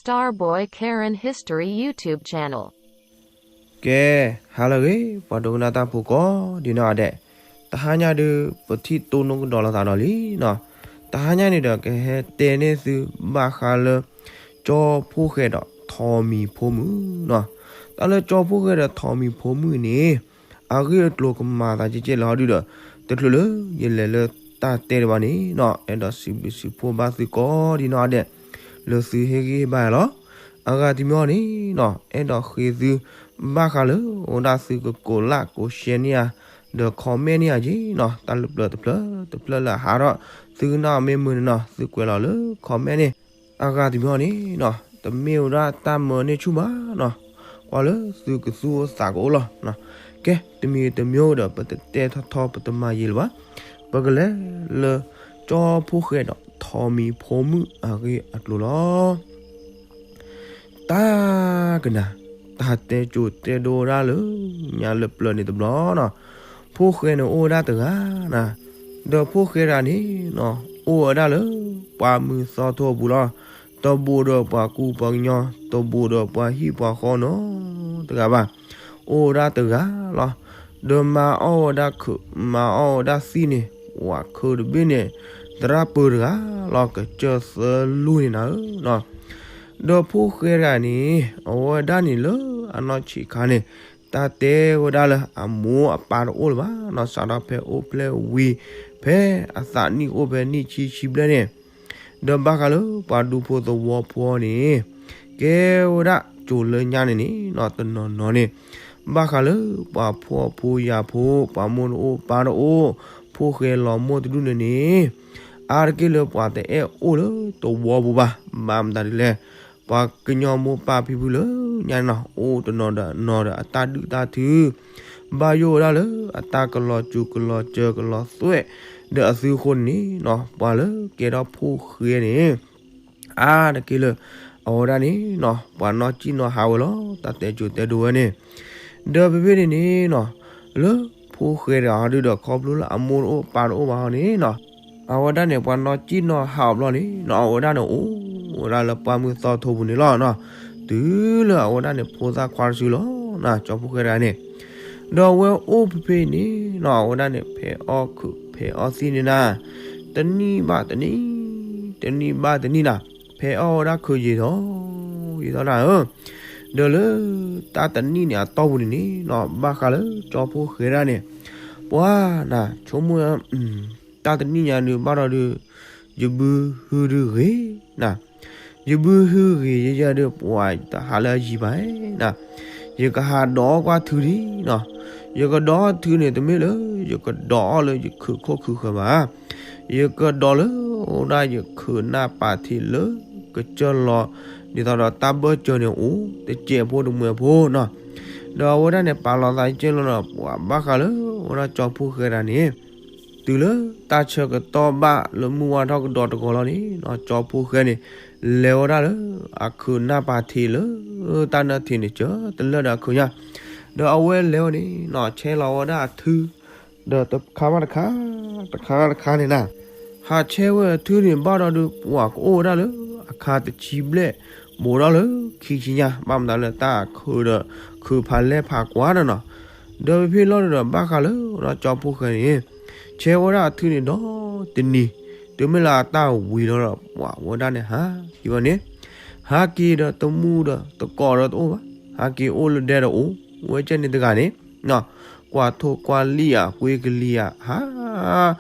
Starboy Karen History YouTube Channel. ကဲ, ဟါလၢအဂ့ၤ ပှၤဒိကနၣ်တၢ်ဖိကိးဒ်နီၢ်ဂၤဒဲး, တဟါညါဒုး ပထံၣ်တိၢ်နီၣ်ကဒီးလိာ်သးဒီးလံနီၤ. တဟါညါန့ၣ်ဒီး ကဟဲတဲန့ၢ်သုဘၣ်ဃးလၢ ကၠီဖှိၣ်ဃဲဒီးထိးမံၤဖိမုၣ်နီၤ. တၢ်လၢကၠီဖှိၣ်ဃဲဒီးထိးမံၤဖိမုၣ်န့ၣ် အဂ့ၢ်အကျိၤကမၤသးကဲကဲလၢဟီဒုဒီး တချုးလၢယလဲၤလၢတၢ်တဲတဘၣ်န့ၣ်နီၤ, အဲၣ်ဒိးစံးဘျုးစံးဖှိၣ်ဘၣ်သုကိးဒ်နီၢ်ဂၤဒဲး လၢသုဟ့ၣ်ဂံၢ်ဟ့ၣ်ဘါယၤလီၤ. အဂၤတမံၤန့ၣ်နီၤ, အဲၣ်ဒိးဃ့သု ဘၣ်ဃးလၢ အိၣ်ဒၣ်သုကကိးလၢ်ကိးရှဲန့ၢ်ယၤ ဒီး comment န့ၢ်ယၤက့နီၤ, တၢ်လၢပျၢၤတဖျၢၣ်တဖျၢၣ်လၢအဟးထီၣ် သုကနၣ်မ့ၢ်မုာ်န့ၣ်နီၤ, သုကွဲးလီၤလၢ comment န့ၣ်. အဂၤတမံၤန့ၣ်နီၤ, တမ့ၢ်ဝဲဒၣ်တၢ်မၢန့ၢ်ဆူၣ်ဘၣ်နီၤ, ကွၢ်လၢသုကသူၣ်အိၣ်သးကအိၣ်လီၤ. ကဲ, တမံၤတမံၤဒီး ပတတဲထီထီ ပတမၤယံာ်လၢၤဘၣ်, ပကလဲၤလၢ ကၠီဖှိၣ်ဃဲဒီးထိးမံၤဖိမုၣ်အဂ့ၢ်အကျိၤလီၤ. တၢ်ကနၤ, တၢ်တဲကိၤတဲဒိဒၣ်လၢ ညါလၢပျၢၤန့ၣ်တဘျီနီၤ, ဖှိၣ်ဃဲန့ၣ်အိၣ်ဝဲဒၣ်တဂၤနီၤ, ဒီးဖှိၣ်ဃဲတဂၤန့ၣ်နီၤ, အိၣ်ဝဲဒၣ်လၢ ပှၢ်မုၢ်သီထိပူၤလီၤ. တဘူးဒီးပှၤကူပှၤကညီ, တဘူးဒီးပှၤဟံၣ်ပှၤဃီနီတဂၤဘၣ်. အိၣ်ဝဲဒၣ်တဂၤလီၤ. ဒီးမၤအီၣ်ဝဲဒၣ်ခုး, မၤအီၣ်ဝဲဒၣ်သံၣ်န့ၣ်, ပှၤခုးတဘ့ၣ်န့ၣ် သရၣ်ပၢၤတဂၤလီၤ, ကစၢၢ်သၢလူၢ်န့ၣ်နၤဧၢနီၤ. ဒီးဖှိၣ်ဃဲတဂၤန့ၣ် အဝဲဒၣ်န့ၣ်လၢအနီၢ်ဆံးခါန့ၣ် တၢ်တဲဝဲဒၣ်လၢအမိၢ်အပၢ်တအိၣ်လၢၤဘၣ်နီၤ, စးထီၣ်ဖဲအိၣ်ဖျဲၣ်ဝံၤ ဖဲအသးနံၣ်အိၣ်ဖဲနံၣ်ဆံဆံဘျဲၣ်န့ၣ်, ဒီးဘၣ်ဃးလၢပှၤဒူဖိသဝီဖိန့ၣ် ကဲဝဲဒၣ်ကိၤလၢညါန့ၣ်န့ၣ်နီၤ, တနီၤနီၤန့ၣ် ဘၣ်ဃးလၢပှၤဖှီၣ်ဖိယာ်ဖိ, ပှၤမိၢ်တအိၣ်ပၢ်တအိၣ်, ဖှိၣ်ဃဲလီၤမိၢ်တဒူၣ်န့ၣ်န့ၣ် အါတက့ၢ်လၢပှၤတအဲၣ်အိၣ်လၢသဝီပူၤဘၣ်. ဘၣ်မတၤဒ်လဲၣ်, ပှၤကညီမိၢ်ပၢ်ဖံဖုလၢညါန့ၣ်နီၤ, အိၣ်တနီၤဒီးနီၤဒီးအတၢ်ဒုၣ်တၢ်ထု ဘၣ်ယိၣ်ဝဲဒၣ်လၢအတၢ်ကလီၤစူၤကလီၤစၢၤကလီၤသွဲၣ် ဒီးအသုအဃိန့ၣ်နီၤ, ပှၤလၢကဲထီၣ်ဖှိၣ်ဃဲန့ၣ် အါတက့ၢ်လၢ အဝဲဒၣ်န့ၣ်နီၤ, ပှၤနီၢ်ကံၣ်နီၢ်ဟးဝဲလီၤ, တၢ်တဲကိၤတဲဒိဝဲန့ၣ်. ဒီးဖဲဖဲန့ၣ်န့ၣ်နီၤ, လၢဖှိၣ်ဃဲတဂၤဟီဒုဒီး ခီဖျိလၢအမိၢ်တအိၣ်ပၢ်တအိၣ်ဘၣ်ဟီန့ၣ်နီၤ, အဝဲဒၣ်န့ၣ် ပှၤနီၢ်ကံၣ်နီၢ်ဟးအီၤဘျီန့ၣ်နီၤ, အဝဲဒၣ်န့ၣ်အိၣ်ဝဲဒၣ်လၢပှၢ်မုၢ်သီထိပူၤန့ၣ်လီၤနီၤ, တုၤလၢအဝဲဒၣ်န့ၣ် ဖိသၣ်ခွါတစုလီၤနီၤ, ကၠီဖှိၣ်ဃဲတဂၤန့ၣ်. ဒီးအဝဲအိၣ်ဖဲဖဲန့ၣ်နီၤ, အဝဲဒၣ်န့ၣ် ဖဲအီၣ်ခုးဖဲအီၣ်သံၣ်န့ၣ်နၤ, တနံၣ်ဘၣ်တနံၣ်, တနံၣ်ဘၣ်တနံၣ်နၤ, ဖဲအီၣ်ဝဲဒၣ်ခုးယံာ်ထီၣ်ယံာ်ထီၣ်နၤဧၢ. ဒီးလၢတၢ်တနံၣ်န့ၣ်အတီၢ်ပူၤန့ၣ်န့ၣ်နီၤ, ဘၣ်ဃးလၢကၠီဖှိၣ်ဃဲဒၣ်န့ၣ် ပှၤနၤ ဆိကမိၣ် တၢ်တနံၣ်ညါဒုးဘၣ်ဒီးဒုး ယဘုဟုဒုးဂ့ၤနၤ, ယဘုဟုဂ့ၤယယဲၢ်ဒုး ပှၤတဟးလၢအယံၤဘၣ်နၤ, ယကဟးဒိးကွၢ်ထုဒံးနီၤ, ယကဒိးအီၣ်ထုန့ၣ် တမ့ၢ်လၢယကဒိးအီၣ်လၢယခုးခိၣ်ခုးဃၢၤဘၣ်, ယကဒိးလၢအိၣ်ဒၣ်ယခုးနၢ်ပာ်ထံးလၢ ကစၢၢ်လီၤ ဒ်သိးဒီးတၢ်ဘၢၣ်စၢၤန့ၣ်အိၣ် တစဲးဖိတမှဲၤဖိနီၤ, ဒီးအဝဲဒၣ်န့ၣ်ပာ်လီၤသးကဲလီၤဒီး ပှၤဘၣ်ဃးလၢအိၣ်ဒၣ်ကၠီဖှိၣ်ဃဲဒၣ်န့ၣ် တုၤလၢတၢ်ဆၢကတီၢ်ဘၣ်လၢမုၢ်ဝါထီၣ်ကဒီးတဂီၤလီၤန့ၣ်နီၤ, ကၠီဖှိၣ်ဃဲန့ၣ် လဲၤဝဲဒၣ်လၢအခုးနၢ်ပာ်ထံးလၢ တၢ်နၢထံးန့ၣ် ကၢတလၢာ်ဒီးအခုးညါ, ဒီးအဝဲလဲၤဝဲန့ၣ်နီၤ ဆဲးလီၤဝဲဒၣ်အထု ဒီးတခါဘၣ်တခါ, တခါဘၣ်တခါန့ၣ်နၤ, ဟးဆဲးဝဲအထုန့ၣ်ဘၣ်ဒီးဒုး ပှၤကအိၣ်ဝဲဒၣ်လၢအခါတဆံဘျဲၣ် ဘူးဒီးလၢခံဆံညါ, ဘၣ်မတၤလၢတၢ်အခုးဒီး ခုးဖးလဲၢ်ဖးကွၢ်ဒီးနီၤ, ဒီးဖဲဖဲလီၤဒီး ဘၣ်ဃးလၢဒီးကၠီဖှိၣ်ဃဲန့ၣ် ဆဲးဝဲဒၣ်အထုန့ၣ်ဒီးတနံၤ, တုၤမ့ၢ်လၢအတၢ်ဝံၤလီၤဒီး ပှၤဝဲဒၣ်န့ၣ်ဟးက့ၤဝဲန့ၣ်, ဟးက့ၤဒီးတမူဒီးတကိးဒီးတအိၣ်ဘၣ်, ဟးက့ၤအိၣ်လၢဒဲဒီးအိၣ်ဝဲကဲန့ၣ်တဂၤန့ၣ် ကွၢ်ထိၣ်ကွၢ်လံၣ်ဧါ ကွ့ကလံၤဧါ ဟး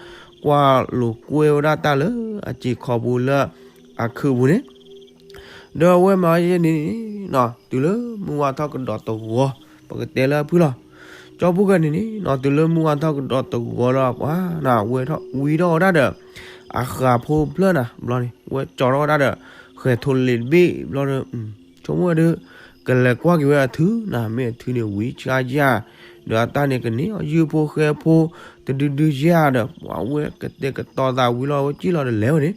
ကွၢ်လိာ်ကွဲဝဲဒၣ်တၢ်လၢအစ့ၤခီပူၤလၢအခုးပူၤန့ၣ်, ဒီးအဝဲမၤဝဲန့ၣ်န့ၣ်နီၤ တုၤလၢမုၢ်ဝါထီၣ်ကဒီးတဂီၤ ပကတဲလၢအဖုၣ်လီၤ. ကၠီဖှိၣ်ဃဲန့ၣ်န့ၣ်နီၤ တုၤလၢမုၢ်ဝါထီၣ်ကဒီးတဂီၤလီၤ ပှၤနၤ ဝဲထီၣ်ဝံထီၣ်ဝဲဒၣ်ဒီး အဃးဖိဖျၢၣ်နၤ ဘျီန့ၣ် ဝဲကၠီထီၣ်ဝဲဒၣ်ဒီး ဃဲၤထိးလ့ၤတဘ့ၣ်ဘျီဒီး ဆိကမိၣ်ဝဲဒၣ် ကလဲၤကွၢ်က့ၤဝဲအထုနၤ မ့ၢ်အထုန့ၣ်ဝံဆါယၤ ဒီးအတၢ်န့ၣ်ကန့ၢ်အီၤယုၢ်ဖိဃဲဖိ တဒုဒုယၤဒီး ပှၤဝဲကတဲာ်ကတီၤသးဝံၤလီၤ ဝဲစံၣ်လီၤဒီးလဲၤဝဲန့ၣ်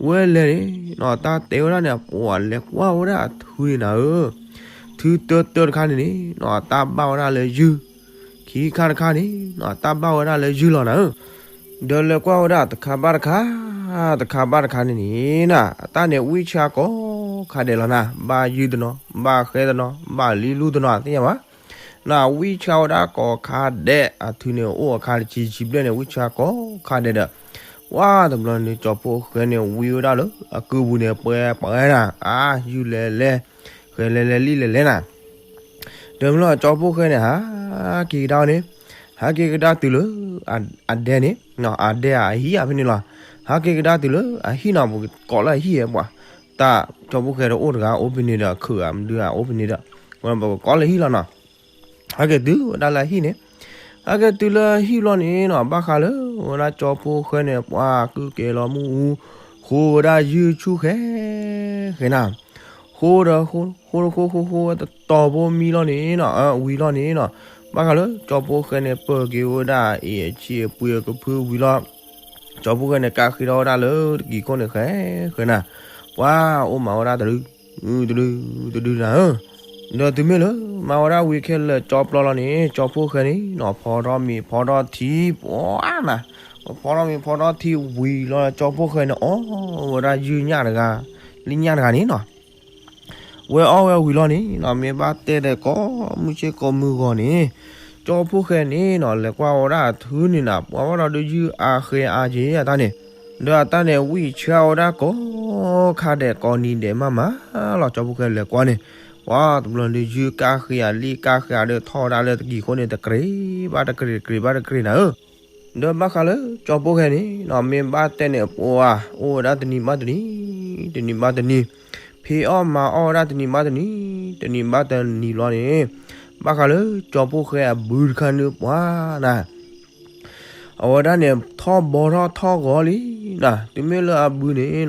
ဝဲလဲၤန့ၣ်နီၤ တၢ်တဲဝဲဒၣ်န့ၣ် ပှၤလဲၤကွၢ်ဝဲဒၣ်အထုန့ၣ်နၤဧၢ, ထုတၢတၢတခါန့ၣ်န့ၣ်နီၤ အတၢ်ဘၣ်ဝဲဒၣ်လၢယုၢ်, ခံခါတခါန့ၣ်နီၤ အတၢ်ဘၣ်ဝဲဒၣ်လၢယုၢ်လီၤနၤဧၢ, ဒီးလဲၤကွၢ်ဝဲဒၣ်တခါဘၣ်တခါ, တခါဘၣ်တခါန့ၣ်န့ၣ်နၤ အတၢ်န့ၣ်ဝံဆါကိး ကိးခါဒဲးလီၤနၤ, ဘၣ်ယုၢ်တနီၤ, ဘၣ်ဃဲတနီၤ, ဘၣ်လံလူတနီၤ သ့ၣ်ညါဘၣ်. နဝံၣ်ဆှၣ်ဝဲဒၣ်ကိးခါဒဲး, အထုန့ၣ်အိၣ်အခါတဆံဆံဘျဲၣ်န့ၣ် ဝံၣ်ဆှၣ်ကိးခါဒဲးဒီး, ဝါတဘျီန့ၣ် ကၠီဖှိၣ်ဃဲန့ၣ် ဝံဝဲဒၣ်လၢအကုၢ်ပူၤန့ၣ် ပှဲၤပှဲၤနၤ, အါ ယုၢ်လဲၤလဲၤ, ဃဲလဲၤလဲၤ လံၣ်လဲၤလဲၤနၤ. တဘျီကၠီဖှိၣ်ဃဲန့ၣ် ဟးက့ၤကဒါန့ၣ်, ဟးက့ၤကဒါတုၤလၢ အဒဲန့ၣ်, အဒဲအဟံၣ်အဖဲန့ၣ်လီၤ. ဟးက့ၤကဒါတုၤလၢအဟံၣ်နီၤ, ပကိးလၢအဟံၣ်ပှၤ, တၢ်ကၠီဖှိၣ်ဃဲတအိၣ်တဂၤ အိၣ်ဖဲန့ၣ်ဒီး ခုးအမဒုဂၤအိၣ်ဖဲန့ၣ်ဒီး, ပကိးလၢဟံၣ်လီၤနီၤ. ဟဲက့ၤတုၤဝဲဒၣ်လၢအဟံၣ်န့ၣ်, ဟဲက့ၤတုၤလၢအဟံၣ်ဘျီန့ၣ်နီၤ, ဘၣ်ဃးလၢ ဝဲဒၣ်ကၠီဖှိၣ်ဃဲန့ၣ် ပှၤကုၢ်ကဲၤလီၤမူအူ, ဃိဝဲဒၣ်ယုၢ်ဆူၣ်ဃဲ ဃဲနၤ, ဃိဒီး ဃိဃိဃိဃိဃိဝဲတတီၤဖိမံလီၤန့ၣ်နီၤ, ဝံၤလီၤန့ၣ်နီၤ, ဘၣ်ဃးလၢကၠီဖှိၣ်ဃဲန့ၣ် ပၢၢ်က့ၤဝဲဒၣ်အံၤအဆံးအပှ့ၤအကဖုဝံၤလီၤ. ကၠီဖှိၣ်ဃဲန့ၣ် ကးဃ့ထီၣ်ဝဲဒၣ်လၢတကံၤခိၣ်န့ၣ် ဃဲဃဲနၤ, ပှၤအိၣ်မၤဝဲဒၣ်တဒု တဒု တဒုနၤဧၢ. ဒီးတုၤမ့ၢ်လၢ မၤဝဲဒၣ်ဝံၤခဲလၢာ်ကၠီပျီလီၤန့ၣ် ကၠီဖှိၣ်ဃဲန့ၣ်နီၤ ဖီထီၣ်မ့ၤဖီထီၣ်ထံ ပှၤနၤ, ဖီထီၣ်မ့ၤဖီထီၣ်ထံဝံၤလီၤ ကၠီဖှိၣ်ဃဲန့ၣ် အီၣ်ဝဲဒၣ်ယုၢ်ညၣ်တဂၤ, လံၣ်ညၣ်တဂၤန့ၣ်နီၤ. ဝဲအီၣ်ဝဲဝံၤလီၤန့ၣ်နီၤ, မ့ၢ်ဘၣ်တဲဒီးကိးမုၢ်ဆ့ၣ်ကိးမုၢ်ဂီၤန့ၣ်, ကၠီဖှိၣ်ဃဲန့ၣ်နီၤ လဲၤကွၢ်ဝဲဒၣ်အထုန့ၣ်နၤ, ပှၤဝဲဒီးဒုးယုၢ်အါဃဲအါက့ၤအတၢ်န့ၣ်, ဒီးအတၢ်န့ၣ် ဝံၣ်ဆှၣ်ဝဲဒၣ်ကိးခါဒဲးကိးနံၤဒဲးမးမးလီၤ. ကၠီဖှိၣ်ဃဲလဲၤကွၢ်န့ၣ်, ပှၤတဘျီဒုးယုၢ်ကးဃ့အလံၣ်ကးဃ့အဒုးထီၣ်ဝဲဒၣ်လၢတကံၤခိၣ်န့ၣ် တကြ့ဘၣ်တကြ့ တကြ့ဘၣ်တကြ့နၤဧၢ. ဒီးဘၣ်ဃးလၢကၠီဖှိၣ်ဃဲန့ၣ်နီၤ, မ့ၢ်ဘၣ်တဲန့ၣ် ပှၤအိၣ်ဝဲဒၣ်တနံၤဘၣ်တနံၤ, တနံၤဘၣ်တနံၤ, ဖံးအီၣ်မၤအီၣ်ဝဲဒၣ်တနံၤဘၣ်တနံၤ, တနံၤဘၣ်တနံၤလီၤန့ၣ်, ဘၣ်ဃးလၢကၠီဖှိၣ်ဃဲအဘုတခါန့ၣ် ပှၤနၤ အဝဲဒၣ်န့ၣ် ထီၣ်ဘီထီၣ်ထီၣ်ဂီၤလံနၤ, တုၤမ့ၢ်လၢအဘုန့ၣ်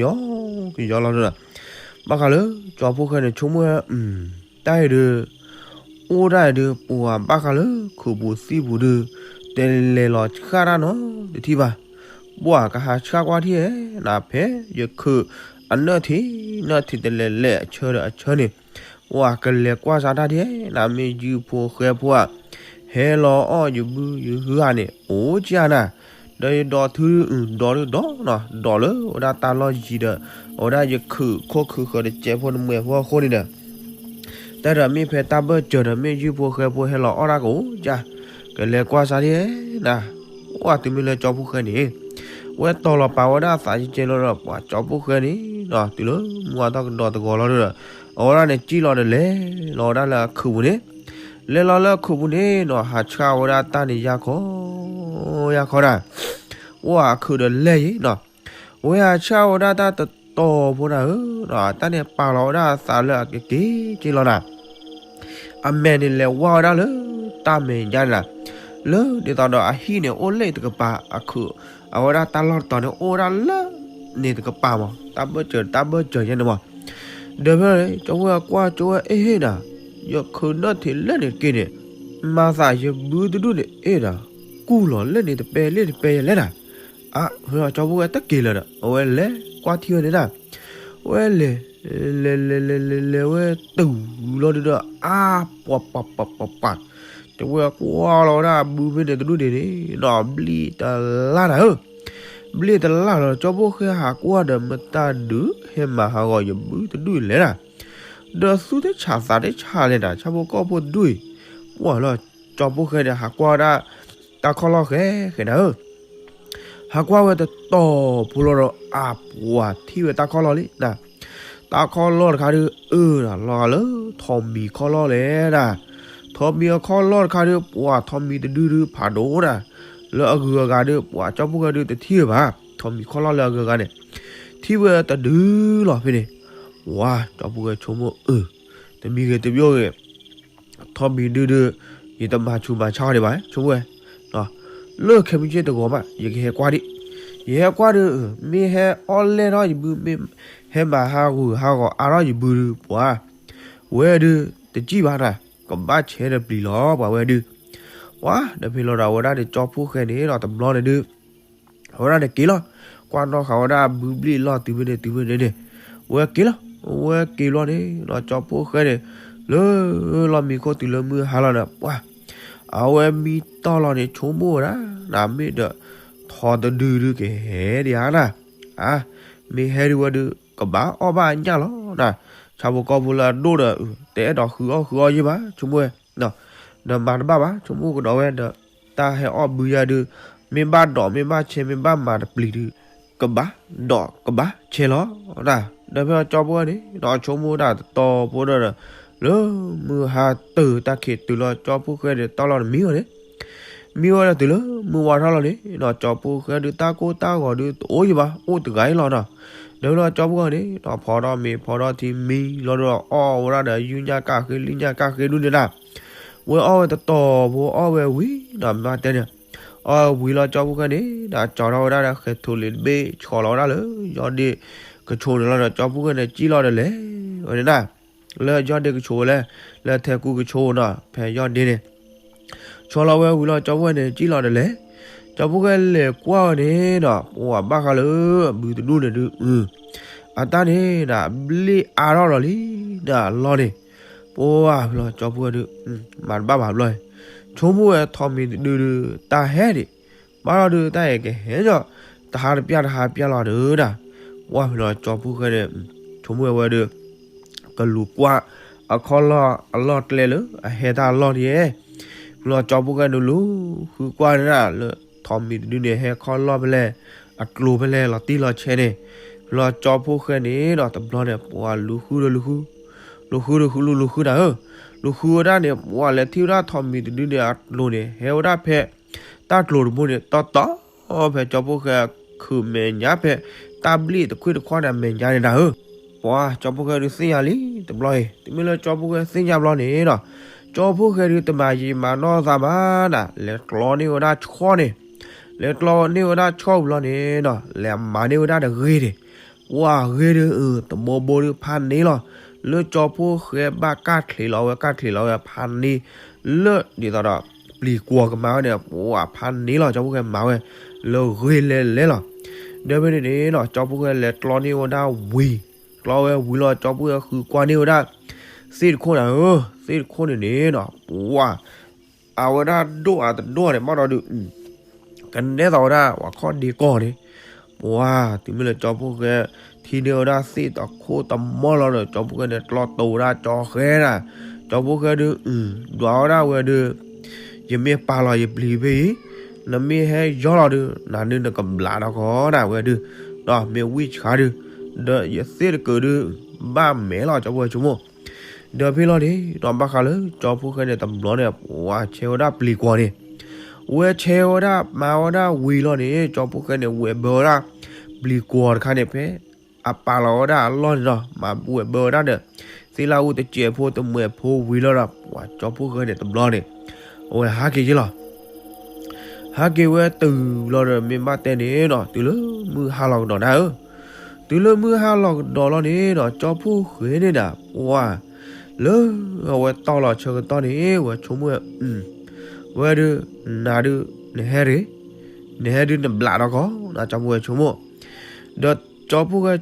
နီၤ ထီၣ်ဘီထီၣ်ထီၣ်ဂီၤထီၣ်ကယီ ကယီလီၤဒီး, ဘၣ်ဃးလၢကၠီဖှိၣ်ဃဲန့ၣ် ဆိကမိၣ်ဝဲ တၢ်အံၤဒုး အိၣ်ဒၣ်အံၤဒုး ပှၤဘၣ်ဃးလၢခုးပူၤသံၣ်ပူၤဒုး တလဲၤလီၤဆှၣ်တၢ်နီတထံၣ်ဘၣ်. ပှၤကဟးဆှၣ်ကွၢ်ထံၣ်ဧဲနၤ, ဖဲယခုးအနၢၣ်ထံး နၢၣ်ထံးတလဲၤလဲၤအဆၢဒီးအဆၢန့ၣ်, ပှၤကလဲၤကွၢ်စးတၢ်ဒ်နၤ, မ့ၢ်ယုၢ်ဖိဃဲဖိဧါ, ဟဲလီၤအီၣ်ယဘုယဟုဧါန့ၣ် အိၣ်ကၢ်နၤ, ဒီးယဒိးထု ဒိးဒုးဒိးနီၤ, ဒိးလၢအဝဲဒၣ်တၢ်လီၢ်ယံၤဒီး အဝဲဒၣ်ယခုးခိၣ်ခုးဃၢၤတစဲးဖိတမှဲၤဖိအဃိန့ၣ်ဒီး တၢ်ဒီးမ့ၢ်ဖဲတၢ်ဘၢၣ်စၢၤဒီး မ့ၢ်ယုၢ်ဖိဃဲဖိဟဲလီၤအီၣ်တၢ်ကအိၣ်ကၢ်, ကလဲၤကွၢ်စးဒ်နၤ, အိၣ်တုၤမ့ၢ်လၢကၠီဖှိၣ်ဃဲန့ၣ် ဝဲတီၤလီၤပာ်ဝဲဒၣ်အသးကဲကဲလီၤဒီး ပှၤကၠီဖှိၣ်ဃဲန့ၣ်ဒီး တုၤလၢမုၢ်ဝါထီၣ်ကဒီးသဂီၤလီၤဒီး အဝဲဒၣ်န့ၣ် စံၣ်လီၤဒီးလဲၤလီၤဝဲဒၣ်လၢအခုးပူၤန့ၣ်, လဲၤလီၤလၢအခုးပူၤန့ၣ်နီၤ ဟးဆှၣ်ဝဲဒၣ်တၢ်န့ၣ်ယၢ်ခီ ယၢ်ခီဒၣ်, အိၣ်အခုးဒီးလဲၢ်ယံၤနီၤ, ဝဲဟးဆှၣ်ဝဲဒၣ်တၢ်တတီၤဖိတၢ်ဧၢ, တၢ်န့ၣ်ပာ်လီၤဝဲဒၣ်အသးလၢအကက့ၤက့ၤလီၤနၤ အမဲာ်န့ၣ်လဲၤဝါဝဲဒၣ်လၢတၢ်မဲာ်ညါန့ၣ်လီၤ, လၢဒ်သိးဒီးအဟံၣ်န့ၣ်အိၣ်လၢတကပၤ, အခုးအဝဲဒၣ်တၢ်လီၢ်တတီၤန့ၣ် အိၣ်ဝဲဒၣ်လၢန့ၣ်တကပၤမး, တၢ်ဘၢၣ်စၢၤတၢ်ဘၢၣ်စၢၤယဲန့ၣ်မး, ဒီးဖဲန့ၣ် ကၠီဖှိၣ်ဃဲကွၢ်ကၠီဝဲ အ့ဟ့ၣ်နၤ, ယခုးနၢၣ်ထံးလၢန့ၣ်တက့ၢ်န့ၣ်, မၤသးယဘုတဒူၣ်န့ၣ် အ့ၣ်နၤ, ကူၣ်လီၤလၢန့ၣ်တပဲလၢတပဲယဲလဲၣ်နၤ, အၢ ကၠီဖှိၣ်ဃဲတက့ၤလၢၤဒီး အဝဲလဲၤကွၢ်ထံၣ်ဝဲန့ၣ်နၤ ဝဲလဲၤ လဲၤလဲၤလဲၤလဲၤလဲၤဝဲတုၤလီၤဒုဒီး အါ ပှၤပှၤပှၤပှၤပှၤ, ကၠီဖှိၣ်ဃဲကွၢ်လီၤဝဲဒၣ်အဘုဖဲန့ၣ်တဒူၣ်န့ၣ်န့ၣ်နီၤ ဘျ့ၣ်တလၢ်နၤဧၢ, ဘျ့ၣ်တလၢ်လီၤ ကၠီဖှိၣ်ဃဲဟးကွၢ်ဒီး မတၤဒုးဟဲမၤဟးဂီၤယဘုတဒူၣ်လဲၣ်နၤ, ဒီးသူၣ်တဆးသးတဆးလဲၣ်နၤ ဆၣ်ဖိကီၢ်ဖိတဒူၣ်အံၤ, ပှၤလီၤ ကၠီဖှိၣ်ဃဲန့ၣ် ဟးကွၢ်ဝဲဒၣ် တၢ်ခီၣ်လီၢ်ဃဲဃဲနၤဧၢ ဟးကွၢ်ဝဲတတီၤဖိလီၤဒီး အါပှၤထံၣ်ဝဲတၢ်ခီၣ်လီၢ်လံနၤ, တၢ်ခီၣ်လီၢ်တခါဒုး အၢနၤ လီၤဂာ်လၢထိးမံၤခီၣ်လီၢ်လဲၣ်နၤ, ထိးမံၤအခီၣ်လီၢ်တခါဒုး ပှၤထိးမံၤတဒုဒုးဖးဒိၣ်နၤ, လၢအဂုၤအဂၤဒုး ပှၤကၠီဖှိၣ်ဃဲဒုးတထံၣ်ဝဲဘၣ်, ထိးမံၤခီၣ်လီၢ်လၢအဂုၤအဂၤန့ၣ် ထံၣ်ဝဲတဒုလီၤဖဲန့ၣ်, ဝါ ကၠီဖှိၣ်ဃဲဆိကမိၣ်အၢ တမံၤဂ့ၤတမံၤဂ့ၤ ထိးမံၤဒုဒုး ယတမၤဆူးမၤဆါအီၤဒံးဘၣ် ဆိကမိၣ်ဝဲ, လၢခဲမုၢ်ဆ့ၣ်တဂီၤမး ယကဟဲကွၢ်ဒံး, ယဟဲကွၢ်ဒုး မ့ၢ်ဟဲအီၣ်လဲၢ်ထီၣ်ယဘု မ့ၢ်ဟဲမၤဟးဂူာ်ဟးဂီၤအါထီၣ်ယဘုဒုး ပှၤ ဝဲဒုး တစံၣ်ဘၣ်နၤ ကဘၣ်ဆဲးတပျံၤလီၤ ပှၤဝဲဒုး, ဝါ ဒီးဖဲလီၤဒီး အဝဲဒၣ်န့ၣ် ကၠီဖှိၣ်ဃဲန့ၣ်ဒီး တဘျီန့ၣ်ဒုး အဝဲဒၣ်န့ၣ်က့ၤလီၤ, ကွၢ်နီၣ်ဃာ်ဝဲဒၣ်ဘုဘျ့ၣ်လီၢ်တုၤဖဲန့ၣ်တုၤဖဲန့ၣ်န့ၣ်, ဝဲက့ၤလီၤ, ဝဲက့ၤဘျီန့ၣ်ဒီး ကၠီဖှိၣ်ဃဲန့ၣ် လၢလီၢ်မံခိၣ်တုၤလၢမုၢ်ဟါလီၤဒီး ပှၤ အဝဲမံတီၢ်လီၤန့ၣ် ဆိကမိၣ်ဝဲဒၣ် နမ့ၢ်ဒီး ထိးတဒုဒုးကဟဲဒံးဧါနၤ, အါ မ့ၢ်ဟဲဒုးဝဲဒုး ကဘၣ်အီၣ်ဘၣ်အညၣ်လီၤနၤ. ဆၣ်ဖိကီၢ်ဖိလၢအဒိၣ်ဒီး တအဲၣ်ဒိးဃုအီၣ်ဃုအီယဲၢ်ဘၣ် ဆိကမိၣ်ဝဲ ဒီးမၤတဘၣ်ဘၣ် ဆိကမိၣ်ကဒီးဝဲဒီး တၢ်ဟဲအီၣ်ဘုယၤဒုး မ့ၢ်ဘၣ်ဒိးမ့ၢ်ဘၣ်ဆဲးမ့ၢ်ဘၣ်မၤတပျံၤဒုး ကဘၣ်ဒိးကဘၣ်ဆဲးလီၤနၤ. ဒီးဖဲလီၤကၠီဖိၣ်ဃဲန့ၣ် ဒီးဆိကမိၣ်ဝဲဒၣ်တတီၤဖိဒီး လၢမုၢ်ဟါတုၤတၢ်ခံးတုၤလီၤကၠီဖိၣ်ဃဲဒီးတီၢ်လီၤတမံၤအီၤန့ၣ် မံဝဲဒၣ်တုၤလၢမုၢ်ဝါထီၣ်လီၤန့ၣ် ဒီးကၠီဖိၣ်ဃဲဒုးတၢ်ကိၢ်တၢ်ဂီၤဒုးတအိၣ်ယံၤဘၣ် အိၣ်တဂၤအံၤလီၤနီၤ. ဒီးဖဲလီၤကၠီဖိၣ်ဃဲန့ၣ် ဒီးဖီထီၣ်မ့ၤဖီထီၣ်ထံမံလီၤဒီးအီၣ်ဝဲဒၣ်ဒီးယုၢ်ညၣ်ကၣ်ဃ့လံၣ်ညၣ်ကၣ်ဃ့ဒုးန့ၣ်ဒၣ် ဝဲအီၣ်ဝဲတတီၤဖိအီၣ်ဝဲဝံၤဒီးမ့ၢ်တဲန့ၣ် အီၣ်ဝံၤလီၤကၠီဖိၣ်ဃဲန့ၣ် ဒီးကၠီထီၣ်ဝဲဒၣ်ဒီးဃဲၤထိၣ်လ့ၤတဘ့ၣ် ဆီလီၤဝဲဒၣ်လၢယီၢ်ဒ့ၣ်ကဆိးန့ၣ်လီၤဒီး ကၠီဖိၣ်ဃဲန့ၣ် စံၣ်လီၤဒီးလဲၤဝဲန့ၣ်ဒၣ် လၢယီၢ်ဒ့ၣ်ကဆိးဝဲလဲၣ် လၢထဲကူကဆိးနီၤ ဖဲယီၢ်ဒ့ၣ်န့ၣ် ဆီလီၤဝဲဝံၤလီၤ ကၠီဖိၣ်ဃဲန့ၣ် စံၣ်လီၤဒီးလဲၤ ကၠီဖိၣ်ဃဲလဲၤကွၢ်ဝဲန့ၣ်ဒီး ပှၤဘၣ်ဃးလၢအဘုတဒူၣ်န့ၣ်ဒုး အတၢ်န့ၣ်ဒီးအဘျ့ၣ်အါထီၣ်လီၤလံ ဒီးအလီၢ်န့ၣ် ပှၤဖဲလီၤကၠီဖိၣ်ဃဲဒုး မၤတဘၣ်ဘၣ်ဘျီ ဆိကမိၣ်ဝဲထိးမံၤတဒုဒုး တၢ်ဟဲဒံး ဘၣ်လီၤဒုး တၢ်အဲၣ်ကဟဲညီ တဟါတပျၢ်တဟါတပျၢ်လီၤဒုးဒၣ် ပှၤဖဲလီၤကၠီဖိၣ်ဃဲန့ၣ် ဆိကမိၣ်ဝဲဒုး ကလူၤကွၢ် အခီၣ်လီၢ်အလီၢ်ကျဲလၢ အဟဲတၢ်လီၢ်ဒံး ဖဲလီၤကၠီဖိၣ်ဃဲန့ၣ်လူၤဃုကွၢ်န့ၣ်ဒၣ်လၢ ထိးမံၤတဒုန့ၣ် ဟဲခီၣ်လီၢ်ဖဲလဲၣ် အကျိၤဖဲလဲၣ် လီၤတံၢ်လီၤဆဲးန့ၣ် ဖဲလီၤကၠီဖိၣ်ဃဲန့ၣ်ဒီးတဘျီန့ၣ် ပှၤလူၤဃုဒီးလူၤဃု လူၤဃုဒီးလူၤဃုလူၤဃုတၢ်ဧၢ လူၤဃုဝဲဒၣ်န့ၣ် ပှၤလဲၤထံၣ်ဝဲဒၣ်ထိးမံၤတဒုန့ၣ် အကျိၤန့ၣ် ဟဲဝဲဒၣ်ဖဲ တၢ်ကျိၤတဘိန့ၣ် တီတီ ဖဲကၠီဖိၣ်ဃဲခုးမဲာ်ညါဖဲ တၢ်ဘျ့ၣ်တခွ့ၣ်တခွါန့ၣ် အမဲာ်ညါန့ၣ်ဒၣ်ဧၢ ပှၤကၠီဖိၣ်ဃဲဒုးသ့ၣ်ညါလံ တဘျီအံၤ တမ့ၢ်လၢကၠီဖိၣ်ဃဲသ့ၣ်ညါဘျီန့ၣ်ဒီး ကၠီဖိၣ်ဃဲဒုးတမၤယံာ်မၤနီၢ်သးဘၣ်နၤ လဲၤကျီန့ၢ်ဝဲဒၣ်ဆီၣ်န့ၣ် လဲၤကျီန့ၢ်ဝဲဒၣ်ဆီၣ်ဝံၤလီၤန့ၣ်ဒီး လဲၤမၤန့ၢ်ဝဲဒၣ်ဒီးဂ့ၤန့ၣ် ပှၤဂ့ၤဒုး တဘိဘိဒုးဖးန့ၢ်လီၤ လၢကၠီဖိၣ်ဃဲဘၣ်ကၢ်ချံးလီၤဝဲ ကၢ်ချံးလီၤဝဲဖးန့ၢ် လၢဒ်သိးဒီး ပျံၤကွီၤကမၤဝဲန့ၣ် ပှၤဖးန့ၢ်လီၤ ကၠီဖိၣ်ဃဲမၤဝဲ လၢဂ့ၤလဲၤလဲၤလီၤ ဒီးဖဲန့ၣ်န့ၣ်ဒီး ကၠီဖိၣ်ဃဲလဲၤကျီန့ၢ်ဝဲဒၣ်ဝံၤ ကျီဝဲဝံၤလီၤ ကၠီဖိၣ်ဃဲဃုကွၢ်န့ၢ်ဝဲဒၣ် သ့ၣ်တခိၣ်နၤဧၢ သ့ၣ်တခိၣ်န့ၣ်န့ၣ်ဒီး ပှၤ အဝဲဒၣ်ဒိၣ်အတဒိၣ်န့ၣ် ဘၣ်ဒီးဒုး ကနဲၣ်သးဝဲဒၣ်ပှၤခီၣ်ဒ့ကီၢ်န့ၣ် ပှၤတုၤမ့ၢ်လၢကၠီဖိၣ်ဃဲ ထံၣ်န့ၢ်ဝဲဒၣ်သ့ၣ်တခိၣ်တမီၢ်လီၤဒီး ကၠီဖိၣ်ဃဲန့ၣ် ကျီတိၤဝဲဒၣ်ကၠီဃဲဒၣ် ကၠီဖိၣ်ဃဲဒုး ဒွးဝဲဒၣ်ဝဲဒုး ယမ့ၢ်ပာ်လီၤယပျံၤဖဲအံၤ နမ့ၢ်ဟဲယီၢ်လီၤဒုး နၤဒုးနကဘျးဒီးကီးဒၣ်ဝဲဒုး ဒီးမ့ၢ်ဝံၣ်ဆှါဒုး ဒီးယသ့ၣ်တကၢးဒုး ဘၣ်မဲာ်လီၤ ကၠီဖိၣ်ဃဲဆိကမိၣ် ဒီးဖဲလီၤန့ၣ်ဒီး ဘၣ်ဃးလၢကၠီဖိၣ်ဃဲန့ၣ်တဘျီန့ၣ် ပှၤဆဲးဝဲဒၣ်ပျံၤကွီၤန့ၣ် ဝဲဆဲးဝဲဒၣ်မၤဝဲဒၣ်ဝံၤလီၤန့ၣ် ကၠီဖိၣ်ဃဲန့ၣ် ဝဲၢ်ဘၢဝဲဒၣ် ပျံၤကွီၤတခါန့ၣ် ဖဲအပာ်လီၤဝဲဒၣ်အလီၢ်န့ၣ်ဒီး မၤဝဲၢ်ဘၢဝဲဒၣ်ဒီး သ့ၣ်လၢအူတစဲးဖိတမှဲးဖိဝံၤလီၤဒီး ပှၤကၠီဖိၣ်ဃဲန့ၣ်တဘျီန့ၣ် အဝဲဟးက့ၤယ့ၢ်လီၤ ဟးက့ၤဝဲတုၤလီၤဒီး မ့ၢ်ဘၣ်တဲန့ၣ်ဒီး တုၤလၢမုၢ်ဟါလီၤကဒီးနၤဧၢ, တုၤလၢမုၢ်ဟါလီၤကဒီးလီၤန့ၣ်ဒီး ကၠီဖိၣ်ဃဲန့ၣ်ဒၣ် ပှၤ လၢအဝဲတီၢ်လီၤဆၢကတီၢ်န့ၣ် ဝဲဆိကမိၣ်ဝဲ ဝဲဒုး နၤဒုး နဟဲရ့ၣ်, နဟဲဒုးနဘျးဒီးကီး နကၠီဖိၣ်ဃဲဆိကမိၣ်, ဒီးကၠီဖိၣ်ဃဲဆိကမိၣ်ဝဲ အုၣ် ဝဲဒုး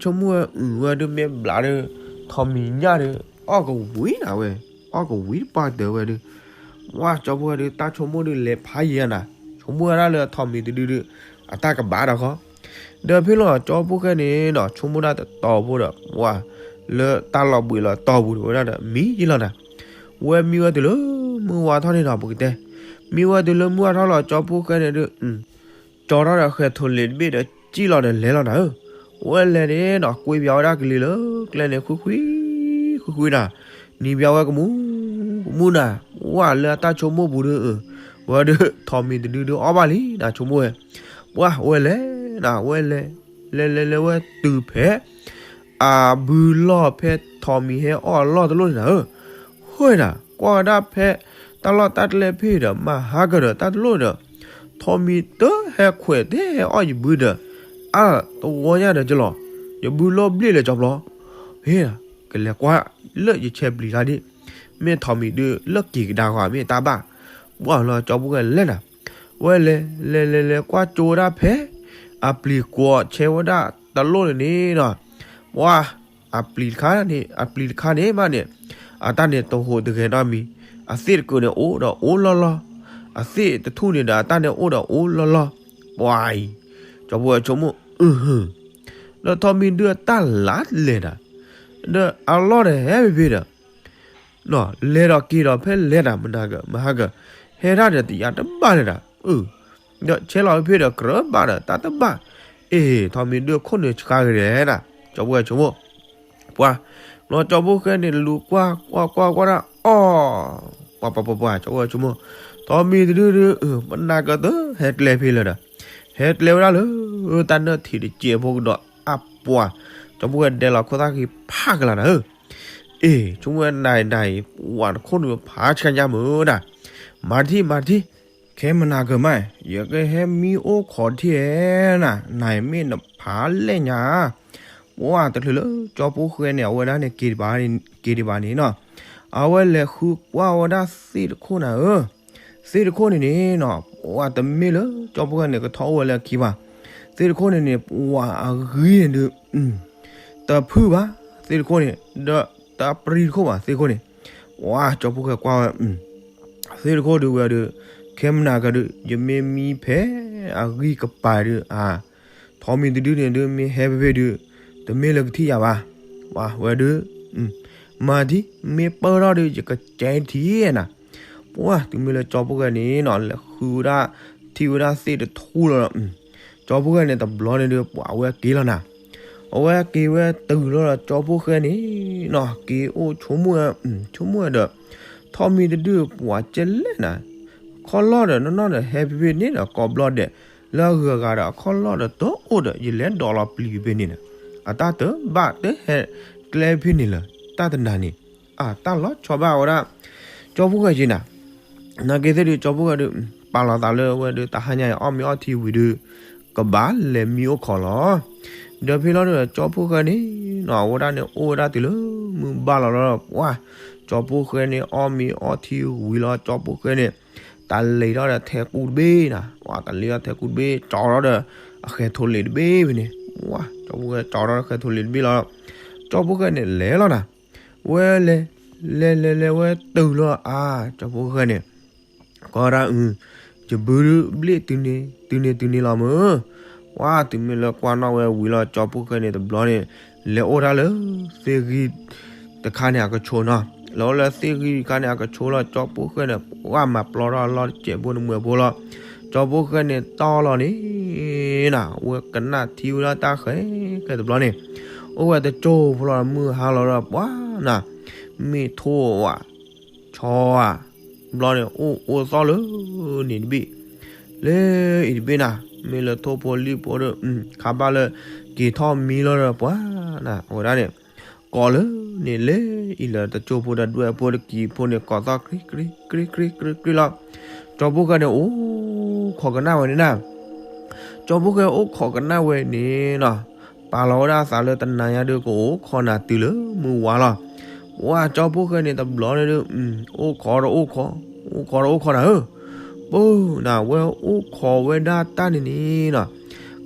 မ့ၢ်ဘျးဒီး ထိးမံၤညၣ်ဒီး အီၣ်ကဝံၤနၤဝဲ, အီၣ်ကဝံၤတပှၢ်တၢၢ်ဝဲဒုး, ဝဲကၠီဖိၣ်ဃဲဒုး တၢ်ဆိကမိၣ်ဒုးလဲၤဖးယံၤနၤ, ဆိကမိၣ်ဝဲဒၣ်လၢထိးမံၤတဒုဒုး အတၢ်ကဘၣ်ဒီးကီး, ဒီးဖဲလီၤကၠီဖိၣ်ဃဲန့ၣ်ဒီး ဆိကမိၣ်ဒၣ်တတီၤဖိဒီး ဝဲ လၢတၢ်လီၤဘှံးလီၤတီၤပူၤဝဲဒၣ်ဒီး မံၤယံၤလီၤနၤ, ဝဲမံဝဲတုၤလၢမုၢ်ဝါထီၣ်န့ၣ်ဒီး ပကတဲ, မံဝဲတုၤလၢမုၢ်ဝါထီၣ်လီၤ ကၠီဖိၣ်ဃဲန့ၣ်ဒုး ကၠီထီၣ်ဒီးဃဲၤထိၣ်လ့ၤတဘ့ၣ်ဒီး စံၣ်လီၤဒီးလဲၤလီၤနၤဧၢ, ဝဲလဲၤန့ၣ်ဒီး ကွ့ပၠးဝဲဒၣ်ကလံၤလၢကျဲန့ၣ် ဃုဃု ဃုဃုနၤ, နံၤပၠးဝဲကမူၣ် ကမူၣ်နၤ, ဝဲလၢအတၢ်ဆိကမိၣ်ပူၤဒုး ဝဲဒုး ထိးမံၤတဒုဒုးအီၣ်ဘၣ်လံ နဆိကမိၣ်ဝဲ, ပှၤဝဲလဲၤနၤ ဝဲလဲၤ လဲၤလဲၤလဲၤဝဲတုၤဖဲ အဘုလီၢ်ဖဲထိးမံၤဟဲအီၣ်အလီၢ်တလိၣ်န့ၣ်နၤဧၢ, ဃိနၤ ကွၢ်ဝဲဒၣ်ဖဲ တၢ်လီၢ်တၢ်ကျဲဖဲဒီး မၤဟါကဒီးတၢ်တလိၣ်ဒီး ထိးမံၤတဟဲခွဲးတဟဲအီၣ်ယဘုဒီး အါတဝီညါဒီးကလီၤ, ယဘုလီၢ်ဘျ့ၣ်လၢကၠီဖျီ, ဟ့ ကလဲၤကွၢ်လၢယဆဲးပျံၤခါဒ်, မ့ၢ်ထိးမံၤဒုးလၢက့ၤကဒါဃီ မ့ၢ်တၢ်ဘၣ်, ပှၤလီၤကၠီဖိၣ်ဃဲလဲၤနၤ, ဝဲလဲၤ လဲၤ လဲၤ လဲၤ ကွၢ်ကၠိဝဲဒၣ်ဖဲ အပျံၤကွီၤဆဲးဝဲဒၣ်တလိၣ်န့ၣ်န့ၣ်ဒီး ပှၤ အပျံၤတခါန့ၣ် အပျံၤတခါန့ၣ်မးန့ၣ် အတၢ်န့ၣ်တဟူးတဂဲၤနီတမံၤ, အသ့ၣ်တကုးန့ၣ်အိၣ်ဒီးအိၣ်လီၢ်လီၢ်, အသ့ၣ်တထူၣ်န့ၣ်ဒီးအတၢ်န့ၣ်အိၣ်ဒီးအိၣ်လီၢ်လီၢ်, ပှၤအံၤ ကၠီဖိၣ်ဃဲဆိကမိၣ် အုဟၢ ဒီးထိးမံၤဒုးအတၢ်လၢ်လဲၤနၤ, ဒီးအလီၢ်ဒီးဟဲဖဲဖဲဒီး လဲၤဒီးက့ၤဒီးဖဲလဲၤနၤ မနၤကမဟါက, ဟဲဒၣ်ဒီးတယၤတဘၣ်လဲၤနၤ, ဒီးဆဲးလီၤဖဲဖဲဒီးကြၢးဘၣ်ဒီးတၢ်တဘၣ်, အ့ ထိးမံၤဒုးခိၣ်နူာ်ဆှါဂ့ၤလဲၤနၤ, ကၠီဖီၣ်ဃဲဆိမိၣ်, ပှၤ, ဘျီကၠီဖီၣ်ဃဲန့ၣ်လူၤကွၢ်ကွၢ်ကွၢ်ကွၢ်ဒၣ်အီၤ, ပှၤပှၤပှၤပှၤ ကၠီဖီၣ်ဃဲဆိမိၣ်, ထိးမံၤတဒုဒုး ပနၤကသၢဟဲကျဲဖဲလၢာ်ဒီး, ဟဲကျဲဝဲဒၣ်လၢ တၢ်နၢၣ်ထံးတစဲးဖိကဒီးအပှၤ, ကၠီဖီၣ်ဃဲဒဲးလီၤခိၣ်သၣ်ဃံဖးကလၤနၤဧၢ, အ့ ဆိမိၣ်ဝဲနၤအံၤနၤအံၤ ပှၤတခိၣ်နူာ်ဖးဆှါညါမုာ်ဒၣ်, မၤတထံၣ်မၤတထံၣ်, ခဲမနၤကမး, ယကဟဲမံအိၣ်ခိးထံၣ်ဧဲနၤ, နၤအံၤမ့ၢ်နဖးလဲၣ်ညါ ပှၤတချုးလၢကၠီဖီၣ်ဃဲန့ၣ် အဝဲဒၣ်န့ၣ် က့ၤဒံးဘၣ်န့ၣ်နီၤ, အဝဲလဲၤဃုကွၢ်ဝဲဒၣ်သ့ၣ်တခိၣ်နၤဧၢ, သ့ၣ်တခိၣ်န့ၣ်န့ၣ်နီၤ, ပှၤတမ့ၢ်လၢကၠီဖီၣ်ဃဲန့ၣ် ကထီၣ်အိၣ်ဝဲလၢအခံဘၣ်, သ့ၣ်တခိၣ်န့ၣ်န့ၣ် ပှၤအဂံၢ်န့ၣ်ဒုး တဖုၣ်ဘၣ်, သ့ၣ်တခိၣ်န့ၣ် ဒီးတပြံတခိၣ်ဘၣ် သ့ၣ်တခိၣ်န့ၣ်, ပှၤကၠီဖီၣ်ဃဲကွၢ်ဝဲ သ့ၣ်တခိၣ်ဒုးဝဲဒီး, ခဲမနၤကဒုး ယမ့ၢ်မံဖဲအဂံၢ်ကပၤဒုးဧါ, ထိးမံၤတဒုန့ၣ်ဒုး မ့ၢ်ဟဲဖဲဖဲဒုး, တမ့ၢ်လၢကထံၣ်ယၤဘၣ်, ပှၤဝဲဒုး, မၤဒ် မ့ၢ်ပၢၢ်ထီၣ်ဒုး ယကကဲထံၣ်နၤ, ပှၤတုၤမ့ၢ်လၢကၠီဖီၣ်ဃဲန့ၣ်နီၤ လဲၤဃုဝဲဒၣ်, ထံၣ်ဝဲဒၣ်သ့ၣ်တထူၣ်လီၤဒီး, ကၠီဖီၣ်ဃဲန့ၣ်တဘျီန့ၣ်ဒုး ပှၤဝဲက့ၤလီၤနၤ, အဝဲက့ၤဝဲတုၤလီၤဒီးကၠီဖီၣ်ဃဲန့ၣ်နီၤ က့ၤအိၣ်ဆိကမိၣ်, ဆိကမိၣ်ဒီး, ထိးမံၤတဒုပှၤကဲလဲၣ်နၤ, ခီၣ်လီၢ်ဒီးနီၢ်နီၢ်ဒီးဟဲဖဲဖဲန့ၣ်ဒီး ကိးဘျီဒဲး, လၢအဂုၤအဂၤဒီးအခီၣ်လီၢ်ဒီးတအိၣ်ဒီး ယလဲၤဒိးလီၤပျံၤဖဲန့ၣ်ဒီး, အတၢ်တဘၣ်တဟဲကျဲဖဲန့ၣ်လၢၤ, တၢ်တနၤန့ၣ်, အတၢ်လီၤဆီဘၣ်ဝဲဒၣ်, ကၠီဖီၣ်ဃဲက့ၤနၤ နာ်က့သ့ၣ်ဒုး ကၠီဖီၣ်ဃဲဒုး, ပာ်လီၤသးလၢအဝဲဒုး တဟါညါအံၤ အီၣ်မ့ၤအီထံဝံၤဒုး, ကဘၣ်လဲၤမံအိၣ်ခိးလီၤ. ဒီးဖဲလီၤဒီး ကၠီဖီၣ်ဃဲန့ၣ်နီၤ အဝဲဒၣ်န့ၣ် အိၣ်ဝဲဒၣ်တုၤလၢမုၢ်ဘၣ်လီၤလီၤဒီး ပှၤ, ကၠီဖီၣ်ဃဲန့ၣ် အီၣ်မ့ၤအီထံဝံၤလီၤ ကၠီဖီၣ်ဃဲန့ၣ်, တၢ်လဲၤထီၣ်ဒီးထဲကူတဘ့ၣ်နၤ, ပှၤတၢ်လဲၤထီၣ်ထဲကူတဘ့ၣ် ကၠီထီၣ်ဒီး, အဃဲၤထိးလ့ၤတဘ့ၣ်ဖဲန့ၣ်, ပှၤ, ကၠီဖီၣ်ဃဲကၠီထီၣ်ဒီးဃဲၤထိးလ့ၤတဘ့ၣ်လီၤ, ကၠီဖီၣ်ဃဲန့ၣ်လဲၤလီၤနၤ, ဝဲလဲၤ, လဲၤလဲၤလဲၤဝဲတုၤလီၤအါ, ကၠီဖီၣ်ဃဲန့ၣ် ကီဒၣ်အု, ယဘုဒုးဘျ့ၣ်တုၤန့ၣ်တုၤန့ၣ်လီၤမုၢ်, ပှၤတုၤမ့ၢ်လၢကွၢ်နီၣ်ဝဲဝံၤလီၤ ကၠီဖီၣ်ဃဲန့ၣ်တဘျီန့ၣ်, လဲၤအိၣ်တၢ်လၢ, သ့ၣ်ဂံၢ်, တခါန့ၣ်အကဆိနီၤ, လဲၤအိၣ်လၢသ့ၣ်ဂံၢ်တခါန့ၣ်အကဆိလီၤ ကၠီဖီၣ်ဃဲန့ၣ် ပှၤမၤပျီထီၣ်အလီၢ်တစဲးဖိန့ၣ်မုၢ်ဖိလီၤ, ကၠီဖီၣ်ဃဲန့ၣ်တီၢ်လီၤန့ၣ်, နၤ, ဝဲကနၣ်ထံဝဲဒၣ်တၢ်ဃဲၤဃဲၤတဘျီန့ၣ်, အိၣ်ဝဲတကၠိဖိလီၤမုၢ်ဟါလီၤဒီးပှၤ, နၤ, မ့ၢ်ထိၣ်ဧါ ဆီဧါ, ဘျီန့ၣ် အိၣ်အိၣ်သီၣ်လၢန့ၣ်တဘ့ၣ်, လၢအံၤတဘ့ၣ်နၤ, မ့ၢ်လၢထိၣ်ဖိလံၣ်ဖိဒီး, ခါဘၣ်လၢ, က့ၤထီၣ်မံလီၤဒီးပှၤ, နၤ, အဝဲဒၣ်န့ၣ်, ကိးလၢန့ၣ်လၢအံၤလၢတကၠိဖိဒီးဒွဲၣ်ဖိတကံၤဖိန့ၣ် ကိးသီၣ်ကြံကြံကြံကြံကြံလီၤ, ကၠီဖီၣ်ဃဲန့ၣ် အိၣ်ခိးကနၣ်ဝဲန့ၣ်နၤ ကၠီဖီၣ်ဃဲအိၣ်ခိးကနၣ်ဝဲန့ၣ်နီၤ, ပာ်လီၤဝဲဒၣ်အသးလၢတနၤညါဒုးကအိၣ်ခိးနၤတုၤလၢမုၢ်ဝါလီၤ, ပှၤကၠီဖီၣ်ဃဲန့ၣ်တဘျီန့ၣ်ဒုး, အိၣ်ခိးဒီးအိၣ်ခိး, အိၣ်ခိးဒီးအိၣ်ခိးနၤဧၢ, ပၢ်, နၤ, ဝဲအိၣ်ခိးဝဲဒၣ်တၢ်န့ၣ်န့ၣ်နီၤ,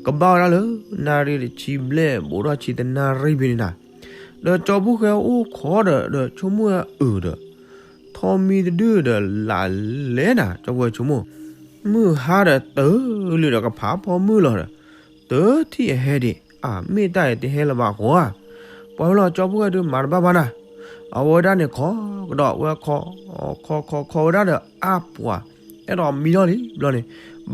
ကဘၣ်ဝဲဒၣ်လၢ, နၣ်ရံၣ်တဆံဘျဲၣ်ဘူးထီၣ်ဆံတနၣ်ရံၣ်ဖဲန့ၣ်နၤ, ဒီးကၠီဖီၣ်ဃဲအိၣ်ခိးဒီးဒီးဆိကမိၣ်အုးဒီး ထိးမံၤတဒုဒီးလၢလဲၣ်နၤ ကၠီဖီၣ်ဃဲဆိကမိၣ်, မုၢ်ဟါဒီးတုၤလံဒီးကဖးဖီမုၢ်လီၤဒီး, တထံၣ်အဟဲဒံး, အမ့ၢ်တၢ်အံၤတဟဲလၢၤဘၣ်ဃီဧါ, ပှၤဝဲလီၤကၠီဖီၣ်ဃဲဒုးမၤတဘၣ်ဘၣ်နၤ, အဝဲဒၣ်န့ၣ်ခိးကဒီးဝဲခိး, ခိးခိးခိးဝဲဒၣ်ဒီးအါပှၤ, အဲၣ်ဒိးမံထီၣ်လံဘျီန့ၣ်,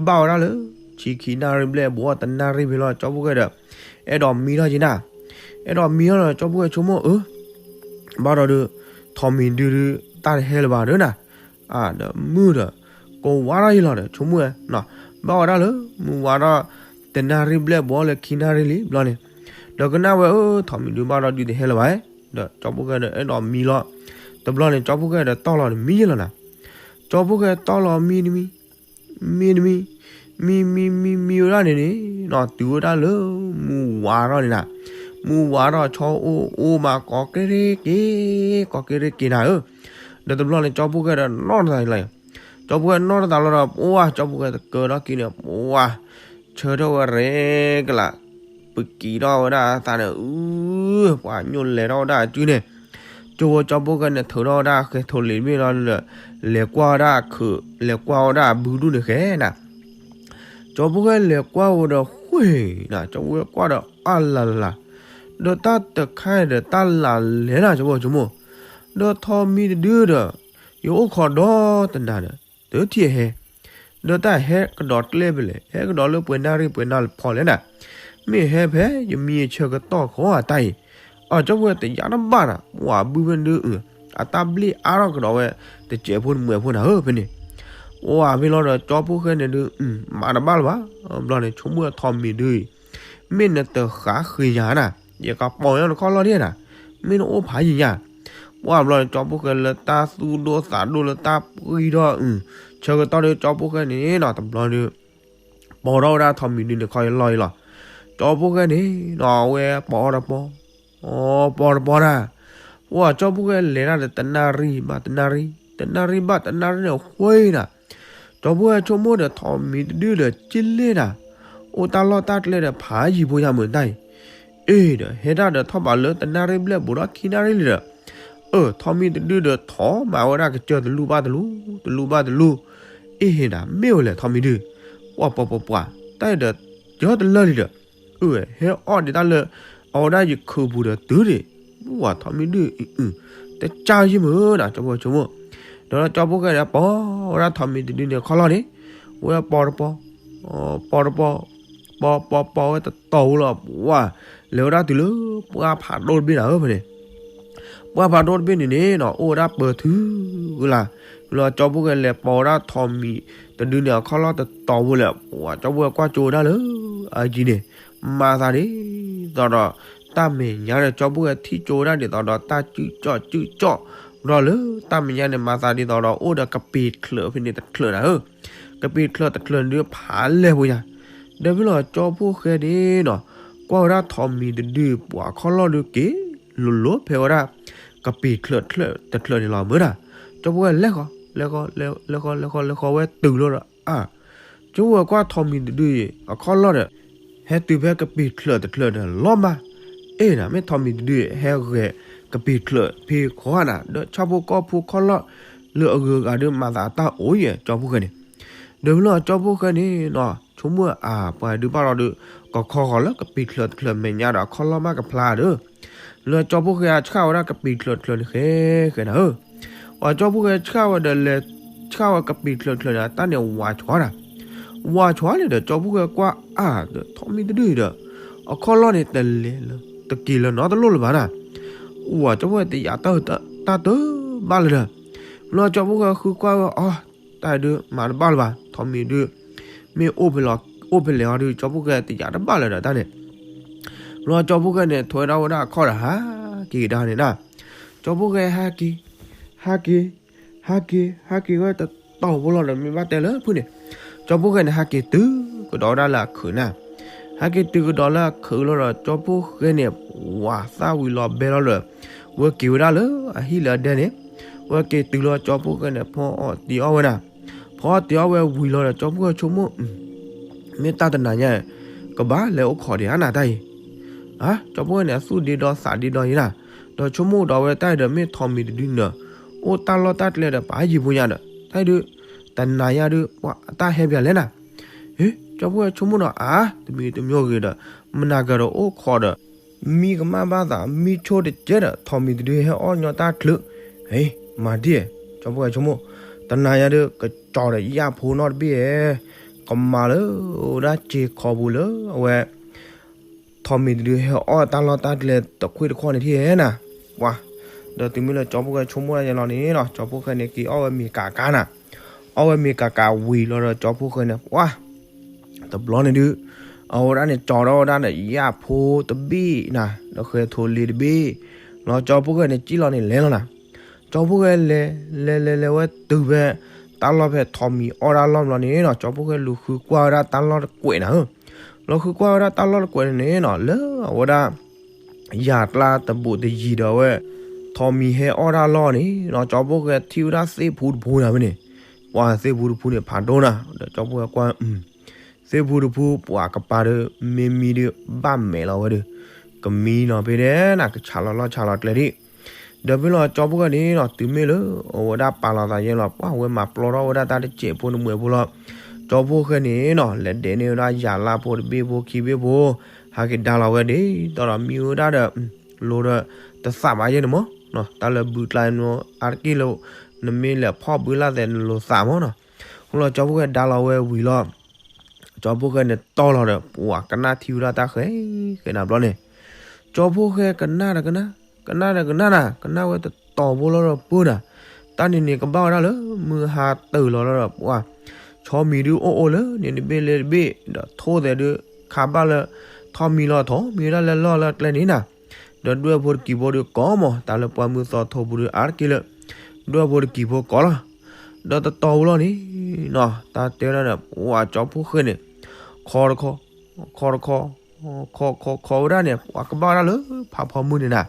ဘၣ်ဝဲဒၣ်လၢ, ဆံခံနၣ်ရံၣ်ဘျဲၣ်ဘူးအီၤတနၣ်ရံၣ်ဖဲလီၤ ကၠီဖီၣ်ဃဲဒီး, အဲၣ်ဒိးမံထီၣ်က့ၤနၤ, အဲၣ်ဒိးမံထီၣ်ဒီးကၠီဖီၣ်ဃဲဆိကမိၣ်အၢ ဘၣ်ဒီးဒုး, ထိးမံၤဒုဒုး, တၢ်တဟဲလၢၤဘၣ်ဒီးနၤ, အဒီးမုၢ်ဒီး, ကိးဝါထီၣ်ယလီၤဒီးဆိကမိၣ်ဝဲ, ဘၣ်ဝဲဒၣ်လၢ, မုၢ်ဝါထီၣ်, တနၣ်ရံၣ်ဘျဲၣ်ဘူးလၢခံနၣ်ရံၣ်လံဘျီန့ၣ်, ဒီးကနၣ်ဝဲအၢ ထိးမံၤဒုးဘၣ်ဒီးဒုးတဟဲလၢၤဘၣ်, ဒီးကၠီဖီၣ်ဃဲဒီးအဲၣ်ဒိးမံလီၤ, တဘျီန့ၣ် ကၠီဖီၣ်ဃဲဒီးတီၢ်လီၤတမံယလီၤနၤ, ကၠီဖီၣ်ဃဲတီၢ်လီၤမံတမံ မံတမံ, မံမံမံမံဝဲဒၣ်န့ၣ်န့ၣ်, တုၤဝဲဒၣ်လၢမုၢ်ဝါထီၣ်န့ၣ်နၤ, မုၢ်ဝါထီၣ်ဆီအိၣ်အိၣ်မးကိးက့ၤရ့က့ၤ, ကိးက့ၤရ့က့ၤနၤဧၢ, ဒီးတဘျီန့ၣ် ကၠီဖီၣ်ဃဲဒီးနီၢ်တသးလီၤ, ကၠီဖီၣ်ဃဲနီၢ်တသးလီၤဒီး ပှၤ ကၠီဖီၣ်ဃဲတကၢထီၣ်က့ၤန့ၣ် ပှၤ, ဆၢထၢၣ်ဝဲရဲကလး, ပကံးထီၣ်ဝဲဒၣ်အသးန့ၣ်, အု, ပှၤညိၣ်လဲၤထီၣ်ဝဲဒၣ်အစုန့ၣ် ကၠိဖိကၠီဖီၣ်ဃဲန့ၣ် ထုးထီၣ်ဝဲဒၣ်ဃဲၤထိးလ့ၤတဘ့ၣ်လီၤဒီး, လဲၤကွၢ်ဝဲဒၣ်ခုး, လဲၤကွၢ်ဝဲဒၣ်အဘုဒူၣ်န့ၣ်ဃဲနၤ, ကၠီဖီၣ်ဃဲလဲၤကွၢ်ဝဲဒီးဃ့ၢ်နၤ, ကၠီဖီၣ်ဃဲကွၢ်ဒီး အါလၢ်လၢ်, ဒီးတၢ်တခါဒီးတၢ်လၢ်လဲၤနၤ ကၠီဖိဆိကမိၣ်, ဒီးထိးမံၤတဒုဒီး ယအိၣ်ခိးဒီတနၤဒီး တထံၣ်အဟဲ, ဒီးတၢ်ဟဲကဒီးကျဲဖဲလဲၣ်, ဟဲကဒီးလၢပှဲၤနၣ်ရံၣ်ပှဲၤနၣ်ဖီလဲၣ်နၤ, မ့ၢ်ဟဲဖဲယမံၤအဆၢကတီၢ်ဃီဧါတၢ်အံၤ, အကၠီဖိဝဲတယာ်တဘၣ်နၤ, ပှၤဘုဖဲဒုး အတၢ်ဘျ့အါထီၣ်ကဒီးဝဲ တစဲးဖိတမှဲးဖိနၤဧၢဖဲန့ၣ်, ပှၤဖဲလီၤဒီးကၠီဖိဃဲန့ၣ်ဒုး မၤတဘၣ်လၢၤဘၣ်, ဘျီန့ၣ် ဆိကမိၣ်ထိးမံၤဒုးအံၤ မ့ၢ်နတဃါဃ့ၤယၤနၤ, ယကပိာ်ညီနခီၣ်လီၢ်ဒံးနၤ, မ့ၢ်နအိၣ်ဖးယံၤညါ, ပှၤဘျီန့ၣ် ကၠီဖိဃဲလၢတၢ်သူၣ်ဒိၣ်သးဒိၣ်လၢတၢ်ပှံထီၣ်အု, ဆၢကတီၢ်ဒီးကၠီဖိဃဲန့ၣ်နီၤ တဘျီဒီး ပိာ်ထီၣ်ဝဲဒၣ်ထိးမံၤဒုးန့ၣ်ခီၣ်လီၢ်အံၤလီၤ, ကၠီဖိဃဲန့ၣ်နီၤ အဝဲပိာ်အီၤတပီၤ အီၤ ပိာ်တပီၤတၢ်, ပှၤကၠီဖိဃဲလဲၤတၢ်ဒီးတနၣ်ရံၣ်ဘၣ်တနၣ်ရံၣ် တနၣ်ရံၣ်ဘၣ်တနၣ်ရံၣ်န့ၣ်ဃ့နၤ, ကၠီဖိဃဲဆိကမိၣ်ဒီးထိးမံၤတဒုဒီးကၠံလဲၣ်နၤ, အိၣ်တၢ်လီၢ်တၢ်ကျဲဒီးဖးယံၤဖိညါမုာ်တၢ်အံၤ, အ့ဒီး ဟဲတၢ်ဒီးထီၣ်ဘးလၢတနၣ်ရံၣ်ဘျဲၣ်ဘူးဒီးခံနၣ်ရံၣ်လံဒီး, အၢ ထိးမံၤတဒုဒီးထိးမၤဝဲဒၣ်ကစၢၢ်တလူၢ်ဘၣ်တလူၢ် တလူၢ်ဘၣ်တလူၢ်, အ့ဟ့နၤ မ့ၢ်ဝဲလဲၣ်ထိးမံၤဒုး, ပှၤပှၤပှၤပှၤ တၢ်အံၤဒီး ယီတလၢလံဒီး အၢ ဟဲအီၣ်ဒံးတၢ်လၢ အဝဲဒၣ်ယခုးပူၤဒီးတုၤဒံး, ပှၤထိးမံၤဒုးအံၤအု, တကၢ်ယံၤမုာ်နၤ ကၠီဖိဃဲဆိကမိၣ်, ဒီးကၠီဖိဃဲန့ၣ် ပိာ်ဝဲဒၣ်ထိးမံၤတဒုန့ၣ်ခီၣ်လီၢ်န့ၣ်, ဝဲပိာ်တပီၤ ပိာ်တပီၤ ပိာ်ပိာ်ပိာ်ဝဲတတီၤဝဲလီၤ, ပှၤ လဲၤဝဲဒၣ်တုၤလၢ ပှၢ်ဖးဒိၣ်တဘ့ၣ်နၤဧၢဖဲန့ၣ်, ပှၢ်ဖးဒိၣ်တဘ့ၣ်န့ၣ်န့ၣ်နီၤ အိၣ်ဝဲဒၣ်ပၢၤထုကလါ, လီၤကၠီဖိဃဲလဲၤပိာ်ဝဲဒၣ်ထိးမံၤတဒုန့ၣ်အခီၣ်လီၢ်တတီၤဝဲလၢ ပှၤကၠီဖိဃဲကွၢ်ကၠိဝဲဒၣ်လၢ အယံၤန့ၣ်, မၤသးဒ်သိးဒီး တၢ်မဲာ်ညါဒီးကၠီဖိဃဲထံၣ်ကၠိဝဲဒၣ်ဒ်သိးဒီး တၢ်စုကၠီၣ်စုကၠီၣ်, ဒီးလၢတၢ်မဲာ်ညါန့ၣ် မၤသးဒ်သိးဒီး အိၣ်ဒီးကပ့ၤချၢးဖဲန့ၣ်တချၢးနၤဧၢ, ကပ့ၤချၢးတချၢးန့ၣ်ဒုးဖးလဲၢ်ဖိညါ, ဒီးဖဲလီၤကၠီဖိဃဲန့ၣ်နီၤ, ကွၢ်ဝဲဒၣ်ထိးမံၤတဒု ပှၤခီၣ်လီၢ်ဒုးက့ၤ လိၤလိၤဖဲဝဲဒၣ် ကပ့ၤချၢးတချၢးန့ၣ်လီၤမုာ်နၤ, ကၠီဖိဃဲလဲၤဃီ လဲၤဃီ လဲၤဃီ လဲၤဃီ လဲၤဃီ လဲၤဃီဝဲတုၤလီၤဒီး အါ ကၠီဖိဃဲကွၢ်ထိးမံၤတဒုအံၤ အခီၣ်လီၢ်ဒီး ဟဲတုၤဖဲကပ့ၤချၢးတချၢးဒီးလီၤမၢ်, အ့နၤ မ့ၢ်ထိးမံၤတဒုအံၤ ဟဲဂဲၤကပ့ၤချၢးဖဲခီဧါနၤ ဒီးဆၣ်ဖိကီၢ်ဖိခီၣ်လီၢ်လၢအဂုၤအဂၤဒုး မၤသးတၢ်အိၣ်ယဲၢ် ကၠီဖိဃဲန့ၣ်, ဒီးဖဲလီၤကၠီဖိဃဲန့ၣ်နီၤ ဆိကမိၣ်အါ ပှၤဒုးဘၣ်လီၤဒီး ကခီဃီၤလၢကပ့ၤချၢးတချၢးမဲာ်ညါဒီး အခီၣ်လီၢ်မးကဖျါဒီး လၢကၠီဖိဃဲဆှၣ်ဝဲဒၣ်ကပ့ၤချၢးတချၢးန့ၣ်ဃဲဃဲနၤဧၢ, ပှၤကၠီဖိဃဲဆှၣ်ဝဲဒီးလဲၤ ဆှၣ်ဝဲကပ့ၤချၢးတချၢးန့ၣ် တၢ်န့ၣ်ဝးဆီနၤ, ဝးဆီန့ၣ်ဒီး ကၠီဖိဃဲကွၢ်အါဒီး ထိးမံၤတဒုအံၤဒီး အခီၣ်လီၢ်န့ၣ်တလဲၤလၢ တက့ၤလၢနီတလိၣ်လၢၤဘၣ်နၤ, ဝးကၠီဖိဃဲတယာ်တၢ်တၢ်တဘၣ်လၢၤဒီး လီၤကၠီဖိဃဲဃုကွၢ်ဝဲအီၤ တၢ်ဒုးမၤတဘၣ်လၢၤဘၣ် ထိးမံၤဒုး မ့ၢ်အိၣ်ဖဲလဲၣ်အီၤဒုး ကၠီဖိဃဲတယာ်တဘၣ်လၢၤဒီးတၢ်န့ၣ်, လီၤကၠီဖိဃဲန့ၣ် ထွဲဒၣ်ဝဲဒၣ်အခီၣ်ဒီးဟးက့ၤကဒါန့ၣ်နၤ, ကၠီဖိဃဲဟးက့ၤ ဟးက့ၤ ဟးက့ၤ ဟးက့ၤဝဲတတီၤဖိလီၤဒီး မ့ၢ်ဘၣ်တဲလၢဖုၣ်န့ၣ်, ကၠီဖိဃဲန့ၣ် ဟးက့ၤတုၤကဒီးဝဲဒၣ်လၢအခုးနၤ, ဟးက့ၤတုၤကဒီးလၢအခုးလီၤဒီး ကၠီဖိဃဲန့ၣ် ဝးသၣ်ဝံၤလီၤဘဲလီၤဒီး ဝဲက့ၤဝဲဒၣ်လၢအဟံၣ်လၢအဒဲန့ၣ်, ဝဲက့ၤတုၤလီၤ ကၠီဖိဃဲန့ၣ် ဖီအီၣ်တံၤအီၣ်ဝဲနၤ, ဖီအီၣ်တံၤအီၣ်ဝဲဝံၤလီၤဒီး ကၠီဖိဃဲဆိကမိၣ် မ့ၢ်တၢ်တနၤညါ ကဘၣ်လဲၤအိၣ်ခိးဒံးဧါနၤတၢ်အံၤ, ကၠီဖိဃဲန့ၣ် အသူၣ်ဒ့ဒီသးဒ့ဒီယဲနၤ, ဒီးဆိကမိၣ်ဒီးဝဲတၢ်အံၤဒီး မ့ၢ်ထိးမံၤတဒုန့ၣ် အိၣ်တၢ်လီၢ်တၢ်ကျဲဒီးပာ်ယံၤဖိညါဒီး တၢ်အံၤဒုး တနၤညါဒုး ပှၤအတၢ်ဟဲပၠးလဲၣ်နၤ, ဟ့ ကၠီဖိဃဲဆိကမိၣ်ဒီး အါ တမံၤတမံၤဂ့ၤဒီး မနၤကဒီးအိၣ်ခိးဒီး မံကမၣ်ဘၣ်သး မံဆိတကဲဒီး ထိးမံၤတဒုဟဲအီၣ်ညီတၢ်ချုး, ဟ့ မၤဒ်, ကၠီဖိဃဲဆိကမိၣ်, တနၤညါဒုး ကကၠီဒီးယၣ်ဖိနီတဘ့ၣ်ဧဲ, ကမၤလၢ အိၣ်ဝဲဒၣ်စ့ခိးပူၤလၢ အဝဲ ထိးမံၤတဒုဟဲအီၣ်တၢ်လီၢ်တၢ်ကျဲတခွ့ၣ်တခီၣ်န့ၣ်ထံၣ်ဧဲနၤ, ပှၤ, ဒီးတုၤမ့ၢ်လၢကၠီဖိဃဲဆိကမိၣ်ဒ်န့ၣ်လီၤန့ၣ်နီၤ ကၠီဖိဃဲန့ၣ်က့ၤအီၣ်ဝဲမ့ၤကးကးနၤ, အီၣ်ဝဲမ့ၤကးကးဝံၤလီၤဒီးကၠီဖိဃဲန့ၣ် ပှၤ တဘျီန့ၣ်ဒုး အဝဲဒၣ်န့ၣ် ကၠီထီၣ်ဝဲဒၣ်န့ၣ် ယၣ်ဖိတဘ့ၣ်နၤ ဒီးဃဲၤထိးလ့တဘ့ၣ်, လီၤကၠီဖိဃဲန့ၣ် ကံၣ်လီၤန့ၣ်လဲၤလီၤနၤ, ကၠီဖိဃဲလဲၤ လဲၤလဲၤလဲၤဝဲတုၤဖဲ တၢ်လီၢ်ဖဲထိးမံၤအီၣ်တၢ်လီၢ်လီၤန့ၣ်နီၤ ကၠီဖိဃဲလူၤဃုကွၢ်ဝဲဒၣ်တၢ်လီၢ်တကွဲးနၤဧၢ, လီၤဃုကွၢ်ဝဲဒၣ်တၢ်လီၢ်တကွဲးန့ၣ်နီၤ လၢအဝဲဒၣ် ယၤကျါတဘူးတယံၤဒီးဝဲ ထိးမံၤဟဲအီၣ်တၢ်လီၢ်န့ၣ်နီၤ ကၠီဖိဃဲထံၣ်ဝဲဒၣ်သ့ၣ်ဖူတဖူနၤဖဲန့ၣ်, ပှၤသ့ၣ်ဖူတဖူန့ၣ် ဖးဒိၣ်နၤ ဒီးကၠီဖိဃဲကွၢ် သ့ၣ်ဖူတဖူ ပှၤကပၤဒီး မ့ၢ်မံဒီး ဘၣ်မဲာ်လီၤဝဲဒီး ကမံလီၤဖဲဒဲးနၤ ကဆးလီၤလီၢ်ဆးလီၤကျဲဒံး, ဒီးဖဲလီၤကၠီဖိဃဲန့ၣ်နီၤ တုၤမ့ၢ်လၢ အဝဲဒၣ်ပာ်လီၤသးယဲလီၤ ပှၤဝဲမၤပျီထီၣ်ဝဲဒၣ်တၢ်တစဲးဖိတမှဲးဖိလီၤ, ကၠီဖိဃဲန့ၣ်နီၤ လဲၤဒဲးန့ၢ်ဝဲဒၣ်ယၤလၢ်ဖိတဘ့ၣ်ဖိခံဘ့ၣ်ဖိ အက့ၤဒါလီၤဝဲဒ်သိးဒီး မံဝဲဒၣ်ဒီး လိၤဒီး တသးဘၣ်ယဲၢ်န့ၣ်မး, တၢ်လၢဘုကျါန့ၣ် အါတက့ၢ်လၢ နမ့ၢ်လဲၤဖီၣ်ဘုလၢ်သဲး နလိၤသးမးနီၤ. အဃိလီၤ ကၠီဖီၣ်ဃဲဒါလီၤဝဲဝံၤလီၤ ကၠီဖီၣ်ဃဲန့ၣ်တီၢ်လီၤဒီး ပှၤကနၣ်ထံဝဲဒၣ်တၢ်ဃဲဃဲနၤဘျီန့ၣ်, ကၠီဖီၣ်ဃဲကနၣ်ဒီးကနၣ်, ကနၣ်ဒီးကနၣ်နၤ, ကနၣ်ဝဲတတီၤဖိလီၤဒီးပၢနၤ, တၢ်န့ၣ်န့ၣ်ကဘၣ်ဝဲဒၣ်လၢ မုၢ်ဟါတၢၢ်လီၤလီၤဒီး ပှၤဆီမံၤဒုအိၣ်အိၣ်လၢန့ၣ်တဘ့ၣ်လၢတဘ့ၣ် ဒီးထိၣ်သဲးဒု ခးဘၣ်လၢ ထိၣ်မံၤလီၤထိၣ်မံၤဝဲဒၣ်လၢလီၢ်လၢကျဲန့ၣ်နၤ, ဒီးဒွဲၣ်ဖိတကံၤဖိဒုကိးမး တၢ်လၢပှၢ်မုၢ်သီထိပူၤဒုအါတက့ၢ်လၢ ဒွဲၣ်ဖိတကံၤဖိကိးလီၤ. ဒီးတတီၤဖိလီၤန့ၣ် တၢ်တဲဝဲဒၣ်န့ၣ် ပှၤကၠီဖီၣ်ဃဲန့ၣ် ခီတခီ ခီတခီ ခီခီခီဝဲဒၣ်န့ၣ် ပှၤကဘၣ်ဝဲဒၣ်လၢဖးဖီမုၢ်န့ၣ်နၤ,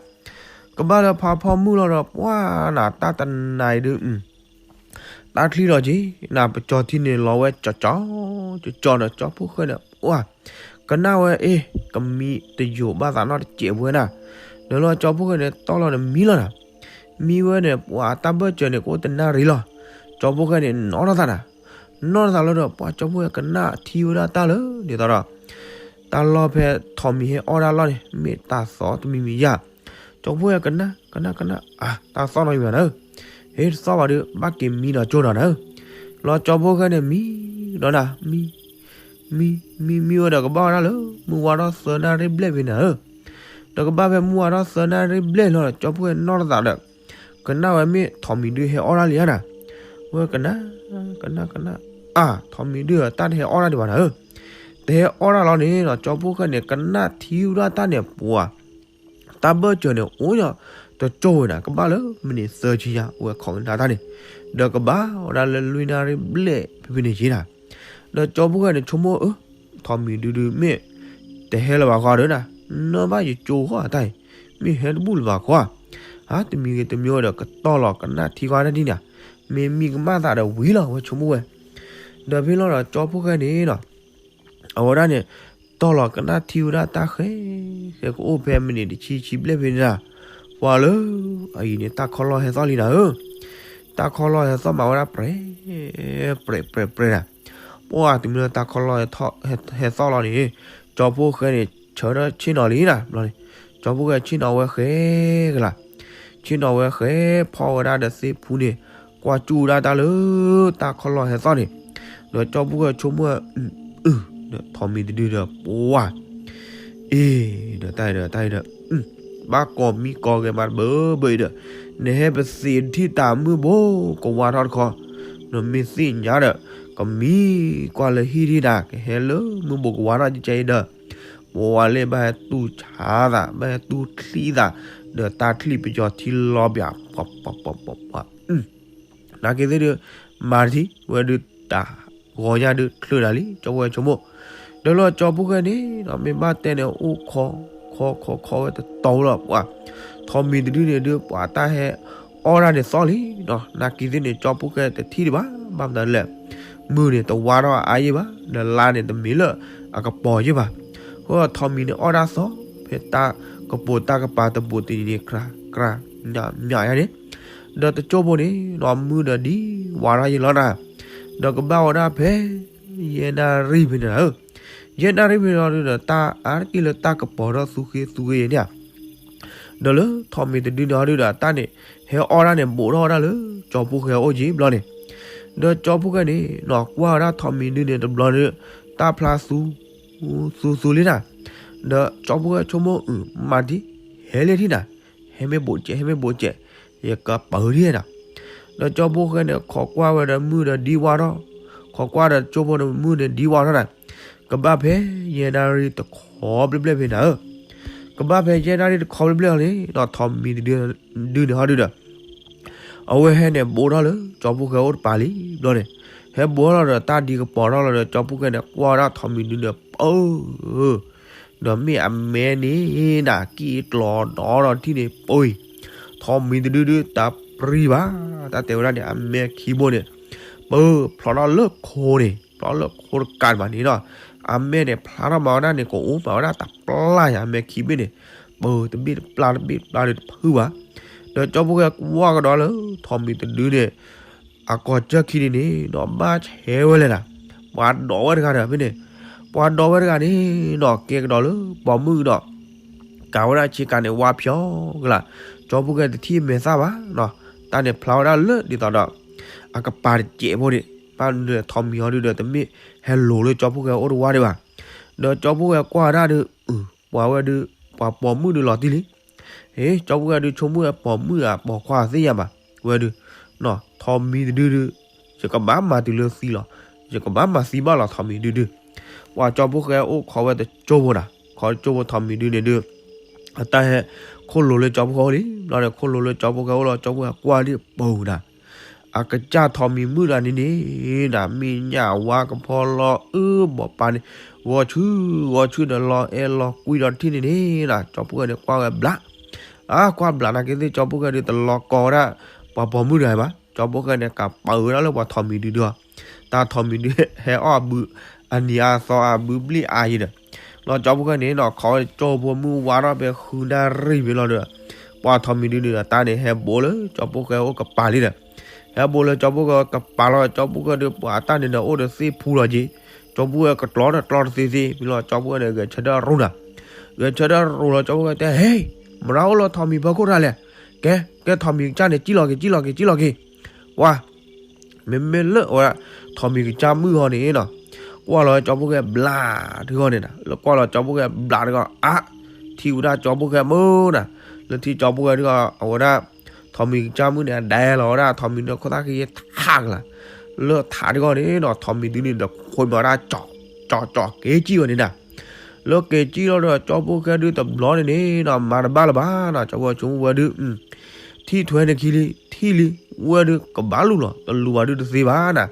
ကဘၣ်လၢဖးဖီမုၢ်လီၤဒီး ပှၤနၤတၢ်တနၤအံၤဒု တၢ်ချံလီၤက့ၤနၤ ပကၠီထံန့ၣ်လီၤဝဲကၠီကၠီ ကၠီကၠီဒီး ကၠီဖီၣ်ဃဲန့ၣ် ပှၤ ကနၣ်ဝဲအ့ၣ် ကမံတယိာ်ဘၣ်သးနီတစဲးဝဲနၤ, ဒီးလီၤကၠီဖီၣ်ဃဲန့ၣ်တီၢ်လီၤန့ၣ်မံလီၤနၤ, မံဝဲန့ၣ် ပှၤတၢ်ဘၢၣ်စၢၤန့ၣ် ကအိၣ်တနၣ်ရံၣ်လီၤ. ကၠီဖီၣ်ဃဲန့ၣ် နီၢ်ထီၣ်သးနၤ, နီၢ်ထီၣ်သးလီၤဒီး ပှၤကၠီဖီၣ်ဃဲကနၣ်ထံဝဲဒၣ်တၢ်လၢ ဒ်သိးဒီး တၢ်လီၢ်ဖဲထိၣ်မံၤဟဲအီၣ်ဒၣ်လီၢ်န့ၣ် မ့ၢ်တၢ်သီတမံၤမံၤယါ, ကၠီဖီၣ်ဃဲကနၣ် ကနၣ် ကနၣ် အါ တၢ်သီၣ်နီၤယၤနၤဧၢ, ဟ့ၣ်တသီၣ်ဘၣ်ဒီး ဘၣ်က့ၤမံနီၤကၠိနီၤနၤဧၢ, လီၤကၠီဖီၣ်ဃဲန့ၣ်မံဒီးနၤ မံ မံ မံ မံဝဲဒီးကဘၣ်ဝဲဒၣ်လၢ မုၢ်ဝါထီၣ်သၢနၣ်ရံၣ်ဘျဲၣ်ဖဲနၤဧၢ, ဒီးကဘၣ်ဖဲမုၢ်ဝါထီၣ်သၢနၣ်ရံၣ်ဘျဲၣ်လီၤဒီး ကၠီဖီၣ်ဃဲနီၢ်ထီၣ်သးဒီး ကနၣ်ဝဲမ့ၢ်ထိၣ်မံၤဒုဟဲအီၣ်ဒၣ်လံဧါနၤ, ဝဲကနၣ် ကနၣ် ကနၣ် အါ ထိၣ်မံၤဒုတၢ်တဟဲအီၣ်ဒၣ်ဒံးဘၣ်နၤဧၢ, တဟဲအီၣ်ဒၣ်လီၤန့ၣ်ဒီး ကၠီဖီၣ်ဃဲန့ၣ် ကနၣ်ထံဝဲဒၣ်တၢ်န့ၣ်ပှၤ တၢ်ဘၢၣ်စၢၤန့ၣ် အိၣ်ညီတကၠိဝဲနၤ ကဘၣ်လၢမံးနံးသၢဆံညါ ဝဲခိးကနၣ်တၢ်န့ၣ်, ဒီးကဘၣ်ဝဲဒၣ်လၢလွံၢ်နၣ်ရံၣ်ဘျဲၣ်ဖဲဖဲန့ၣ်က့ၤနၤ, ဒီးကၠီဖီၣ်ဃဲန့ၣ်ဆိကမိၣ်အၢ, ထိၣ်မံၤဒုဒုမ့ၢ် တဟဲလၢၤဘၣ်ဃီဒီးနၤ, နၢ်ဘၣ်ယကၠိဃီတၢ်အံၤ, မ့ၢ်ဟဲတဘူၣ်လၢၤဘၣ်ဃီဧါ, တမံၤဂ့ၤတမံၤဝဲဒီးကတီၢ်လီၤကနၣ်ထံဃီတၢ်ဒ်န့ၣ်, မ့ၢ်မံကမၣ်သးဒီးဝံၤလီၤဝဲဆိကမိၣ်ဝဲ, ဒီးဖဲလီၤဒီးကၠီဖီၣ်ဃဲန့ၣ်ဒီး အဝဲဒၣ်န့ၣ် တီၢ်လီၤကနၣ်ထံဝဲဒၣ်တၢ်ဃဲ, ဃဲကအိၣ်ဖဲမံးနံးတဆံဆံဘျဲၣ်ဖဲန့ၣ်ဒၣ်, ပှၤလၢအအံၤန့ၣ် တၢ်ခီလီၢ်ဟဲသီၣ်လံနၤဧၢ, တၢ်ခီလီၢ်ဟဲသီၣ်မးဝဲဒၣ်ပြဲး ပြဲး ပြဲး ပြဲးနၤ, ပှၤတမံၤလၢတၢ်ခီလီၢ်ဟဲသီၣ်လီၤန့ၣ်, ကၠီဖီၣ်ဃဲန့ၣ် ဆၢထၢၣ်ဆ့ၣ်နီၤလံနၤ, ဘျီန့ၣ် ကၠီဖီၣ်ဃဲဆ့ၣ်နီၤဝဲဃဲကလၤ ဆ့ၣ်နီၤဝဲဃဲ ဖီၣ်ဝဲဒၣ်ဒီးသ့ၣ်ဖူန့ၣ်, ကွၢ်ကၠူၣ်ဝဲဒၣ်တၢ်လၢတၢ်ခီလီၢ်ဟဲသီၣ်န့ၣ်, ဒီးကၠီဖီၣ်ဃဲဆိကမိၣ်ဝဲ, ဒီးထိၣ်မံၤတဒုဒီး ပှၤ အ့ၣ်, ဒီးတၢ်အံၤဒီး တၢ်အံၤဒီး, ဘၣ်ကိးမံကိးဂဲၤမးတဘၢဘၢအံၤဒီး, နဟဲပသ့ၣ်ထံၣ်တၢ်မုၢ်ဘိကဝါထီၣ်တခီ, နမ့ၢ်သ့ၣ်ညါဒီး, ကမံကွၢ်လၢဟံၣ်ဒံးနၤ ကဟဲလၢမုၢ်ဘိကဝါထီၣ်ကကဲအံၤဒီး ပဝဲလၢဘၣ်ဟဲတူၢ်ဆါသး ဘၣ်ဟဲတူၢ်ချံသး ဒီးတၢ်ချံပယီၤထံလီၤပျး ပှၤ ပှၤ ပှၤ ပှၤ ပှၤ နာ်က့ၤသ့ၣ်ဒုး မၤတထံၣ်ဝဲဒုးတၢ်ဂီၤညါဒုးချၢနၤလံ ကၠီဖီၣ်ဃဲဆိကမိၣ်, ဒီးလၢကၠီဖီၣ်ဃဲန့ၣ်ဒီး မ့ၢ်ဘၣ်တဲန့ၣ်အိၣ်ခိး ခိး ခိး ခိးဝဲတတီၤလီၤ ပှၤ ထိၣ်မံၤတဒုန့ၣ်ဒုး ပှၤတၢ်ဟဲအီၣ်ဒၣ်န့ၣ်သီၣ်လံဒီး နာ်က့ၤသ့ၣ်န့ၣ် ကၠီဖီၣ်ဃဲတထံၣ်ဒံးဘၣ် ဘၣ်မနုၤလဲၣ် မုၢ်န့ၣ်တဝါထီၣ်အါယံၢ်ဘၣ် ဒီးလါန့ၣ်တမ့ၢ်လၢအကပီၤယံၢ်ဘၣ်, အဃိထိၣ်မံၤန့ၣ်အီၣ်ဒၣ်သီၣ် ဖဲတၢ်ကပိာ်တၢ်ကပၤတဘူးတနံၤန့ၣ် ကြၢး ကြၢး ညၣ် ညၣ်ယါန့ၣ်, ဒီးတကၠိဖိန့ၣ် နီၢ်မုၢ်ဒီးဒံဝါထီၣ်ယံာ်လီၤနၤ, ဒီးကဘၣ်ဝဲဒၣ်ဖဲ ယဲၢ်နၣ်ရံၣ်ဖဲန့ၣ်ဧၢ, ယဲၢ်နၣ်ရံၣ်ဖဲန့ၣ်ဒီး တၢ်အါတက့ၢ်လၢတၢ်ကပီၤထီၣ်သူဃ့သူဃ့န့ၣ်ဧါ ဒီးလၢထိၣ်မံၤတဒုန့ၣ်ဟီဒုဒီး တၢ်န့ၣ် ဟဲအီၣ်ဒၣ်န့ၣ် ဘူးထီၣ်ဝဲဒၣ်လၢ ကၠီဖီၣ်ဃဲအအိၣ်က့ၤဘျီန့ၣ်, ဒီးကၠီဖီၣ်ဃဲန့ၣ် နီၢ်ကွၢ်ဝဲဒၣ်ထိၣ်မံၤဒုန့ၣ်တဘျီဒီး တၢ်ဖျါသူ သူသူလံနၤ, ဒီးကၠီဖီၣ်ဃဲဆိကမိၣ်အုး မၤဒ် ဟဲလၢထံၣ်နၤ, ဟဲမ့ၢ်ဘူးကဲး ဟဲမ့ၢ်ဘူးကဲး, ယကပၢၤဒ်နၤ, ဒီးကၠီဖီၣ်ဃဲန့ၣ် ခိးကွၢ်ဝဲဒီးမုၢ်ဒီးဒံဝါထီၣ်, ခိးကွၢ်ဒီးကၠိဖိန့ၣ်မုၢ်န့ၣ်ဒံဝါထီၣ်နၤ, ကဘၣ်ဖဲယဲၢ်နၣ်ရံၣ်တခီဘျဲၣ်ဘျဲၣ်ဖဲနၤဧၢ, ကဘၣ်ဖဲယဲၢ်နၣ်ရံၣ်တခီဘျဲၣ်ဘျဲၣ်လီၤန့ၣ် ဒီးထိၣ်မံၤတဒုန့ၣ်ဟီဒုဒီး အဝဲဟဲန့ၣ်ဘူးထီၣ်လၢကၠီဖီၣ်ဃဲအိၣ်တပၤလံဘျီန့ၣ်, ဟဲဘူးထီၣ်လီၤဒီးတၢ်ဒံကပီၤထီၣ်လီၤဒီး ကၠီဖီၣ်ဃဲန့ၣ် ကွၢ်ဝဲဒၣ်ထိၣ်မံၤဒုန့ၣ် ပၢ ဒီးမ့ၢ်အမဲန့ၣ်နၤ ကံၢ်ကျီၤဒီးထံၣ်န့ၣ် ပၢအံၤ, ထိၣ်မံၤတဒုဒုတၢ်ပြံဘၣ်, တၢ်တဲဝဲဒၣ်န့ၣ် အမဲခံဘိန့ၣ် ပၢ ဖျိးထီၣ်လၢခိန့ၣ် ဖျိးလၢခိတကးဘၣ်န့ၣ်ဒီး အမဲန့ၣ် ဖျါထီၣ်မၤဝဲဒၣ်န့ၣ် ကအိၣ်မၤဝဲဒၣ်တၢ်ပျၢ်ယၤ အမဲခံဘ့ၣ်န့ၣ်, ပၢ တဘ့ၣ်တပျၢ် တဘ့ၣ်တပျၢ်ဒီးတဖုဘၣ်, ဒီးကၠီဖီၣ်ဃဲကွၢ်ကဒီးလၢ ထိၣ်မံၤတဒုန့ၣ် အကီၢ်စၢၢ်ခံန့ၣ်န့ၣ် ဒီးဘၣ်ဆဲးဝဲလဲၣ်နၤ, ပှၤဒိးဝဲတဂၤဒီးဖဲန့ၣ်, ပ ပှၤဒီဝဲတဂၤန့ၣ်နီၤ ကဲကဒီးလၢပိာ်မုၣ်ဒီး ကၤဝဲဒၣ်ဆ့ကၤန့ၣ် ဝါဖျိကလာ်, ကၠီဖီၣ်ဃဲတထံၣ်မဲာ်သၣ်ဘၣ်နီၤ, တၢ်န့ၣ်ဖျါဝဲဒၣ်လၢဒ်သိးဒီး အကပၤတစဲးဖိန့ၣ်, ဘၣ်ဒီးထိးမံၤဟီဒုဒီး တမ့ၢ်ဟဲလိၤလၢကၠီဖီၣ်ဃဲအိၣ်တဝါဒံးဘၣ်. ဒီးကၠီဖီၣ်ဃဲကွၢ်ဝဲဒၣ်ဒီး ပှၤဝဲဒု ပှၤပိာ်မုၣ်ဒုလီၤတံၢ်လံ. ဟ့ၣ် ကၠီဖီၣ်ဃဲဒု ဆိကမိၣ်ဝဲပိာ်မုၣ်ဧါပိာ်ခွါသ့ၣ်ညါဘၣ်, ဝဲဒု ထိးမံၤတဒုဒု ယကဘၣ်မၤတုၤလၢသံလီၤ, ယကဘၣ်မၤသံဘၣ်လီၤ ထိးမံၤဒုဒု. ပှၤကၠီဖီၣ်ဃဲအိၣ်ခိးဝဲတကၠိဖိနီၤ, ခိးတကၠိဖိထိးမံၤဒုန့ၣ်ဒု အတၢ်ဟဲ ခိၣ်လိၤလၢကၠီဖီၣ်ဃဲအိၣ်လံ, ဘျီန့ၣ် ခိၣ်လိၤလၢကၠီဖီၣ်ဃဲအိၣ်လီၤ ကၠီဖီၣ်ဃဲကွၢ်ဒံးပူၤနီၤ, အကစၢ်ထိးမံၤမုၣ်တဂၤန့ၣ်န့ၣ်နီၤ မ့ၢ်ညၣ်ဝါကဖီလီၤအၢဘီးပၤန့ၣ် ဂီၤဆူဂီၤဆူဒီးလီၤအဲၣ်လီၤကွံဒီးတထံၣ်န့ၣ်န့ၣ်နီၤ, ကၠီဖီၣ်ဃဲန့ၣ်ကွၢ်ဝဲဘျး အါ ကွၢ်ဘျးနာ်က့သ့ၣ် ကၠီဖီၣ်ဃဲဒုတလီၤကီဝဲဒၣ် ပှၤပိာ်မုၣ်တဂၤဘၣ်, ကၠီဖီၣ်ဃဲန့ၣ် ကပာ်အုးဝဲဒၣ်လၢပှၤထိးမံၤဒုဒုအီၤ, တၢ်ထိးမံၤဒုဟဲအီၣ်အဘုး အနံၤအသီအဘုးဘျံၣ်အါယံၤဒီး, လီၤကၠီဖီၣ်ဃဲန့ၣ်နီၤ ခိးဝဲကၠိဖိမုၣ်ဝါထီၣ်ဖဲဃုနၣ်ရံၣ်ဖဲလီၤဒီး, ပှၤထိးမံၤဒုန့ၣ်ဒီး တၢ်န့ၣ်ဟဲဘိးလၢကၠီဖီၣ်ဃဲအိၣ်ကပၤလံဒီး, ဟဲဘိးလၢကၠီဖီၣ်ဃဲကပၤလီၤ ကၠီဖီၣ်ဃဲဒု ပှၤတၢ်န့ၣ်ဒီးအိၣ်တသ့ၣ်ဖူလီၤက့ၤ, ကၠီဖီၣ်ဃဲကကျီတကျီတသ့သ့ ဖဲလီၤကၠီဖီၣ်ဃဲန့ၣ် ဂဲၤဆၢထၢၣ်ရူၢ်နီၤ, ဂဲၤဆၢထၢၣ်ရူၢ်လီၤ ကၠီဖီၣ်ဃဲတဲ ဟ့ၣ် မတၤအိၣ်လၢထိးမံၤဖီခိၣ်တၢ်လဲၣ်, ကဲ ကဲထိးမံၤကစၢ်န့ၣ် စံၣ်လီၤက့ၤ စံၣ်လီၤက့ၤ စံၣ်လီၤက့ၤ, ပှၤ မ့မ့ၢ်လၢအဝဲဒၣ် ထိးမံၤကစၢ်မုၣ်ဟီန့ၣ်နီၤ, ကွၢ်လီၤကၠီဖီၣ်ဃဲဘျးတဂီၢ်န့ၣ်နီၤ, လၢကွၢ်လီၤကၠီဖီၣ်ဃဲဘျးတဂီၢ် အါ ထံၣ်ဝဲဒၣ်ကၠီဖီၣ်ဃဲမုၣ်နီၤ, လၢထံၣ်ကၠီဖီၣ်ဃဲတဂီၢ် အဝဲဒၣ် ထိးမံၤကစၢ်မုၣ်န့ၣ် အဒဲလီၤဝဲဒၣ် ထိးမံၤန့ၣ်ခိၣ်သၣ်ဃံထးကလၤ, လၢထးတဂီၢ်န့ၣ်နီၤ ထိးမံၤဒုန့ၣ်ဒီးခွဲမၤဝဲဒၣ် ကၠီကၠီက့ၤစံၣ်ဝဲန့ၣ်နီၤ, လၢက့ၤစံၣ်လီၤဒီး ကၠီဖီၣ်ဃဲဒုတဘျီန့ၣ်န့ၣ်နီၤ မၤတဘၣ်လၢၤဘၣ်နီၤ ကၠီဖီၣ်ဃဲဆိကမိၣ်ဝဲဒု ထံၣ်ထွဲန့ၣ်ခံလံ ထံၣ်လံ ဝဲဒုကဘၣ်လူၤလီၤ တလူၤဘၣ်ဒုတသ့ဘၣ်နီၤ,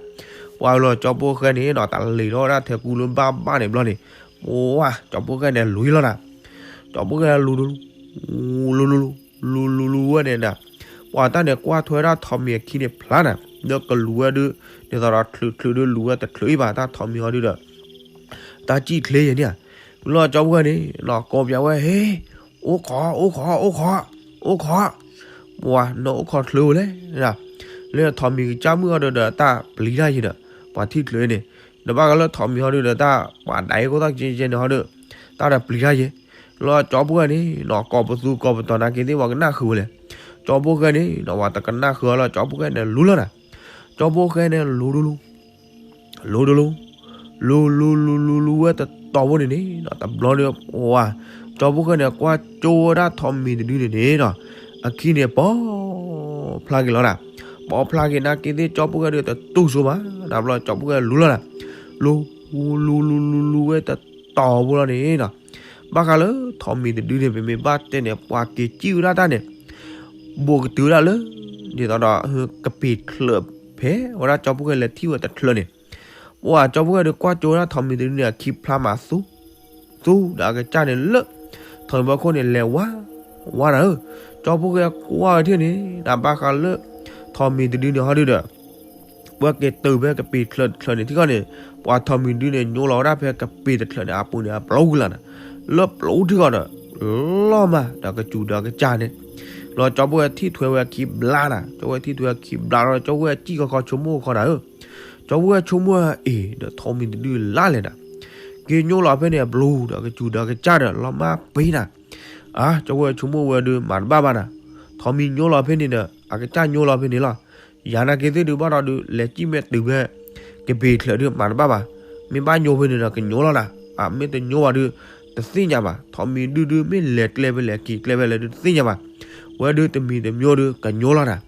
ပှၤလီၤကၠီဖီၣ်ဃဲန့ၣ်နီၤ တၢ်လံၤထီၣ်ဝဲဒၣ်ထဲကူလၢဘၣ်ဘၣ်န့ၣ်ဘျီန့ၣ်, ပှၤကၠီဖီၣ်ဃဲန့ၣ်လူၤလီၤနီၤ, ကၠီဖီၣ်ဃဲလူၤလူၤ လူၤလူၤလူၤ လူၤလူၤလူၤဝဲန့ၣ်နီၤ, ပှၤတၢ်န့ၣ်ကွၢ်ထွဲဒၣ်ထိးမံၤအခံန့ၣ်ဖျါနီၤ ဒီးကလူၤဝဲဒု ဒ်သိးဒီးချုးချုးဒုလူၤဝဲတချုးအံၤဘၣ် တၢ်ထိးမံၤဟီဒုဒီး တၢ်စံၣ်ချ့ယဲၢ်န့ၣ်ဧါ, လီၤကၠီဖီၣ်ဃဲန့ၣ်နီၤ ကိးပၠးဝဲ ဟ့ၣ် အိၣ်ခိး အိၣ်ခိး အိၣ်ခိး အိၣ်ခိး, ပှၤနီၢ်အိၣ်ခိးချုးဝဲလဲၣ်, လၢထိးမံၤကစၢ်မုၣ်ဟီဒုဒီးတၢ်ပျံၤတၢ်ယံၤဒီး ပှၤထံၣ်ချုးန့ၣ်, ဒီးဘၣ်ဃးလၢထိးမံၤဟီဒုဒီးတၢ် ပှၤဒၣ်အံၤခိၣ်သၣ်ကဲကဲန့ၣ်ဟီဒု တၢ်ဒီးပျံၤတၢ်ယံၤ, လီၤကၠီဖီၣ်ဃဲန့ၣ်နီၤ ကိးပသူကိးပတီၤနာ်က့သ့ၣ် ပှၤကနၣ်ဃုာ်ဝဲလဲၣ်, ကၠီဖီၣ်ဃဲန့ၣ်နီၤ ပှၤတကနၣ်ဃုာ်အီၤလီၤ ကၠီဖီၣ်ဃဲန့ၣ်လူၤလီၤနီၤ, ကၠီဖီၣ်ဃဲန့ၣ်လူၤလူၤလူၤ လူၤတလူၤ လူၤလူၤလူၤလူၤလူၤဝဲတတီၤဖိန့ၣ်န့ၣ်နီၤ တဘျီန့ၣ် ပှၤ ကၠီဖီၣ်ဃဲန့ၣ် ကွၢ်ကၠိဝဲဒၣ်ထိးမံၤတဒုန့ၣ်န့ၣ်နီၤ အခံန့ၣ် ပိာ်ဖျါက့ၤလီၤနီၤ, ပိာ်ဖျါက့ၤနာ်က့သ့ၣ် ကၠီဖီၣ်ဃဲဒုတတူၢ်စိဘၣ်နီၤ ဘျီကၠီဖီၣ်ဃဲလူၤလီၤနီၤ, လူၤ လူၤလူၤလူၤဝဲတတီၤဖိလီၤန့ၣ်နီၤ, ဘၣ်ဃးလၢထိးမံၤတဒုန့ၣ် ပမ့ၢ်ဘၣ်တဲန့ၣ် ပှၤက့ၤစံၣ်ဝဲဒၣ်တၢ်န့ၣ် ဘူးကတုၤဝဲဒၣ်လၢ ဒ်သိးဒီး ကပ့ၤချၢးဖဲ အဝဲဒၣ်ကၠီဖီၣ်ဃဲလဲၤထံၣ်ဝဲတချၢးန့ၣ်, ပှၤကၠီဖီၣ်ဃဲဒုးကွၢ်ကၠိဝဲဒၣ်ထိးမံၤတဒုန့ၣ် အခံဖျါမးသူ သူဒီးအကစၢ်န့ၣ်လၢ ထိးမံၤဖီခိၣ်န့ၣ် လဲၤဝါ ဝါနၤဧၢ, ကၠီဖီၣ်ဃဲကွၢ်ဝဲထံၣ်န့ၣ် တၢ်ဘၣ်ဃးလၢ ထိးမံၤတဒုန့ၣ်ဟီဒုဒီး ပှၤက့ၤတုၤဖဲကပ့ၤချၢးတချၢးန့ၣ် ထံကီၢ်န့ၣ် ပှၤထိးမံၤတဒုန့ၣ် ညိလီၤဝဲဒၣ်ဖဲကပ့ၤတချၢးန့ၣ် အပူၤန့ၣ် အပျိကလၤနၤ, လၢပျိထံကီၢ်ဒီး လီၤမး ဒီးကစူၤဒီးကစၢ်န့ၣ်, လီၤကၠီဖီၣ်ဃဲထံၣ်ထွဲဝဲအခံဘျါနၤ, ကၠီဖီၣ်ဃဲထံၣ်ထွဲအခံဘျါဒီး ကၠီဖီၣ်ဃဲစံၣ်ခီခီဆိကမိၣ်ခီနၤဧၢ, ကၠီဖီၣ်ဃဲဆိကမိၣ်အ့ၣ် ဒီးထိးမံၤတဒုလၢလဲၣ်နၤ, က့ၤညိလီၤဖဲန့ၣ်အပျိဒီးကစူၤဒီးကစၢ်ဒီး လီၤမးပ့ၤနၤ, အါ ကၠီဖီၣ်ဃဲဆိကမိၣ်ဝဲဒုးမၤတဘၣ်ဘၣ်နၤ, ထိးမံၤညိလီၤဖဲန့ၣ်ဒီး အကစၢ်ညိလီၤဖဲန့ၣ်လီၤ, ယၤနာ်က့သ့ၣ်ဒုးဘၣ်ဒီးဒုး လဲၤစံၣ်မဲာ်တုၤဖဲ ကပ့ၤချၢးဒုးမၤတဘၣ်ဘၣ်, မ့ၢ်ဘၣ်ညိဖဲန့ၣ်ဒီးကညိလီၤနၤ, အမ့ၢ်တညိဘၣ်ဒုး တသ့ၣ်ညါဘၣ်, ထိးမံၤဒုဒုးမ့ၢ်လဲၤကျဲဖဲလဲၣ်က့ၤကျဲဖဲလဲၣ်ဒုးတသ့ၣ်ညါဘၣ်, ဝဲဒုးတမံၤတမံၤဒုးကညိလီၤနၤ,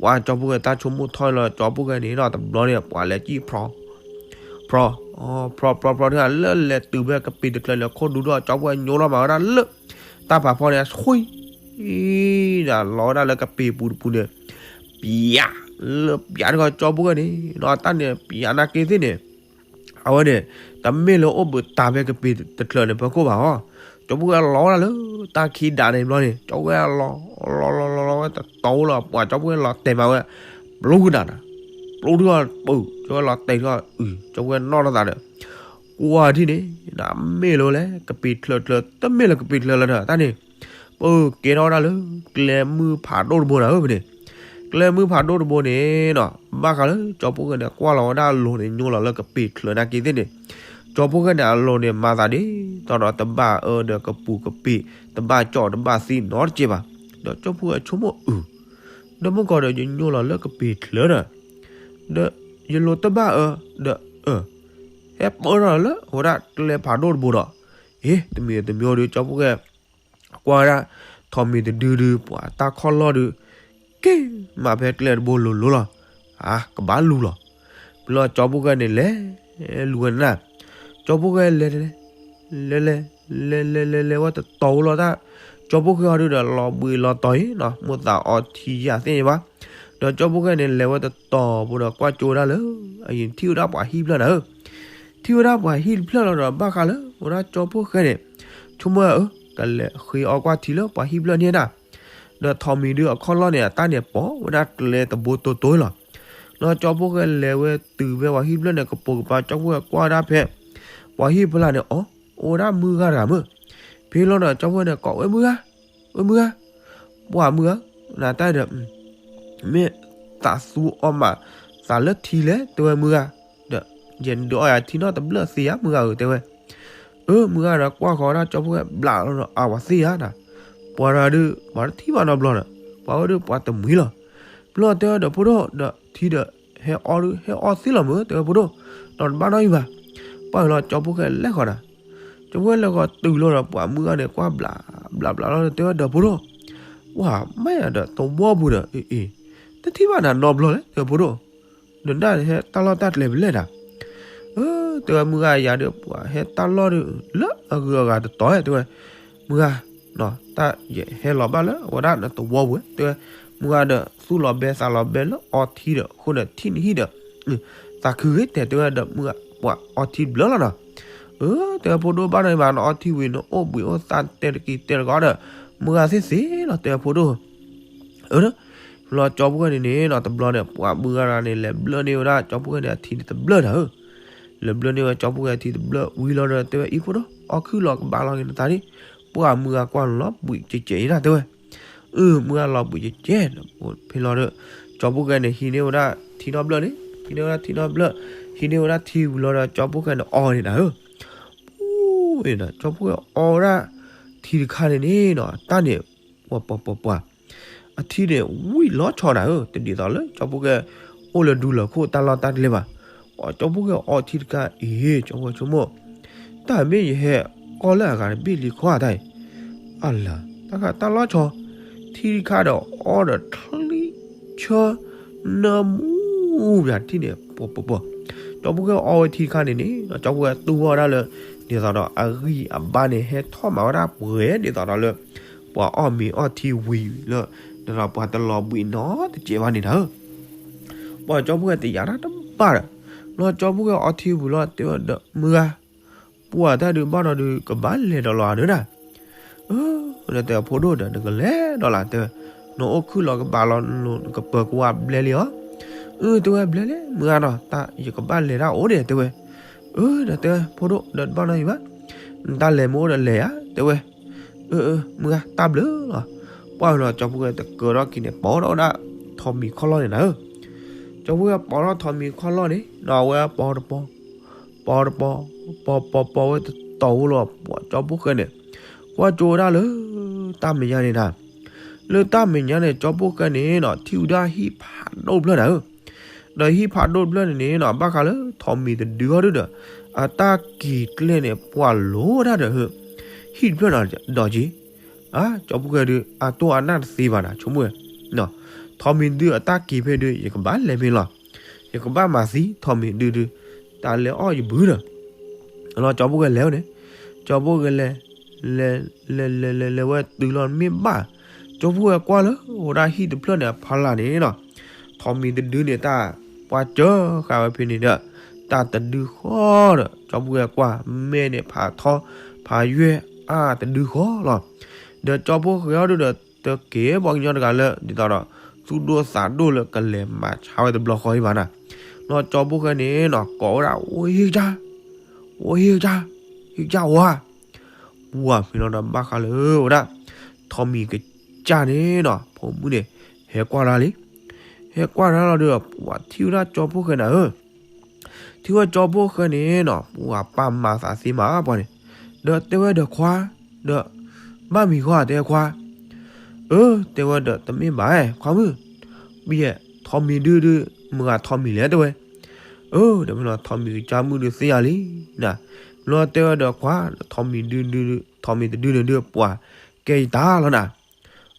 ပှၤကၠီဖီၣ်ဃဲတၢ်ဆိကမိၣ်ထီၣ်လီၤ ကၠီဖီၣ်ဃဲန့ၣ်ဒီးတဘျီန့ၣ် ပှၤလဲၤစံၣ်ဖျီ ဖျီ ဖျီဖျီဖျီဒုး လၢလဲၤတုၤဖဲကပ့ၤတချၢးန့ၣ် ခိၣ်ဒူဒီးကၠီဖီၣ်ဃဲညိလီၤမးဝဲဒၣ်လၢ တၢ်ဖးဖီန့ၣ် အဆွံ ဒၣ်လီၤဝဲဒၣ်လၢကပ့ၤပူၤတပူၤန့ၣ်, ပျး လၢပျးတခီကၠီဖီၣ်ဃဲန့ၣ် ဒီးတၢ်န့ၣ်ပျးနာ်က့သ့ၣ်န့ၣ်, အဝဲန့ၣ် တမ့ၢ်လၢအိၣ်ဘှံးတၢ်ဖဲကပ့ၤတချၢးန့ၣ်ဖီခိၣ်ဘၣ်အီၤ, ကၠီဖီၣ်ဃဲလီၤဝဲဒၣ်လၢတၢ်ခံဒးန့ၣ်ဘျီန့ၣ် ကၠီဖီၣ်ဃဲလီၤ လီၤလီၤလီၤလီၤဝဲတတီၤလီၤ ပှၤကၠီဖီၣ်ဃဲလီၤတဲာ်မးဝဲ ပျိကနၣ်နၤ, ပျိထံအီၤပၢၢ် ကၠီဖီၣ်ဃဲလီၤတဲာ်ထံအီၤအုၣ် ကၠီဖီၣ်ဃဲနီၣ်ထီၣ်သးဒီး ကွၢ်ထံၣ်န့ၣ် မ့ၢ်လၢလဲၣ် ကပ့ၤချၢးချၢး တမ့ၢ်လၢကပ့ၤချၢးလၢၤဒီး တၢ်န့ၣ် ပၢၢ်ကဲထီၣ်ဝဲဒၣ်လၢ ကျဲမုၢ်ဖးဒိၣ်တဘိနၤဧၢ ဖဲန့ၣ်, ကျဲမုၢ်ဖးဒိၣ်တဘိန့ၣ်နီၤ ဘၣ်ဃးလၢကၠီဖီၣ်ဃဲန့ၣ် ကွၢ်လီၤဝဲဒၣ်အလိၤန့ၣ် ညိလီၤလၢကပ့ၤချၢးနာ်က့သ့ၣ်န့ၣ်, ကၠီဖိၣ်ဃဲန့ၣ်အလိၤန့ၣ် မၤသးဒ်သိးဒီးတဘၣ်အၢဒီးကပူၤကပ့ၤ, တဘၣ်ကၠီၣ်တဘၣ်သံနီတကဲးဘၣ်. ဒီးကၠီဖိၣ်ဃဲဆိကမိၣ်အုး, ဒီးမုၢ်ကီၢ်ဒီးယညိၣ်လီၤလၢကပ့ၤချၢဒီး, ဒီးယလိၤတဘၣ်အၢဒီးအၢ, ဟဲပၢထီၣ်လၢအဝဲဒၣ်ကျဲဖးဒိၣ်တဘိဒီး, အ့ တမံၤတမံၤဒီး ကၠီဖိၣ်ဃဲ ကွၢ်ဝဲဒၣ် ထိးမံၤတဒုဒု ပှၤတၢ်ခီၣ်လီၢ်ဒု က့ၤမးဖဲကျဲတဘိလိၤလိၤလီၤ. အါ ကဘၣ်လူၤလီၤ. ဖဲလီၤကၠီဖိၣ်ဃဲန့ၣ်လဲၤလူၤဝဲန့ၣ်, ကၠီဖိၣ်ဃဲလဲၤ လဲၤလဲၤ လဲၤလဲၤလဲၤလဲၤဝဲတတီၤဝဲလီၤတၢ်, ကၠီဖိၣ်ဃဲအီၤဒုဒီးလီၤဘှံးလီၤတီၤအံၤနီၤ မိၢ်သးအီထံယၢ်သ့ၣ်ညါဘၣ်. ဒီးကၠီဖိၣ်ဃဲန့ၣ်လဲၤဝဲတတီၤဖိဒီးကွၢ်ကၠိဝဲဒၣ်လၢ အယံၤထံၣ်ဝဲဒၣ်ပှၤဟံၣ်ဖျၢၣ်နၤဧၢ ထံၣ်ဝဲဒၣ်ပှၤဟံၣ်တဖျၢၣ်လီၤဒီးဘၣ်ဃးလၢ ဝဲဒၣ်ကၠီဖိၣ်ဃဲန့ၣ် ဆိကမိၣ်ဝဲအၢ ကလဲၤဃ့အီကွၢ်ထံလၢပှၤဟံၣ်ဖျၢၣ်န့ၣ်ဒၣ်, ဒီးထိးမံၤဒုအခီၣ်လီၢ်န့ၣ် အတၢ်န့ၣ်ပိာ်ဝဲဒၣ်ကျဲတဘိတိတိလီၤ. ဒီးကၠီဖိၣ်ဃဲလဲၤဝဲတုၤဖဲပှၤဟံၣ်ဖျၢၣ်န့ၣ် ကပိာ်ကပၤ ကၠီဖိၣ်ဃဲကွၢ်ဒၣ်ဖဲ ပှၤဟံၣ်ဖျၢၣ်န့ၣ်အီၤ အိၣ်ဝဲဒၣ်မုၢ်ဂၤတဂၤမုၢ်, ဖဲလီၤဒီးကၠီဖိၣ်ဃဲန့ၣ်ကိးဝဲမုၢ်ဂၤ ဝဲမုၢ်ဂၤ, ပှၤမုၢ်ဧၢ, နတၢ်ဒီး မ့ၢ်သးသူအီၣ်မးသးလၢထံလဲၣ် တဲဝဲမုၢ်ဂၤ, ဒီးယဲဒုးအီၣ်ယၤထံနီတဘျၢၣ်သ့ဧါ မုၢ်ဂၤဧၢ တဲဝဲ. အၢ မုၢ်ဂၤဒီးကွၢ်ဃီၤဝဲဒၣ်ကၠီဖိၣ်ဃဲဘျးလီၤဒီး အါ ပှၤသ့ဧါနၤ, ပှၤတဂၤဒုး ပှၤတထံၣ်ဘၣ်နီတဘျီဒီး ပှၤဝဲဒုးပှၤတမှံၤလီၤ. ဖဲလီၤတဲဝဲဒီးဖိဒိၣ်ဒီးထံဒီး ဟဲအီဒုး ဟဲအီသ့လီၤမုၢ် တဲဝဲဖိဒိၣ်, နီတဘၣ်နီတမံၤဘၣ်. ပှၢ်လီၤကၠီဖိၣ်ဃဲလဲၤဃီၤနၤ, ကၠီဖိၣ်ဃဲလဲၤဃီၤတုၤလီၤဒီး ပှၤမုၢ်ဂၤန့ၣ်ကွၢ်ဘျးဘျးဘျးလီၤ တဲဝဲဒီးဖိဒိၣ်, ပှၤမ့ၢ်ယၤဒီးသဝီပူၤဒီး အ့ အ့ တထံၣ်ဘၣ်နၤနီတဘျီလဲၣ် တဲဝဲဖိဒိၣ်, နဒၣ်ဟဲတၢ်လီၢ်တၢ်ကျဲဖဲလဲၣ်နၤ. အၢ တဲဝဲမုၢ်ဂၤ ယၤဒီးပှၤဟဲတၢ်လီၢ်ဒီး လၢအဂုၤအဂၤတတီၤ တဲဝဲ, မုၢ်ဂၤ တၢ်ယဟဲလီၤဘၣ်လၢအဝဲဒၣ်နသဝီပူၤ တဲဝဲ, မုၢ်ဂၤဒီးသူၣ်လီၤဘဲသးလီၤဘဲလၢအီထံဒီး အဃိန့ၣ်ထံၣ်နဟံၣ်ဒီး သးခုဂ့ၤတဲ တဲဝဲဒီးမုၢ်ဂၤ ပှၤအီထံတဘျၢလီၤနီၤ. အၢ တဲဝဲဖိဒိၣ်ဘၣ်နီၤ မ့ၢ်နအီထံဝံၤ နအိၣ်ဘှံးအိၣ်သါတဲတက့ၤတဲတကီးဒီး မုၢ်ဂၤသ့ၣ်သ့ၣ်လီၤ တဲဝဲဖိဒိၣ်. အၢ လီၤကၠီဖိၣ်ဃဲန့ၣ်န့ၣ်နီၤ တဘျီန့ၣ် ပှၤမုၢ်ဂၤတဂၤန့ၣ် လဲၤဘျၢန့ၢ်ဝဲဒၣ်ကၠီဖိၣ်ဃဲန့ၣ်အထံန့ၣ်တဘျၢနၤဧၢ. လဲၤဘျၢန့ၢ်ဝဲကၠီဖိၣ်ဃဲအထံတဘျၢဝံၤလီၤဒီး တဲဝဲအံၤဖိဒိၣ် အီၣ်ခုၣ်လီၤကဘးလီၤက့ၤနသးဒ် ပှၤမုၢ်ဂၤကွၢ်လီၤဘှံးကဲးကဲးအံၤဒၣ်တဲဝဲ. အၢ မုၢ်ဂၤလီၤဘှံးကဲးကဲး ဖဲလီၤဒီး ကၠီဖိၣ်ဃဲန့ၣ် ဟံးန့ၢ်ဝဲဒၣ်ထံနီတဘျၢၣ်န့ၣ် ဟံးန့ၢ်ဝဲဒၣ်ထံနီတဘျၢၣ် ဟံးန့ၢ်ဝဲဒၣ်ထံဝံၤလီၤဒီး ကၠီဖိၣ်ဃဲန့ၣ်အီန့ၣ်နၤဧၢ. ပူၤ ကၠီဖိၣ်ဃဲအီဝဲဒၣ်ထံတခါန့ၣ်န့ၣ်နီၤ တၢ်န့ၣ် ပှၤပှၤပှၤပှၤ အထံန့ၣ်ဝံၣ်လီၤဆီနၤဧၢ တဒ်သိးလၢကၠီဖိၣ်ဃဲ အိၣ်လၢဒူလၢာ်ခိၣ်တၢ်လီၢ်တၢ်ကျဲဘၣ်. ပှၤကၠီဖိၣ်ဃဲအီထံတခါအံၤ ကၠီဖိၣ်ဃဲဆိကမိၣ် တၢ်မ့ၢ်ယဟဲကီၢ်လၢအဂၤတဘ့ၣ်လံခီဧါတၢ်အံၤ အလၤ တၢ်ခါတၢ်လီၢ်ဆီ ထံတခါဒီးအီဒီးချံဆၢ နၢမူ ပှၤထံၣ်န့ၣ် ပှၤပှၤပှၤ ကၠီဖိၣ်ဃဲအီဝဲထံတခါန့ၣ်န့ၣ် ကၠီဖိၣ်ဃဲသူၣ်ထီၣ်ဝဲဒၣ်လၢ ဒ်သိးဒီးအဂံၢ်အဘါန့ၣ် ဟဲထီၣ်မၤဝဲဒၣ်ပှဲၤ ဒ်သိးဒီးလၢ ပှၤအီၣ်မ့ၤအီထံဝံၤလၢ ဒ်သိးပှၤတလီၤဘှံးနီတစဲးဘၣ်န့ၣ်နၤဧၢ. ပှၤကၠီဖိၣ်ဃဲတယာ်တၢ်တဘၣ်ဒီး လီၤကၠီဖိၣ်ဃဲအီထံဝံၤလီၤ တဲဝဲဒီးမုၢ်ဂၤ ပှၤတၢ်ဒုးဘၣ်ဒီးဒုးကဘၣ်လဲၤဒီးလီၤဧါနၤ အၢ ဒီးတဲဖိဒိၣ်ဒီး နကလဲၤဒီးလၢ တဲဝဲ, နအိၣ်ခုၣ်လီၤကဘးလီၤ နကပၢၤကဝါဘျဲလံဧါ. အၢ တဲဝဲ ဘျဲလံ မုၢ်ဂၤနီၤ တၢ်ယကဘၣ်လဲၤတၢ်အိၣ်ဒံး တဲဝဲ. အၢ ဒီးတဲဝဲ ဖိဒိၣ်ဒီးတဘၣ်နီတမံၤဘၣ်, နတၢ်လဲၤမ့ၢ်အိၣ်ဒီးလဲၤဧါ တဲဝဲ. အၢ အၢ မုၢ်ဂၤ တၢ်ဘျုးလီၤ. ပှၢ်လီၤကၠီဖိၣ်ဃဲတကၢထီၣ်က့ၤန့ၣ် ပိာ်ထီၣ်ဝဲဒၣ် ထိးမံၤခီၣ်လီၢ်န့ၣ်နၤဧၢ. ကၠီဖိၣ်ဃဲပိာ်ထီၣ်ထိးမံၤခီၣ်လီၢ်န့ၣ် နီၤ အဝဲပိာ်တပီၤ ပိာ်တပီၤ ပိာ်ပိာ်ပိာ်ဝဲတတီၤဝဲလီၤ ပှၤကၠီဖိၣ်ဃဲန့ၣ် ကွၢ်ကၠိဝဲဒၣ်လၢ တၢ်မဲာ်ညါန့ၣ်နၤ, လၢတၢ်မဲာ်ညါန့ၣ် ကၠီဖိၣ်ဃဲန့ၣ်နီၤ ထံၣ်ဝဲဒၣ်ဟံၣ်ဖးဒိၣ်တဖျၢၣ်နၤဧၢ. ဒီးဟံၣ်ဖးဒိၣ်တဖျၢၣ်န့ၣ်န့ၣ်နီၤ ဘၣ်ဃးလၢထိးမံၤတဒုဟီဒုဒီး အတၢ်က့ၤကျဲန့ၣ် ပှၤလိၤဝဲဒၣ်ဒီး ဟံၣ်တဖျၢၣ်နီၤဒီးက့ၤ အါ ကၠီဖိၣ်ဃဲဒုး အတိၢ်အနၢ်တသ့ဘၣ်နၤ ဆိကမိၣ်ဝဲ, ထိးမံၤဒုးအတၢ်က့ၤဖဲဒုး ယကဘၣ်လဲၤမ့ၢ်လီၤ, ယကဘၣ်မၤသံထိးမံၤဒုးဒုး တၢ်လဲၤအီၣ်ယဘုဒီး လီၤကၠီဖိၣ်ဃဲလဲၤဝဲန့ၣ်, ကၠီဖိၣ်ဃဲလဲၤ လဲၤ လဲၤ လဲၤ လဲၤ လဲၤဝဲတုၤလီၤမ့ၢ်ဘၣ်, ကၠီဖိၣ်ဃဲကွၢ်လၢ အိၣ်ဒၣ်ဟံၣ်တဖျၢၣ်န့ၣ်အဖီလာ်န့ၣ်နီၤ, ထိးမံၤတဒုန့ၣ် တၢ်ပှၤစၢဃာ်ဝဲဖဲန့ၣ်ဒီး တၢ်တဒုဃီဒီး ကၠီဖိၣ်ဃဲကွၢ် မဲာ်န့ၣ်ဖးထီ ဖးယွဲၢ်အါတဒုဃီလီၤ. ဒီးကၠီဖိၣ်ဃဲအီၤဒုဒီး တက့ၢ်ပှၤကညီတဂၤလၢ ဒ်သိးဒီး သူၣ်ဒိၣ်သးဒိၣ်လၢကလဲၤမၤဆါဝဲတဘျီဃီအံၤဘၣ်နၤ, လီၤကၠီဖိၣ်ဃဲန့ၣ်နီၤ ကိးဝဲဒၣ် အိၣ်ဟ့ၣ်ကစၢ် အိၣ်ဟ့ၣ်ကစၢ် ဟ့ၣ်ကစၢ်ဝါ ပှၤဖဲလီၤဒီးဘၣ်ဃးလၢဝဲဒၣ် ထိးမံၤကစၢ်န့ၣ်နီၤ ဖိမုၣ်န့ၣ် ဟဲကွၢ်တၢ်လံ, ဟဲကွၢ်တၢ်လီၤဒီး ပှၤထံၣ်ဝဲဒၣ်ကၠီဖိၣ်ဃဲနၤဧၢ, ထံၣ်ဝဲကၠီဖိၣ်ဃဲန့ၣ်နီၤ ပှၤပာ်မၤသးသ့မးပှၤန့ၣ်, ဒီးတဲဝဲဒီးခွါ, ဒီး ဘၣ်မံၤဃီဧါ တဲခွါ, အၢ တဲဝဲဒီးတမ့ၢ်ဘၣ်ခွါမုၣ်, ဘၣ်ထိးမံၤဒုဒု, မုၢ်ဂၤထိးမံၤလဲၣ်တဲဝဲ, အၢ ဒီးဖဲလီၤထိးမံၤကစၢ်မုၣ်ဒုသ့ယၤလံ, နၤ, ဖဲလီၤတဲဝဲဒီးခွါ, ထိးမံၤဒုဒု, ထိးမံၤတဒုန့ၣ်ဒု ပှၤကဲယတၢ်လီၤနၤ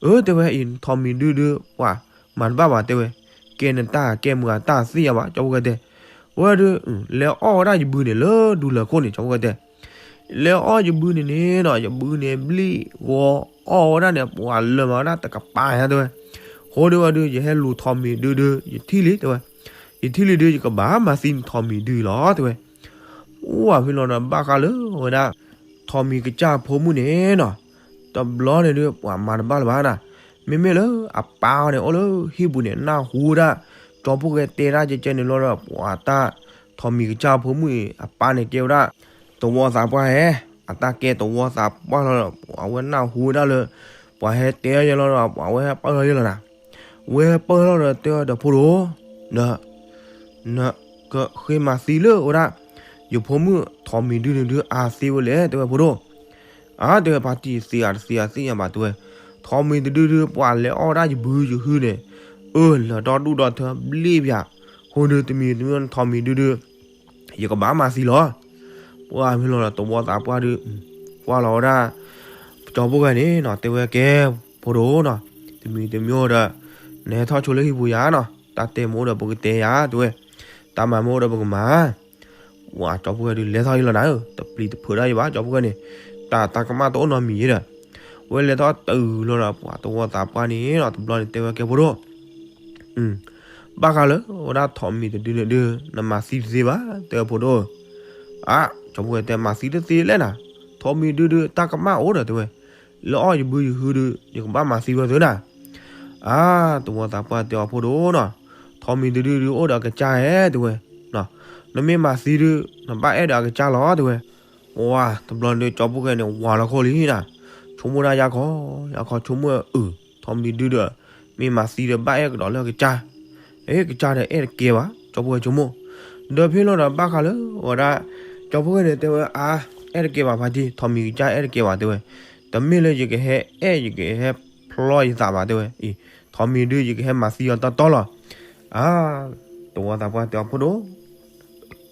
အၢ တဲဝဲအံၤ ထိးမံၤဒုဒု ပှၤမၤတဘၣ်ဘၣ်တဲဝဲ, ကဲနတၢ်ကဲမုၢ်ဂၤတၢ်သ့ယၤဘၣ် ကၠီဖိၣ်ဃဲတဲ, ဝဲဒု လဲၤအီၣ်ဝဲဒၣ်ယဘုန့ၣ်လၢဒူလၢၢ်ခိၣ်န့ၣ် ကၠီဖိၣ်ဃဲတဲ, လဲၤအီၣ်ယဘုန့ၣ်န့ၣ်နီၤ ယဘုန့ၣ်ဘျံၣ်ဂီၤအီၣ်ဝဲဒၣ်န့ၣ် ပှၤလၢမၤဝဲဒၣ်တကပၤညါတဲဝဲ, ဃိဒုဝဲဒု ယဟဲလူၤထိးမံၤဒုဒု ယထံၣ်လံတဲဝဲ, ယထံၣ်လံဒု ယကဘၣ်မၤသံနထိးမံၤဒုလီၤတဲဝဲ, အိၣ်ဝဲဖဲလီၤဒီးဘၣ်ဃးလၢဝဲဒၣ် ထိးမံၤကစၢ်ဖိမုၣ်န့ၣ်နီၤ, တဘျီန့ၣ်ဒု ပှၤမၤတဘၣ်လၢၤဘၣ်နၤ, မ့မ့ၢ်လၢအပၢ်န့ၣ် အိၣ်လၢဟံၣ်ပူၤန့ၣ် နၢ်ဟူဒၣ် ကၠီဖိၣ်ဃဲတဲဒၣ်ကဲကဲန့ၣ်လီၤဒီး ပှၤတၢ်ထိးမံၤကစၢ်ဖိမုၣ်အံၤ အပၢ်န့ၣ်ကဲဝဲဒၣ် သဝီသးပှၢ်ဟဲ, အတၢ်ကဲသဝီသးပှၢ်လီၤဒီး ပှၤဝဲနၢ်ဟူဝဲဒၣ်လၢ ပှၤဟဲတဲယဲလီၤဒီး ပှၤဝဲဟဲပၢၢ်လီၤယဲလီၤနၤ ဝဲပၢၢ်လီၤဒီးတဲဝဲဒီးဖိဒိၣ်, ဒီး နကဃ့မၤသံလၢဝဲဒၣ် ယဖိမုၣ်ထိးမံၤဒုန့ၣ်ဒုအါသ့ဝဲလဲၣ် တဲဝဲဖိဒိၣ်, အါ တဲဝဲဖါတံၢ်သ့အါတသ့အါသ့ၣ်ညါဘၣ်တဲဝဲ, ထိးမံၤတဒုဒု ပှၤလဲၤအီၣ်ဝဲဒၣ်ယဘုယဟုန့ၣ်, အၢ လၢာ်ဒီဒူၣ်ဒီထၢဘျ့ၣ်ပၠး, ဃိဒုတမံၤတမံၤထိးမံၤဒုဒု ယကဘၣ်မၤသံလီၤ. ပှၤမ့ၢ်လီၤဒီးသဝီသးပှၢ်ဒုး ကွၢ်လီၤဝဲဒၣ် ကၠီဖိၣ်ဃဲန့ၣ်နီၤ တဲဝဲကဲ ဖိဒိၣ်နီၤ, တမံၤတမံၤဒီး နဟဲထီၣ်ဆိလၢဟံၣ်ပူၤယၤနီၤ, တၢ်တဲမ့ၢ်အိၣ်ဒီးပကတဲယၤတဲဝဲ, တၢ်မၤမ့ၢ်အိၣ်ဒီးပကမၤ. ပှၤကၠီဖိၣ်ဃဲဒုး လဲၤထီၣ်ယလီၤနၤဧၢ, တပျံၤတဖုးဒၣ်ယဘၣ် ကၠီဖိၣ်ဃဲန့ၣ်, တၢ်တၢ်ကမၣ်တအိၣ်နီတမံၤယဲဒီး, ဝဲလဲၤထီၣ်တုၤလီၤဒီး ပှၤသဝီသးပှၢ်န့ၣ်နီၤ တဘျီန့ၣ်တဲဝဲကဲဖိဒိၣ် ဘၣ်ဃးလၢ ဝဲဒၣ်ထိးမံၤတဒုန့ၣ်ဒုး နမၤသံတသ့ဘၣ် တဲဝဲဖိဒိၣ်ဧၢ. အါ ကၠီဖိၣ်ဃဲတဲ မၤသံတသ့လဲၣ်နၤ, ထိးမံၤဒုဒုး တၢ်ကမၣ်အိၣ်ဒီးတဲဝဲ, လၢအီၣ်ယဘုယဟုဒုး ယကဘၣ်မၤသံဝဲသ့နၤ. အါ သဝီသးပှၢ်တဲအီၤဖိဒိၣ်နီၤ, ထိးမံၤတဒုဒုးအိၣ်ဒီးအကစၢ်ဧဲတဲဝဲ, နမ့ၢ်မၤသံဒုး နဘၣ်အဲၣ်ဒီးအကစၢ်လီၤတဲဝဲ. ဝါ တဘျီဒုး ကၠီဖိၣ်ဃဲန့ၣ် ဝါလီၤခိၣ်လံနၤ, ဆိကမိၣ်ဒၣ်ယါခီ, ယါခီဆိကမိၣ်အုး, ထိးမံၤဒုဒီး မ့ၢ်မၤသံဒီးဘၣ်အဲၣ်ကဒီးလၢအကစၢ်, အကစၢ်ဒီးအဲၣ်တကဲဘၣ် ကၠီဖိၣ်ဃဲဆိကမိၣ်. ဒီးဖဲလီၤဒီးဘၣ်ဃးလၢ ဝဲဒၣ် ကၠီဖိၣ်ဃဲန့ၣ်တဲဝဲ အါ အဲၣ်တကဲဘၣ်ဖါတံၢ်, ထိးမံၤကစၢ်အဲၣ်တကဲဘၣ်တဲဝဲ, တမ့ၢ်လၢယကဟဲအဲၣ် ယကဟဲဖျီယသးဘၣ်တဲဝဲ, အံၤ ထိးမံၤဒုး ယကဟဲမၤသံအီၤတီတီလီၤ. အါ သဝီသးပှၢ်တဲအီၤဖိဒိၣ်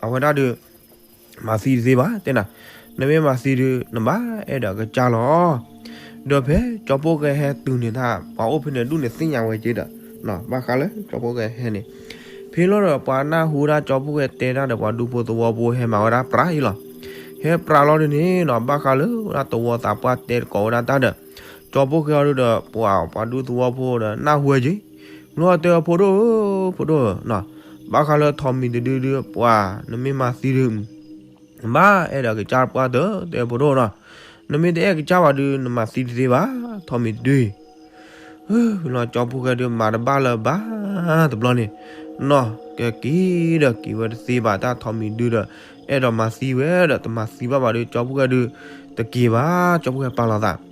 အဝဲဒၣ်ဒုး မၤသံတသ့ဘၣ် တဲနၤ, နမ့ၢ်မၤသံဒုး နဘၣ်အဲၣ်ဒီးအကစၢ်လီၤ. ဒီးဖဲကၠီဖိၣ်ဃဲဟဲတုၤန့ၣ်တၢ် ပှၤအိၣ်ဖဲန့ၣ်ဒူၣ်န့ၣ်သ့ၣ်ညါဝဲက့ၤဒီး, ဘၣ်ဃးလၢကၠီဖိၣ်ဃဲဟဲန့ၣ်, ဖဲလီၤဒီးပှၤနၢ်ဟူဝဲဒၣ်ကၠီဖိၣ်ဃဲတဲတၢ်ဒီး ပှၤဒူဖိသဝီဖိဟဲမၤဝဲဒၣ်ပြးအံၤလီၤ. ဟဲပြးလီၤဒုးန့ၣ်နီၤ ဘၣ်ဃးလၢဝဲဒၣ်သဝီသးပှၢ်တဲတကိးဝဲဒၣ်တၢ်ဒီး ကၠီဖိၣ်ဃဲအီၤဒုးဒီး ပှၤ ပှၤဒူသဝီဖိဒီးနၢ်ဟူဝဲက့ၤ, မ့ၢ်တဲအီၤဖိဒိၣ်ဧၢ ဖိဒိၣ်ဧၢ, ဘၣ်ဃးလၢထိးမံၤတဒုဒုး ပှၤ နမ့ၢ်မၤသံဒုး နဘၣ်အဲၣ်ဒီးအကစၢ်ပှၢ်တၢၢ် တဲဖိဒိၣ်နီၤ, နမ့ၢ်တအဲၣ်ကစၢ်ဘၣ်ဒုး နမၤသံတသ့ဘၣ် ထိးမံၤတဒုအံၤ. လီၤကၠီဖိၣ်ဃဲဒုး မၤတဘၣ်လၢၤဘၣ် တဘျီန့ၣ်နီၤ, ကက့ၤဒီးက့ၤဝဲတသ့ဘၣ် တၢ်ထိးမံၤဒုးဒီး အဲၣ်ဒိးမၤသံဝဲဒီး တမၤသံဘၣ်ဘၣ်ဒုး ကၠီဖိၣ်ဃဲဒုး တက့ၤဘၣ် ကၠီဖိၣ်ဃဲပာ်လီၤသး.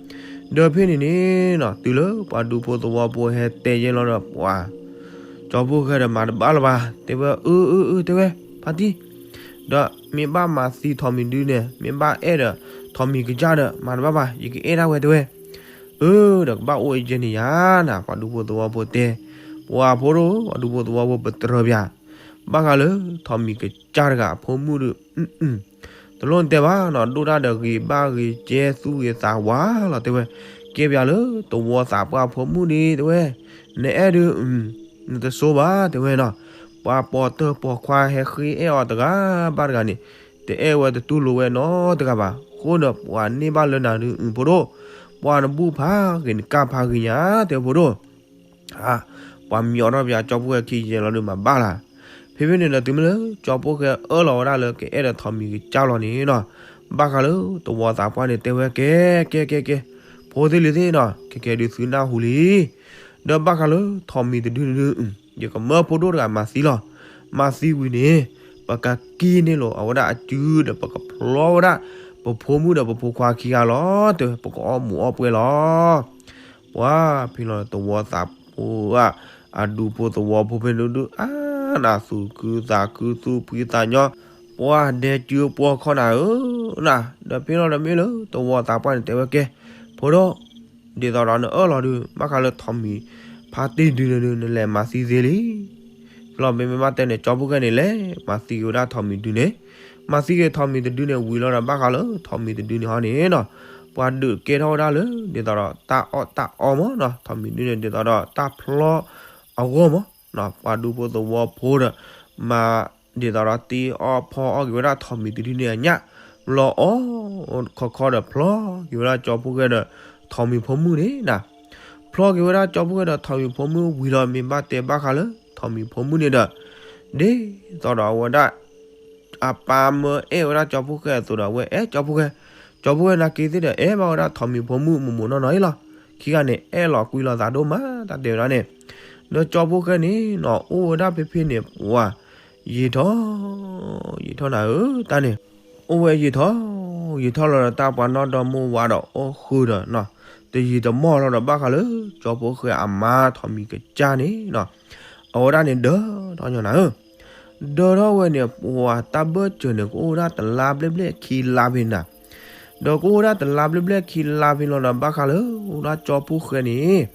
ဒီးဖဲန့ၣ်န့ၣ်နီၤ တုၤလၢပှၤဒူဖိသဝီဖိဟဲတဲယဲလီၤဒီးပှၤ ကၠီဖိၣ်ဃဲဒီးမၤတဘၣ်လၢၤဘၣ် တဲဝဲ အၢ အၢ အၢ တဲဝဲ ဖါတံၢ်, ဒီးမ့ၢ်ဘၣ်မၤသံထိးမံၤဒုးန့ၣ် မ့ၢ်ဘၣ်အဲၣ်ဒီးထိးမံၤကစၢ်ဒီး မၤတဘၣ်ဘၣ် ယကအဲၣ်ဒၣ်ဝဲတဲဝဲ. အၢ ဒီးကဘၣ်အိၣ်အယဲၢ်န့ၣ်ယါနၤ ပှၤဒူဖိသဝီဖိတဲ, ပှၤဖိဒိၣ် ပှၤဒူဖိသဝီဖိပတြၢၤပၠး, ဘၣ်ဃးလၢထိးမံၤကစၢ်တဂၤအဖိမုၣ်ဒုး တလိၣ်နတဲဘၣ်နီၤ ဒိၣ်တၢ်ဒီးဂ့ၤဘၣ်ဂ့ၤကဲသူၣ်ဂ့ၤသးဝါလီၤတဲဝဲ, ကဲပၠးလၢသဝီသးပှၢ်အဖိမုၣ်န့ၣ်တဲဝဲ, နအဲၣ်ဒုး နတဆိဘၣ်တဲဝဲနီၤ, ပှၤပိာ်တၢၢ်ပိာ်ခွါဟဲဃ့အဲၣ်အီၤတဂၤဘၣ်တဂၤန့ၣ် တအဲၣ်ဝဲတတူၢ်လိာ်ဝဲနီတဂၤဘၣ်, အဃိဒီးပှၤန့ၢ်ဘၣ်လၢနၤဒုးအုးဖိဒိၣ်, ပှၤနဘူၣ်ဖးဂ့ၤနကၢ်ဖးဂ့ၤညါတဲဝဲဖိဒိၣ်. ပှၤမံအီၤထီၣ်ပၠးကၠီဖိၣ်ဃဲခံယဲၢ်လီၤဒုးမၤဘၣ်လၢ်. ဖဲဖဲန့ၣ်ဒီးတုၤမ့ၢ်လၢ ကၠီဖိၣ်ဃဲအၢၣ်လီၤဝဲဒၣ်လၢကအဲၣ်ဒီးထိးမံၤကစၢ်လီၤန့ၣ်နီၤ, ဘၣ်ဃးလၢသဝီသးပှၢ်န့ၣ်တဲဝဲကဲ ကဲ ကဲ ကဲ, ဖိသ့ၣ်လံၤသ့ၣ်နီၤ ကဲကဲဒုးသုနၢ်ဟူလံ. ဒီးဘၣ်ဃးလၢထိးမံၤတဒုန့ၣ်ဒုး ယကမၢဖိဒိၣ်တဂၤမၤသံလီၤ. မၤသံဝံၤန့ၣ် ပကကံၢ်န့ၢ်လိာ်အဝဲဒၣ်အစုဒီးပကဖျီဝဲဒၣ် ပဖိမုၣ်ဒီးပဖိခွါခံဂၤလီၤ တဲဝဲ ပကအီၣ်မူးအီၣ်ပွဲလီၤ. ပှၤဖဲလီၤသဝီသးပှၢ် အဒူဖိသဝီဖိဖဲန့ၣ်ဒုး အါနးသူၣ်ခုသးခုသူၣ်ဖှံသးညီ ပှၤဒဲးစုပှီၢ်ခီနၤဧၢ, နၤ ဒီးဖဲလီၤဒီးမ့ၢ်လၢသဝီသးပှၢ်န့ၣ်တဲဝဲကဲ, ဖိဒိၣ်, ဒ်သိးဒီးနအၢၣ်လီၤဒုး ဘၣ်ဃးလၢထိးမံၤဖါတ့ၢ်ဒုန့ၣ်ဒုး နလဲၤမၤသံသ့လံ. ဖဲလီၤမ့မ့ၢ်ဘၣ်တဲန့ၣ် ကၠီဖီၣ်ဃဲန့ၣ်လဲၤမၤသံက့ၤဝဲဒၣ်ထိးမံၤတဒုန့ၣ်, မၤသံက့ၤထိးမံၤတဒုန့ၣ်ဝံၤလီၤဒီး ဘၣ်ဃးလၢထိးမံၤတဒုန့ၣ်ဟီန့ၣ်နီၤ, ပှၤဒုးကဲထီၣ်ဝဲဒၣ်လၢ ဒ်သိးဒီးတၢ်အီၣ်တၢ်အီမးနီၤ, ထိးမံၤဒုန့ၣ် ဒ်သိးဒီးတၢ်ဖျီအဂီၢ်မး, ပှၤဒူဖိသဝီဖိဒီး မၤ ဒ်သိးဒီးတ့အီၣ်ဖီအီၣ်က့ၤဝဲဒၣ်ထိးမံၤတဒုန့ၣ်အညၣ်, လီၤအီၣ်ခီခီဒီးဖျီက့ၤဝဲဒၣ်ကၠီဖီၣ်ဃဲဒီးထိးမံၤဖိမုၣ်န့ၣ်နၤ, ဖျီက့ၤဝဲဒၣ်ကၠီဖီၣ်ဃဲဒီးထိးမံၤဖိမုၣ်ဝံၤလီၤ မ့ၢ်ဘၣ်တဲဘၣ်ဃးလၢထိးမံၤဖိမုၣ်န့ၣ်ဒီး, ဒ်သိးဒီးအဝဲဒၣ် အပၢ်မၢအဲၣ်ဝဲဒၣ်ကၠီဖီၣ်ဃဲအသိးဒီး အဝဲအဲၣ်ကၠီဖီၣ်ဃဲ, ကၠီဖီၣ်ဃဲနာ်က့ၤသ့ၣ်ဒီး အဲၣ်ဘၣ်ဝဲဒၣ်ထိးမံၤဖိမုၣ်မိၢ်မိၢ်နီၢ်နီၢ်အံၤလီၤ. ခံဂၤန့ၣ် အဲၣ်လီၤကွံလီၤသးဒိၣ်မး တၢ်တဲဝဲဒၣ်န့ၣ်, ဒီးကၠီဖီၣ်ဃဲန့ၣ်နီၤ အိၣ်ဝဲဒၣ်ဖဲဖဲန့ၣ် ပှၤ ယံာ်ထီၣ် ယံာ်ထီၣ်နၤဧၢ တၢ်န့ၣ်, အိၣ်ဝဲယံာ်ထီၣ် ယံာ်ထီၣ်လီၤဒီး တၢ်ပှၤနီၢ်ဒီမါဝၤဒီးအိၣ်ဃုာ်ဒီးနီၤ, တယံာ်တမီၢ်လီၤဒီး ဘၣ်ဃးလၢ ကၠီဖီၣ်ဃဲအမါထိးမံၤကစၢ်န့ၣ်နီၤ, အဝဲဒၣ်န့ၣ်ဒၢထီၣ်ညီနၤဧၢ, ဒၢထီၣ်ဝဲန့ၣ် ပှၤတၢ်ဘၢၣ်စၢၤန့ၣ် ကအိၣ်ဝဲဒၣ်တလါဘျဲၣ်ဘျဲၣ်ခံလါဖဲနၤ, ဒီးကအိၣ်ဝဲဒၣ်တလါဘျဲၣ်ဘျဲၣ်ခံလါဖဲလီၤဒီး ဘၣ်ဃးလၢ အိၣ်ဒၣ်ကၠီဖီၣ်ဃဲန့ၣ်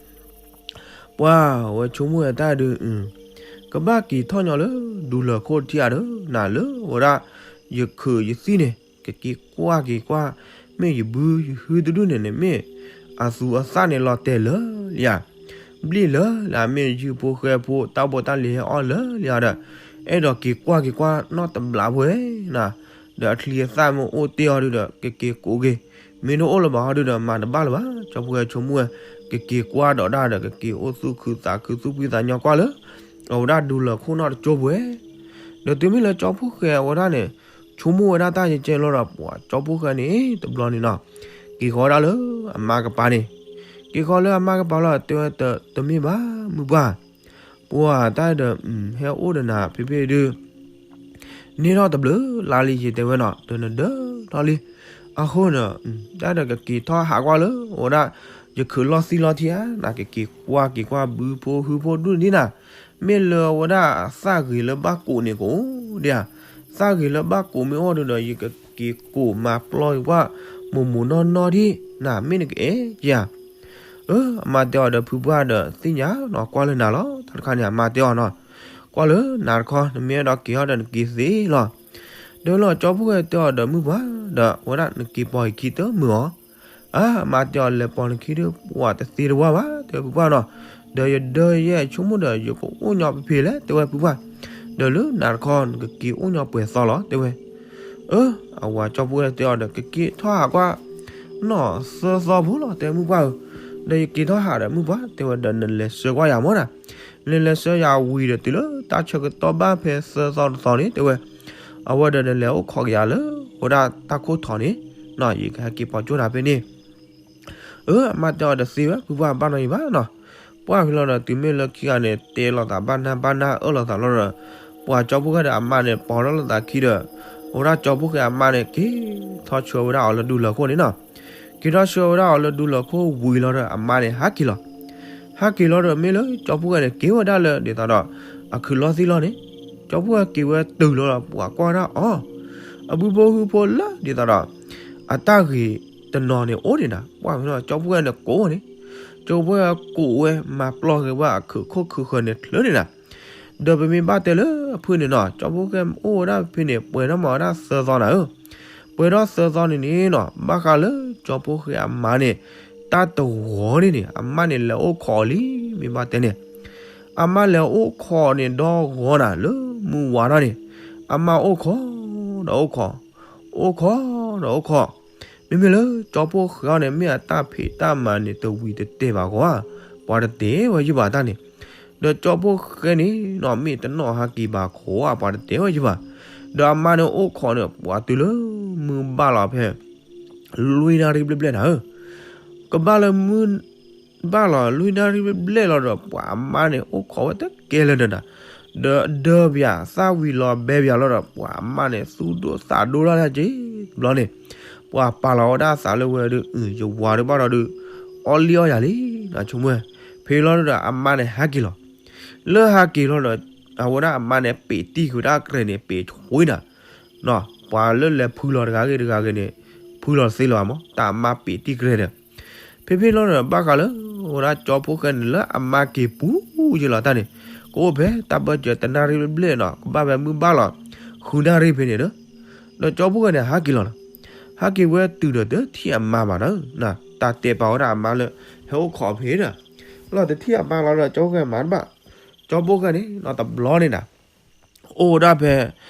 ပှၤဝဲဆိကမိၣ်ဝဲတၢ်ဒုး, ကဘၣ်က့ၤထီၣ်ညီလၢဒူလၢၢ်ခိၣ်ထံဧါဒီး နၤလၢဝဲဒၣ် ယခုးယသံၣ်န့ၣ် ကက့ၤကွၢ်က့ၤကွၢ်, မ့ၢ်ယဘုယဟုတဒူၣ်န့ၣ်န့ၣ် မ့ၢ်အသူအသၣ်န့ၣ်လီၤတဲာ်လၢလံဧါ, ဘျ့ၣ်လၢလၢ မ့ၢ်ယုၢ်ဖိဃဲဖိ တၢ်ဘိးတၢ်လံၤဟဲအီၣ်လၢလံဧါဒီး, အဲၣ်ဒိးက့ၤကွၢ်က့ၤကွၢ်နီၢ်တဘျီဖိနၤ, ဒီးအချံအသၣ်မ့ၢ်အိၣ်တ့ၢ်အီၤဒုးဒီး ကက့ၤကိးက့ၤ, မ့ၢ်တအိၣ်လၢၤဘၣ်ဟီဒုးဒီး မၤတဘၣ်လၢၤဘၣ်. ကၠီဖီၣ်ဃဲဆိကမိၣ်ဝဲ ကက့ၤကွၢ်ဒီးဒၣ်ဒီး ကက့ၤအိၣ်သူၣ်ခုသးခုသူၣ်ဖှံသးညီကွၢ်လၢ အဝဲဒၣ်ဒူလၢၢ်ခိၣ်နီၢ်တကၠိပူၤဝဲ, ဒီးတုၤမ့ၢ်လၢကၠီဖီၣ်ဃဲအဝဲဒၣ်န့ၣ် ဆိကမိၣ်ဝဲဒၣ်တၢ်ကဲကဲလီၤဒီး ပှၤကၠီဖီၣ်ဃဲန့ၣ် တဘျီန့ၣ်နီၤ, က့ၤဃီၤဝဲဒၣ်လၢအမါကပၤန့ၣ်, က့ၤဃီၤလၢအမါကပၤလီၤ တဲဝဲ တမ့ၢ်ဘၣ်မုၢ်ပှၢ်, ပှၤတၢ်ဒီး ဟဲအိၣ်ဒီးနၤဖဲဖဲဒုး န့ၢ်ထီၣ်တဘျုးလါလံ ယတဲဝဲနီၤ, ဒီးနဒၢထီၣ်လံ. အဃိန့ၣ် တၢ်ဒီးကက့ၤထီၣ်ဟးကွၢ်လၢ အဝဲဒၣ် ယခုးလီၢ်သံလီၢ်ထံဧါ, နကက့ၤကွၢ်က့ၤကွၢ်ဘုဖိဟုဖိဒူၣ်န့ၣ်ဒ်နၤ, မ့ၢ်လၢအဝဲဒၣ်သၣ်ဂ့ၤလၢဘၣ်ကိးန့ၣ်ကအိၣ်ဒံးဧါ, သၣ်ဂ့ၤလၢဘၣ်ကိးမ့ၢ်အိၣ်ဒုးဒီး ယကက့ၤကိးမၤပျီက့ၤကွၢ် မိၢ်မိၢ်နီၢ်နီၢ်ဒံး နမ့ၢ်နကအဲၣ်ဧါ. အမါတဲအီၤဒီး ဖုပှၢ်ဒီးသ့ၣ်ညါနီၤ ကွၢ်လၢနၤလီၤ. တၢ်တခါန့ၣ် အမါတဲအီၤနီၤ, ကွၢ်လၢနၤတခီ နမ့ၢ်အဲၣ်ဒိးက့ၤဟီဒီးနက့ၤသ့လီၤ. ဒီးလီၤကၠီဖီၣ်ဃဲတဲအီၤဒီး မုၢ်ပှၢ်ဒီး အဝဲဒၣ်နက့ၤပိာ်ယခံတမုာ်အီၤ. အမါတဲအီၤ လဲၤပိာ်နခံဒုး ပှၤတသ့တဝါဘၣ် တဲဝဲဖုပှၢ်နီၤ, ဒီးယဒၢယဲၢ်ဆိကမိၣ်ဒီး ယကအိၣ်ညီဖဲဖဲလဲၣ် တဲဝဲဖုပှၢ်, ဒီးလၢနၤတခီ နကက့ၤအိၣ်ညီပှဲၤသီလီၤ တဲဝဲ. အဝၤကၠီဖီၣ်ဃဲတဲအီၤဒီး ကက့ၤထီၣ်ဟးကွၢ် နီၢ်သၢသီဖိလီၤ တဲမုၢ်ပှၢ်ဧၢ, ဒီးယက့ၤထီၣ်ဟးဒီးမုၢ်ပှၢ် တဲဝဲဒီး နလဲၤဆှၢကွၢ်ယၤမ့ၢ်နၤ, နလဲၤဆှၢယၤဝံၤဒီး တုၤလၢတၢ်ဆၢကတီၢ်ဘၣ်ဖဲသၢသီတသီန့ၣ် တဲဝဲ, အဝဲဒီးနလဲၤအိၣ်ခိးက့ၤယၤလၢ ဝဲဒၣ်တၢ်ခိၣ်ထီၣ်န့ၣ်, ယကဟဲက့ၤပိာ်ကၠိနၤဖဲန့ၣ် အၢ အမါတဲအီၤဒီးသ့ဝဲ ဖုပှၢ်ဘၣ်နီၢ်ယံၤဘၣ်နီၤ. ပှၢ်ဖဲလီၤဒီး တုၤမ့ၢ်လၢခံဂၤန့ၣ် တဲလိာ်သးဘၣ်နၢ်ဘၣ်နၢ်အၢၣ်လိာ်သးလီၤဒီး ပှၤကၠီဖီၣ်ဃဲဒီးအမါန့ၣ် ပိာ်ထီၣ်လိာ်သးခံဒီး အဝဲဒၣ်ကၠီဖီၣ်ဃဲအမါန့ၣ် က့ၤထီၣ်ဆှၢဝဲဒၣ်အီၤလၢဒူလၢၢ်ခိၣ်န့ၣ်နီၤ. က့ၤထီၣ်ဆှၢဝဲဒၣ်အီၤလၢဒူလၢၢ်ခိၣ်ဝံၤလီၤဒီး အမါန့ၣ်ဟးက့ၤလီၤ. ဟးက့ၤလီၤဒီး မ့ၢ်လၢကၠီဖီၣ်ဃဲန့ၣ် က့ၤဝဲဒၣ်လၢ ဒ်သိးဒီး အခုးလီၢ်သံလီၢ်န့ၣ်, ကၠီဖီၣ်ဃဲက့ၤဝဲတုၤလီၤဒီး ပှၤကွၢ်ဒၣ်အီၤ အဘုဖိဟုဖိလၢ ဒ်သိးဒီး အတၢ်ဂ့ၤတနီၤန့ၣ် အိၣ်န့ၣ်နၤ, ပှၢ်ဖဲလီၤ ကၠီဖီၣ်ဃဲန့ၣ် ကိးန့ၣ်, ကၠီဖီၣ်ဃဲကိးဝဲ မၤပျီက့ၤဝဲအခုးခိၣ်ခုးဃၢၤန့ၣ် ချၢန့ၣ်နၤ. ဒီးပမ့ၢ်ဘၣ်တဲလၢအဖုၣ်န့ၣ်နီၤ, ကၠီဖီၣ်ဃဲအိၣ်ဝဲဒၣ်ဖဲန့ၣ် ပှဲၤထီၣ်မးဝဲဒၣ်သၢသီနၤဧၢ. ပှဲၤထီၣ်သၢသီန့ၣ်န့ၣ်နီၤ, ဘၣ်ဃးလၢကၠီဖီၣ်ဃဲအမါန့ၣ် တၢ်တဂီၤန့ၣ်န့ၣ် အမါန့ၣ်လဲၤအိၣ်ခိးအီၤလံ, မ့ၢ်ဘၣ်တဲန့ၣ် အမါလဲၤအိၣ်ခိးန့ၣ်ဒီဂီၤနၤ လၢမုၢ်ဝါထီၣ်န့ၣ်, အမါအိၣ်ခိးဒီးအိၣ်ခိး, အိၣ်ခိးဒီးအိၣ်ခိး, မ့မ့ၢ်လၢကၠီဖီၣ်ဃဲအံၤန့ၣ် မ့ၢ်အတၢ်ဖံးတၢ်မၤန့ၣ် တဝံၤတတဲာ်ဘၣ်ဃီဧါ, ပှၤတတဲဝဲယုၢ်ဘၣ်တၢ်န့ၣ်, ဒီးကၠီဖီၣ်ဃဲန့ၣ်နီၤ မ့ၢ်တနီၣ်ဟးက့ၤဘၣ်ဃီဧါ ပှၤတတဲဝဲယုၢ်ဘၣ်. ဒီးအမါန့ၣ်အိၣ်ခိးန့ၣ် ပှၤတုၤလၢမုၢ်ဘၣ်လီၤဖဲ လွံၢ်နၣ်ရံၣ်ဘျဲၣ်ဘျဲၣ်နၤဧၢ, ကဘၣ်လၢမုၢ်ဘၣ်လီၤ လွံၢ်နၣ်ရံၣ်ဘျဲၣ်ဘျဲၣ်လီၤဒီး ပှၤအမါန့ၣ် အိၣ်ခိးဝဲတကဲလၢာ်ဒီးနၤ, ဒီးဒၢပၠး သၣ်ဝံၤလီၤဘဲပၠးလီၤဒီး ပှၤအမါန့ၣ် သူၣ်ဒိၣ်သးဒိၣ်ထီၣ်တၢ်က့ၤတဘျီန့ၣ်, ပှၤပာ်လီၤဝဲဒၣ်သးလၢဝဲဒုး ယဝၤဒုးဘၣ်ဒီးဒုး အီၣ်လံအီၣ်ယၤလံ, ဆိကမိၣ်ဝဲ, ဖဲလီၤဒီးအမါန့ၣ်ဟဲက့ၤလီၤ. လၢဟဲက့ၤလီၤဒီး အဝဲဒၣ်အမါန့ၣ် ပ့းတံၢ်ဃုာ်တၢ်ကြဲးန့ၣ် ပ့းဆှံနၤ, ပှၤလၢလဲၤဖုလီၤတဂၤဂ့ၤတဂၤဂ့ၤန့ၣ် ဖုလီၤတသ့လၢၤဘၣ်မး တၢ်အမါပ့ၤတံၢ်ကြဲဒီး ဖဲဖဲလီၤဒီး ဘၣ်ဃးလၢ အိၣ်ဒၣ်ကၠီဖိၣ်ဃဲန့ၣ်လၢအမါက့ၤပူၤယဲလီၤတၢ်န့ၣ် ကအိၣ်ဖဲတၢ်ဘၢၣ်စၢၤတနၣ်ရံၣ်ဘျဲၣ်နီၤ ကဘၣ်ဖဲမုၢ်ဘၣ်လီၤ ဃုနၣ်ရံၣ်ဖဲန့ၣ်ဒီး ဒီးကၠီဖိၣ်ဃဲန့ၣ် ဟးက့ၤလီၤနီၤ ဟးက့ၤဝဲတုၤဒီးတထံၣ်အမါဘၣ်နီၤ တၢ်တဲပာ်ဝဲဒၣ်အမါလၢ ဟဲအိၣ်ခိးဖဲဒီး လီၤတထံၣ်အမါလီၤဒီး ကၠီဖိၣ်ဃဲမၤတဘၣ် ကၠီဖိၣ်ဃဲန့ၣ်နီၤ တဘျီန့ၣ်နီၤ အိၣ်ဝဲဒၣ်ဖဲ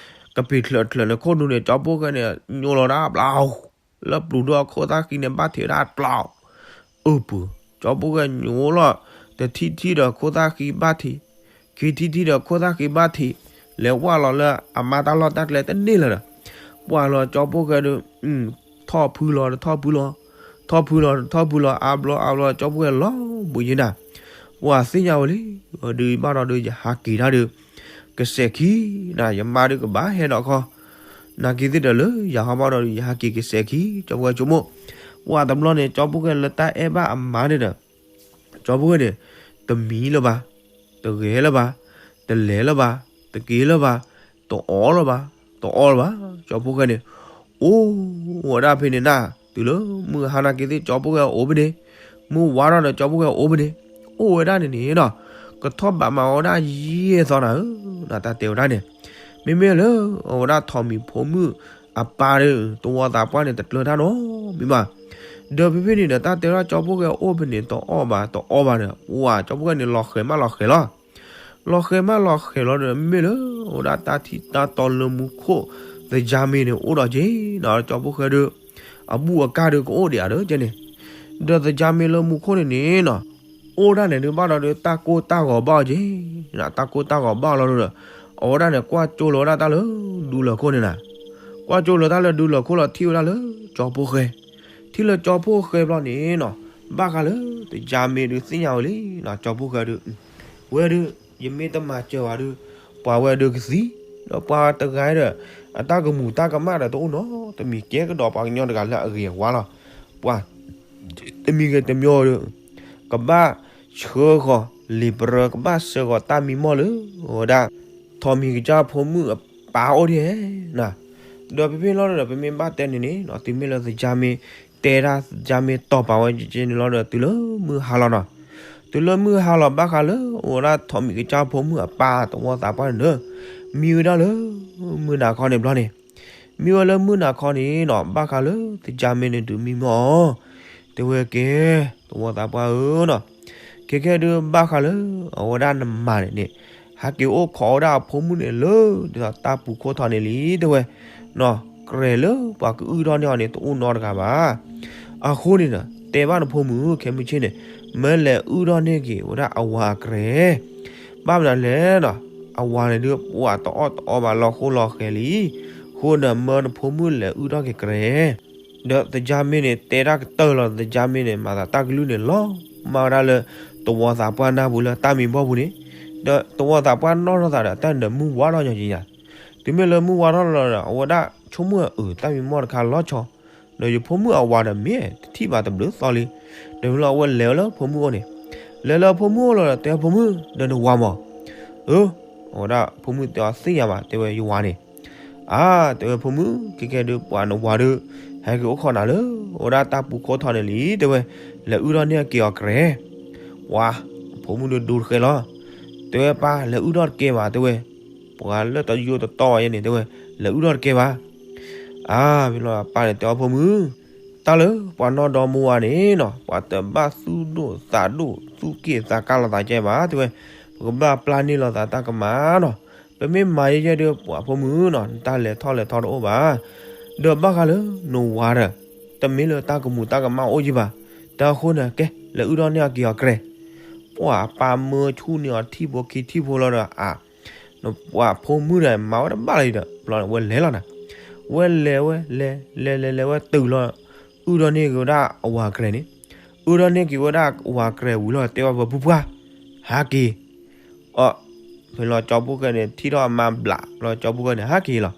ကပ့ၤချၢးချၢးန့ၣ်ခိၣ်ဒူန့ၣ် ကၠီဖိၣ်ဃဲန့ၣ် ညိလီၤဒၣ်ဘျီ လၢပျူၤဒီးအခိၣ်သၣ်ဃံန့ၣ် ဘၣ်ထံးဝဲဒၣ်ဘျီ အၢပူၤ ကၠီဖိၣ်ဃဲညိလီၤ တထံၣ်ထံၣ်ဒီးခိၣ်သၣ်ဃံဘၣ်ထံး ခံထံၣ်ထံၣ်ဒီးခိၣ်သၣ်ဃံဘၣ်ထံး လဲၤဝၢ်လီၤလၢအမါတၢ်လီၢ်တၢ်ကျဲတန့ၢ်လၢၤဒီး ပှၤလီၤကၠီဖိၣ်ဃဲဒီး ထီၣ်ဖုလီၤတထီၣ်ဖုလီၤ ထီၣ်ဖုလီၤတထီၣ်ဖုလီၤ အါဘျီအါဘျီ ကၠီဖိၣ်ဃဲလီၤဘူးယဲနၤ ပှၤသ့ၣ်ညါဝဲလံ ဒုးဘၣ်ဒီးဒုးယဟးက့ၤတၢ်ဒီး ကစဲးခံ နၤ ယမါဒုးကဘၣ်ဟဲဒီးခီ နာ်က့ၤသ့ၣ်ဒီးလၢယဟီၣ်ဘၣ်ဒီးဒုးယဟးက့ၤကစဲးခံ ကၠီဖိၣ်ဃဲဆိကမိၣ် ပှၤတဘျီန့ၣ် ကၠီဖိၣ်ဃဲလၢတၢ်အဲၣ်ဘၣ်အမါန့ၣ်ဒီး ကၠီဖိၣ်ဃဲန့ၣ် တမံလၢၤဘၣ် တဂဲၤလၢၤဘၣ် တလဲၤလၢၤဘၣ် တက့ၤလၢၤဘၣ် တအီလၢၤဘၣ် တအီလၢၤဘၣ် ကၠီဖိၣ်ဃဲန့ၣ် အိၣ်ဝဲဒၣ်ဖဲန့ၣ်နၤ တုၤလၢမုၢ်ဟါနာ်က့ၤသ့ၣ် ကၠီဖိၣ်ဃဲအိၣ်ဖဲန့ၣ် မုၢ်ဝါထီၣ်ဒီး ကၠီဖိၣ်ဃဲအိၣ်ဖဲန့ၣ် အိၣ်ဝဲဒၣ်န့ၣ်န့ၣ်နီၤ ကထီၣ်ဘးမၤဝဲဒၣ်ယဲၢ်သီနၤဧၢ တၢ်တဲဝဲဒၣ်န့ၣ် မ့မ့ၢ်လၢအဝဲဒၣ်ထိးမံၤဖိမုၣ်အပၢ်ဒီး သဝီသးပှၢ်န့ၣ် တကျၢၤတၢ်နီတမံၤဘၣ် ဒီးဖဲဖဲန့ၣ်ဒီး တၢ်တဲဝဲဒၣ်ကၠီဖိၣ်ဃဲအိၣ်ဖဲန့ၣ် တအီၣ်ဘၣ်တအီဘၣ်ဒီး ပှၤကၠီဖိၣ်ဃဲန့ၣ် လီၤဃဲၤမးလီၤဃဲၤလီၤ လီၤဃဲၤမးလီၤဃဲၤလီၤဒီး မ့ၢ်လၢအဝဲဒၣ်တၢ်ထံၣ်တၢ်တီလၢမူခိၣ် သယါမ့ၤန့ၣ် အိၣ်ဒီးက့ၤနီၤ ကၠီဖိၣ်ဃဲဒီး အဘူၣ်အကၢ်ဒီးကအိၣ်ဒံးဧါဒီးကဲန့ၣ် ဒီးသယါမ့ၤလၢမူခိၣ်န့ၣ်န့ၣ်နီၤ အိၣ်ဒၣ်န့ၣ်ဒုးဘၣ်ဒီးဒုး တၢ်ကိၢ်တၢ်ဂီၤဘၣ်အီၤက့ၤ တၢ်ကိၢ်တၢ်ဂီၤဘၣ်အီၤလီၤဒီး အဝဲဒၣ်န့ၣ် ကွၢ်ကၠိလီၤဝဲဒၣ်တၢ်လၢဒူလၢာ်ခိၣ်န့ၣ်နၤ ကွၢ်ကၠိလီၤတၢ်လၢဒူလၢာ်ခိၣ်လီၤ ထံၣ်ဝဲဒၣ်လၢကၠီဖိၣ်ဃဲ ထံၣ်လၢကၠီဖိၣ်ဃဲဘျီန့ၣ်နီၤ ဘၣ်ဃးလၢ သယါမ့ၤဒုးသ့ၣ်ညါဝဲလံနီၤ ကၠီဖိၣ်ဃဲဒုး ဝဲဒုး ယမ့ၢ်တမၤစၢၤဘၣ်ဒီး ပှၤဝဲဒုးကသံ ဒီးပှၤတဂၤဒီး အတၢ်ကမူၤတၢ်ကမၣ်ဒီးတအိၣ်နီတမံၤ ကဲကဒီးပှၤကညီတဂၤလၢအဂ့ၤအဝါလီၤ ပှၤ တမံၤဂ့ၤတမံၤဒီး ကဘၣ်ဆှၢဃီၤလံာ်ပရၢ ကဘၣ်ဆှၢဃီၤတၢ်မံမီၢ်လၢ အဝဲဒၣ် ထိးမံၤကစၢ်ဖိမုၣ်အပၢ်အိၣ်ဒံးဧါ ဒီးဖဲဖဲလီၤဒီး ပမ့ၢ်ဘၣ်တဲန့ၣ်န့ၣ် တုၤမ့ၢ်လၢသယါမ့ၤ တဲဒၣ်သယါမ့ၤတီၢ်ပာ်ဝဲကဲန့ၣ်လီၤဒီး တုၤလၢမုၢ်ဟါလီၤနီၤ တုၤလၢမုၢ်ဟါလီၤဘၣ်ဃးလၢ အဝဲဒၣ်ထိးမံၤကစၢ်ဖိမုၣ်အပၢ်သဝီသးပှၢ်န့ၣ်ဒီး မံဝဲဒၣ်လၢ မုၢ်နၤခီန့ၣ်ဘျီန့ၣ် မံဝဲလၢမုၢ်နၤခီန့ၣ်နီၤ ဘၣ်ဃးလၢသယါမ့ၤန့ၣ်ဒုးမံမီၢ်အီၤ တဲဝဲကဲ သဝီသးပှၢ်ဧၢနီၤ ခဲကဲဒုးဘၣ်ဃးလၢ အဝဲဒၣ်နမါန့ၣ်န့ၣ် ဟဲက့ၤအိၣ်ခိးဝဲဒၣ်အဖိမုၣ်န့ၣ်လၢ ဒ်သိးတၢ်ပူၤခိၣ်ထီၣ်န့ၣ်လံ တဲဝဲ နီၤ ကြဲၤလၢပှၤကအုၣ်ထီၣ်န့ၢ်အီၤန့ၣ် တအိၣ်နီတဂၤဘၣ် အဃိန့ၣ်ဒီး တဲဘၣ်နဖိမုၣ်ခဲမုၢ်ဆ့ၣ်န့ၣ် မၢလဲၤအုၣ်ထီၣ်န့ၢ်က့ၤဝဲဒၣ်အဝၤအကြဲၤ ဘၣ်မနုၤလဲၣ်နီၤ အဝၤန့ၣ်ဒုး ပှၤတအီၣ်တအီဘၣ်လီၤဃိလီၤဃဲၤလံ အဃိန့ၣ်မၢနဖိမုၣ်လဲၤအုၣ်ထီၣ်က့ၤကြဲၤ ဒီးသယါမ့ၤန့ၣ် တဲတၢ်ကတၢၢ်လီၤ သယါမ့ၤန့ၣ် မၤသးတၢ်ကလုၢ်န့ၣ် လီၤမၢ်ဝဲဒၣ်လၢ သဝီသးပှၢ်နၢ်ပူၤလၢတၢ်မံဘီပူၤန့ၣ် ဒီးသဝီသးပှၢ်နီၣ်ထီၣ်သးဒီး တၢ်န့ၣ်ဒီးမုၢ်ဝါထီၣ်ညီက့ၤညါ တုၤမ့ၢ်လၢမုၢ်ဝါထီၣ်လီၤဒီး အဝဲဒၣ်ဆိကမိၣ်အုး တၢ်မံမီၢ်တခါလီၤဆီ ဒီးယဖိမုၣ်အဝၤဒီးမ့ၢ်တထံၣ်ဘၣ်တဘျုးသီလံ ဒီးမ့ၢ်လၢအဝဲလဲၤဝဲလၢဖိမုၣ်အိၣ်န့ၣ် လဲၤလၢဖိမုၣ်အိၣ်လီၤဒီး တဲဖိမုၣ် ဒီးနဝၤမၢ် အၢ အဝဲဒၣ်ဖိမုၣ်တဲအီၤသ့ၣ်ညါဘၣ် တဲဝဲယဝၤန့ၣ် အါ တဲဝဲဖိမုၣ် ခဲကဲဒုးပှၤနဝၤဒီး ဟဲက့ၤအိၣ်ခိးနၤလၢ အဝဲဒၣ်တၢ်ပူၤခိၣ်ထီၣ်န့ၣ်လံ တဲဝဲ လဲၤအုၣ်ထီၣ်န့ၢ်က့ၤအီၤကြဲၤ ပှၤ ဖိမုၣ်ဒုးဒိတဃဲလီၤ တဲဝဲပၢ် လဲၤအုၣ်ထီၣ်တကဲဘၣ် တဲဝဲ ပှၤလၢတယိတတီဘၣ်ယဲန့ၣ် တဲဝဲ လဲၤအုၣ်ထီၣ်တကဲဘၣ် အါ မ့ၢ်လီၤပၢ်န့ၣ်တဲအီၤဖိမုၣ် တၢ်လၢပှၤနီၢ်ဒီမါဝၤန့ၣ်နီၤ ပှၤတဘၣ်သူၣ်ဒိၣ်သးဒိၣ် သူၣ်က့ၣ်သးကါလိာ်သးကဲဘၣ် တဲဝဲ ပကဘၣ်ပျၢ်န့ၢ်လိာ်သးတၢ်ကမၣ်နီၤ ပမ့ၢ်မၤယဲၢ်ယဲၢ်ဒီးပှၤဖိမုၣ်နီၤ နတၢ်လဲၤထီၣ်လဲၤထီတအိၣ်ဘၣ် ဒီးဘၣ်ဃးလၢနဝၤဒီး တမ့ၢ်လၢတၢ်ကမူၤတၢ်ကမၣ်အိၣ်ယံၤဘၣ် တၢ်အဃိန့ၣ် ကဲ လဲၤအုၣ်ထီၣ်န့ၢ်အီၤက့ၤအီၤကြဲၤ ပှၤအပၢ်မၢဆူၣ်န့ၢ်အီၤထံၣ်ဖိခံထံၣ်ဖိလီၤဒီး အါ ပှၤဖိမုၣ်ဒီး မၤဝဲတဘၣ်လၢၤဒီး ဘျီန့ၣ်ဝဲလဲၤလီၤနၤ ဝဲလဲၤဝဲလဲၤ လဲၤလဲၤလဲၤဝဲတုၤလီၤ အုၣ်ထီၣ်န့ၢ်က့ၤဝဲဒၣ်အဝၤကြဲၤန့ၣ် အုၣ်ထီၣ်န့ၢ်က့ၤဝဲဒၣ်အဝၤကြဲၤဝံၤလီၤ တဲဝဲပှၤပှၢ် ဟးက့ၤ အီ ဖဲလီၤကၠီဖိၣ်ဃဲန့ၣ် ထံၣ်ထီၣ်အမါဘျးလီၤ ကၠီဖိၣ်ဃဲန့ၣ် ဟးက့ၤလီၤ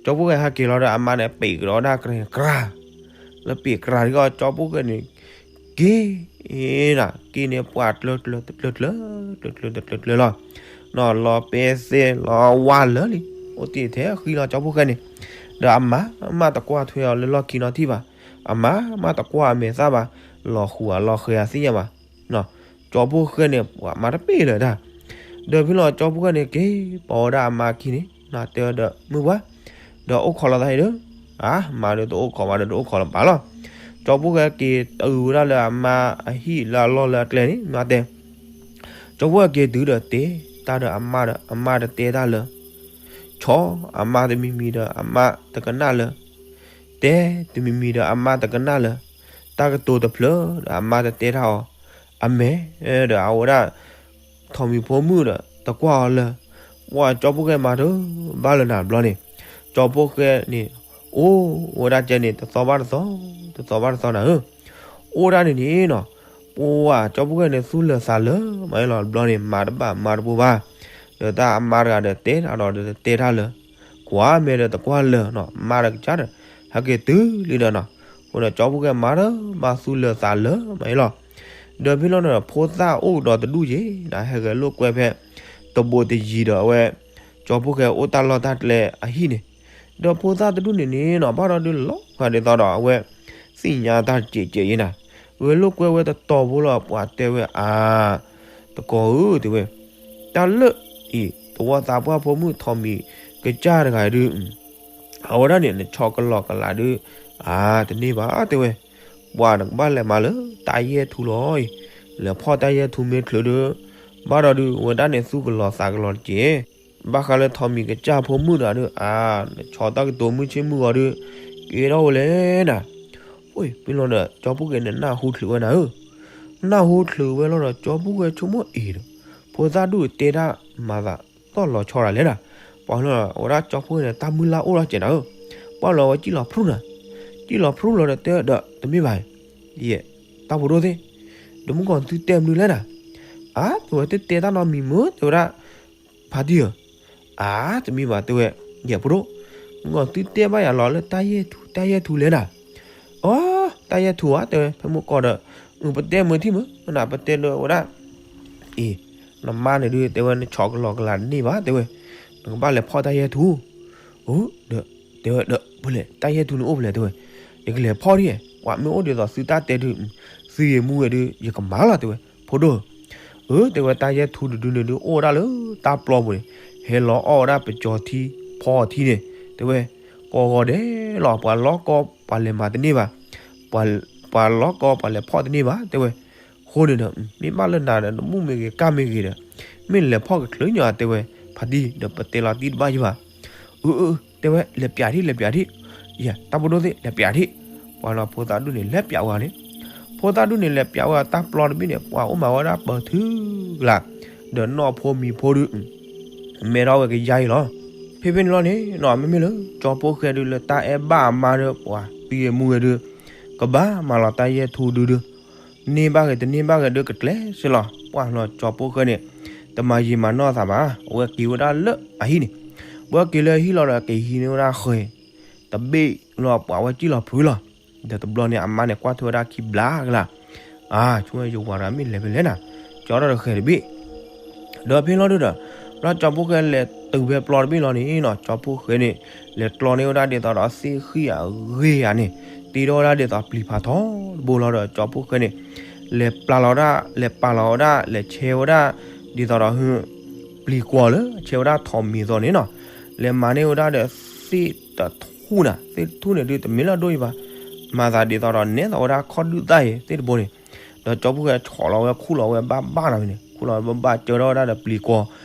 ကၠီဖိၣ်ဃဲဟးက့ၤလီၤဒီး အမါန့ၣ် ပ့ၤကဒီးဝဲဒၣ်ကြဲၤန့ၣ် ကြၤ လၢပ့ၤကြၤဒ်အီၤ ကၠီဖိၣ်ဃဲန့ၣ် က့ၤ နၤ က့ၤန့ၣ် ပှၤကျၢၤကျၢၤတကျၢၤကျၢၤ ကျၢၤကျၢၤတကျၢၤကျၢၤလီၤ နီၤ လီၤပဲသဲ လီၤဝါလၢာ်လံ အိၣ်တ့ၢ်ထဲဃံလီၤ ကၠီဖိၣ်ဃဲန့ၣ် ဒီးအမါမးတကွၢ်ထွဲအီၤလၢလီၢ်ခံနီတထံၣ်ဘၣ်, အမါမးတကွၢ်အမဲာ်သၣ်ဘၣ်, လီၤဃူၤအလီၤဃဲၤအသ့ၣ်ညါဘၣ်. ကၠီဖှိၣ်ဃဲန့ၣ် ပှၤမၤတပ့ၢ်လၢၤတၢ်, ဒီးဖဲလီၤကၠီဖှိၣ်ဃဲန့ၣ်က့ၤပိာ်ဝဲဒၣ်အမါအခံန့ၣ် တဲဒီးမုၢ်ပှၢ်, ဒီးအိၣ်ခိးလိာ်သးအံၤဒီး, အါ မၤဒီးတအိၣ်ခိး မၤဒီးတအိၣ်ခိးလၢၤဘၣ်လီၤ. ကၠီဖှိၣ်ဃဲက့ၤတုၤဝဲဒၣ်လၢအမါအဟံၣ်လၢအလီၢ်လၢအကျဲန့ၣ် မၤတဲ ကၠီဖှိၣ်ဃဲက့ၤတုၤဒီးတဲတၢ်ဒီးအမါဒီး အမါတတဲတၢ်လၢၤ, ဆီအမါတမံၤမံၤဒီးအမါတကနၣ်လၢၤ, တဲတမံၤမံၤဒီးအမါတကနၣ်လၢၤ, တၢ်ကတိၤတဖျၢၣ်ဒီးအမါတတဲတၢ်အီၤ, အမဲာ်ဒီးအဝဲဒၣ် ထိးမံၤဖိမုၣ်ဒီးတကွၢ်အီၤလၢၤ, ပှၤကၠီဖှိၣ်ဃဲမၤတဘၣ်လၢၤနၤဘျီန့ၣ်, ကၠီဖှိၣ်ဃဲန့ၣ် အိၣ်ဝဲဒၣ်ကဲန့ၣ် တသီဘၣ်တသီ, တသီဘၣ်တသီနၤဧၢ, အိၣ်ဒၣ်န့ၣ်န့ၣ်နီၤ, ပှၤကၠီဖှိၣ်ဃဲန့ၣ် သူၣ်လၢၤသးလၢၤမးလီၤ ဘျီန့ၣ် မၤတဘၣ်မၤတပူၤဘၣ်, ဒီးတၢ်အမါတဂၤဒီးတဲတၢ်ဒီးတတဲတၢ်လၢၤ, ကွၢ်မဲာ်ဒီးတကွၢ်လၢၤနီၤ, မါဒီးကစၢ်ဒီး ဟဲက့ၤတုၤလံဒီးနီၤ, အဃိဒီးကၠီဖှိၣ်ဃဲမၤတဘၣ်သူၣ်လၢၤသးလၢၤမးလီၤ. ဒီးဖဲလီၤန့ၣ် ဖိသၣ်အိၣ်ကဒီးတဒူၣ်က့ၤ ဒီးဟဲဂဲၤလိာ်ကွဲဖဲ တဘိးတယံၤဒီးအဝဲ ကၠီဖှိၣ်ဃဲအိၣ်တၢ်လီၢ်တၢ်ကျဲအဟံၣ်န့ၣ်, ဒီးဖိသၣ်တဒူၣ်န့ၣ်န့ၣ်နီၤ ဘၣ်ဒီးဒုးလီၤဂာ်ဒ်သိးဒီးအဝဲ သ့ၣ်ညါတၢ်ကဲးကဲးအံၤနၤ, ဂဲၤလိာ်ကွဲဝဲတတီၤဖိလီၤ ပှၤတဲဝဲအါ တကိးဧၢ တဲဝဲ, တၢ်လၢအံၤ သဝီသးပှၢ်ဖိမုၣ်ထိးမံၤကစၢ်တဂၤဒုး အဝဲဒၣ်န့ၣ် နဆီကလီကလးဒုး အါ တန့ၢ်ဘၣ် တဲဝဲ, ပှၤနကဘၣ်လဲၤမၤလၢတၢ်ယဲၢ်ထူလီၤအံၤ, လဲၤဖီၣ်တၢ်ယဲၢ်ထူမ့ၢ်ချုးဒုး, ဘၣ်ဒီးဒုး အဝဲဒၣ်န့ၣ်သူၣ်ကလီၤသးကလီၤတက့ၢ်, ဘၣ်ဃးလၢထိးမံၤကစၢ်ဖိမုၣ်တဂၤဒုး အါ နဆီတၢ်ကတိၤမုၢ်ဆ့ၣ်မုၢ်ဂီၤဒုး ကဲထီၣ်ဝဲလဲၣ်နၤ, အၢ ဖဲလီၤဒီး ကၠီဖှိၣ်ဃဲန့ၣ် နၢ်ဟူချုးဝဲနၤဧၢ, နၢ်ဟူချုးဝဲလီၤဒီး ကၠီဖှိၣ်ဃဲဆိကမိၣ်အံၤဒီး ဖိသၣ်ဒူၣ်တဲတၢ်မၤသးသီၣ်လီၤဆီတၢ်လဲၣ်နၤ, ပှၤလီၤ အဝဲဒၣ်ကၠီဖှိၣ်ဃဲန့ၣ် တၢ်မုၢ်လၢ်အိၣ်လီၤစဲးနၤဧၢ, ပှၤလီၤဝဲစံၣ်လီၤဖျူနၤ, စံၣ်လီၤဖျူလီၤဒီးတဲဒီးတမ့ၢ်ဘၣ်, ယဲ တၢ်ဖိဒိၣ်သ့ၣ်, ဒီးမုၢ်ကီၤသုတဲမနုၤလဲၣ်နၤ, အါ တဲဝဲတတဲတၢ်နီတမံၤမ့ၢ် တဲဝဲဒၣ်, ဖါတံၢ်ဧၢ, အါ တမ့ၢ်ဘၣ် တဲဝဲ, ယဲဖိဒိၣ်, မုၢ်ကီၤသုတဲဘၣ်ယၤလီၤလၢတၢ်ယဲၢ်ထူ တၢ်ယဲၢ်ထူလဲၣ်နၤ, အၢ တၢ်ယဲၢ်ထူဧါ တဲဝဲ ဖဲမုၢ်ကီၤဒီး ပတဲမုၢ်ထံၣ်မုၢ်နၤ ပတဲလၢဝဲဒၣ် အံၤ နမါန့ၣ်ဒုး တဲဝဲ နဆီကလီကလးတန့ၢ်ဘၣ် တဲဝဲ, နကဘၣ်လဲၤဖီၣ်တၢ်ယဲၢ်ထူ, အိ ဒီး တဲဝဲဒီး ဖဲလဲၣ် တၢ်ယဲၢ်ထူန့ၣ်အိၣ်ဖဲလဲၣ် တဲဝဲ, ယကလဲၤဖီၣ်ဒ်, ပှၤမ့ၢ်အိၣ်ဒ်သိးသုတၢ်တဲဒုး, သုဂ့ၤမူဂ့ၤဒုး ယကမၤလီၤ တဲဝဲ, ဖိဒိၣ်ဧၢ, တဲဝဲ တၢ်ယဲၢ်ထူတဒုန့ၣ်ဒုး အိၣ်ဝဲဒၣ်လၢတၢ်ပျီပူၤန့ၣ်, ဟဲလီၤအီၣ်ဝဲဒၣ်ပကၠီၤထံ ဖီအီၤထံန့ၣ်, တဲဝဲ, ကိးဂီၤဒဲးလီၤ ပှၤလီၢ်ကီၢ်ပှၤလဲၤမၤတန့ၢ်ဘၣ်, ပှၤ ပှၤလီၢ်ကီၢ် ပှၤလဲၤဖီၣ်တန့ၢ်ဘၣ် တဲဝဲ, အဃိန့ၣ်ဒီး မ့ၢ်ဘၣ်လၢနၤဒီး နမူမ့ၢ်ဂ့ၤ ကၢ်မ့ၢ်ဂ့ၤဒီး မ့ၢ်လဲၤဖီၣ်ကချုးညီ တဲဝဲ, ဖါတံၢ် ဒီးပတဲလီၤတံၢ်တဘၣ်ယဘၣ်, အၢ အၢ တဲဝဲ လဲၤပျးထံၣ် လဲၤပျးထံၣ်, ယဲ တၢ်ဖိဒိၣ်သ့ၣ် လဲၤပျးထံၣ်, ပှၤလီၤဖိသၣ်ဒူၣ်န့ၣ် လဲၤပျးဝဲန့ၣ်, ဖိသၣ်ဒူၣ်န့ၣ် လဲၤပျးဝဲတၢ်ပျီတဘ့ၣ်န့ၣ် ပှၤအိၣ်မးဝဲဒၣ်ပၢၤထုကလး, ဒီးနီၢ်ဖိမံၤဖိဒုး မဲထီၣ်ဝဲကယါအံၤလီၤ. ဖဲဖဲန့ၣ်လီၤန့ၣ်နီၤ မ့မ့ၢ်လၢ ကၠီဖှိၣ်ဃဲဒုးလၢတၢ်အဲၣ်ဘၣ်အမါဒီး ပှၤသံဂ့ၤမူဂ့ၤဒုး ကဘၣ်မၤလီၤတၢ်ယဲၢ်ထူဒုဒု, န့ၢ်ဘၣ်ဂ့ၤတန့ၢ်ဘၣ်ဂ့ၤဒုးကကျဲးစၢးလီၤ. ပှၤလီၤကၠီဖှိၣ်ဃဲန့ၣ် တမၤယံာ်မၤနီၢ်သးဘၣ်, အဝဲက့ၤဝဲဒၣ်လၢအဟံၣ်န့ၣ်, ပှၤက့ၤလၢအဟံၣ်လီၤဒီး က့ၤဟံးန့ၢ်ဝဲဒၣ်ဃဲၤ တဘ့ၣ်လီၤ ပှၤဝဲစံၣ်လီၤဖုလီၤ. ဒီးတဘျီန့ၣ် အမါန့ၣ် ကွၢ်ထွဲဝဲဒၣ်ခံဘျါကလး, အါ ဆိယဝၤဒီး မ့ၢ်လဲၤဖဲလဲၣ်နၤ, ကၠီထီၣ်ဒီးဃဲၤတဘ့ၣ် ဒီးဖဲလီၤဒုဒီး လၢကၠီဖှိၣ်ဃဲလဲၤတုၤဖဲပျီတဘ့ၣ်လီၤန့ၣ်နီၤ ကၠီဖှိၣ်ဃဲန့ၣ် လဲၤကျီန့ၢ်ဝဲဒၣ်ဒ်သိးဒီးသ့ၣ်ဃံၣ်အဂ့ၢ်ဧါန့ၣ်, တ့ထီၣ်ဝဲဒၣ်ဒ်သိးပျံၤဖးထီတဘိလီၤဒီး ကၠီဖှိၣ်ဃဲန့ၣ် လဲၤပျၢ်လီၤဒၣ် လဲၤပာ်လီၤဝဲဒၣ် လဲၤဆဲးဝဲဒၣ် ဒ်သိးဒီး ပျံၤကွီၤလၢဆဲးဝဲဒၣ်ထိးမံၤအသိးန့ၣ်နီၤ, လဲၤမၤန့ၢ်ဝဲဒၣ်ဒီးသ့ၣ်တထူၣ်နၤ, သ့ၣ်တထူၣ်န့ၣ်ဒုး တမ့ၢ်လၢအဒိၣ်အံၤဘၣ်, မၤသးဒ်သိးဒီးနဲသိးဝဲဒၣ်ခီၣ်ဒုၣ်သၣ်အံၤသ့ၣ်တဘိန့ၣ်, ဒီးကၠီဖှိၣ်ဃဲဆီၣ်လီၤဝဲခူၣ်လီၤဝဲဘၣ်ဘၣ်နီၤန့ၣ် ခူၣ်လီၤဝဲဘၣ်ဘၣ်ကၢထီၣ်ဝဲဒၣ်ဒီးပျံၤကွီၤ,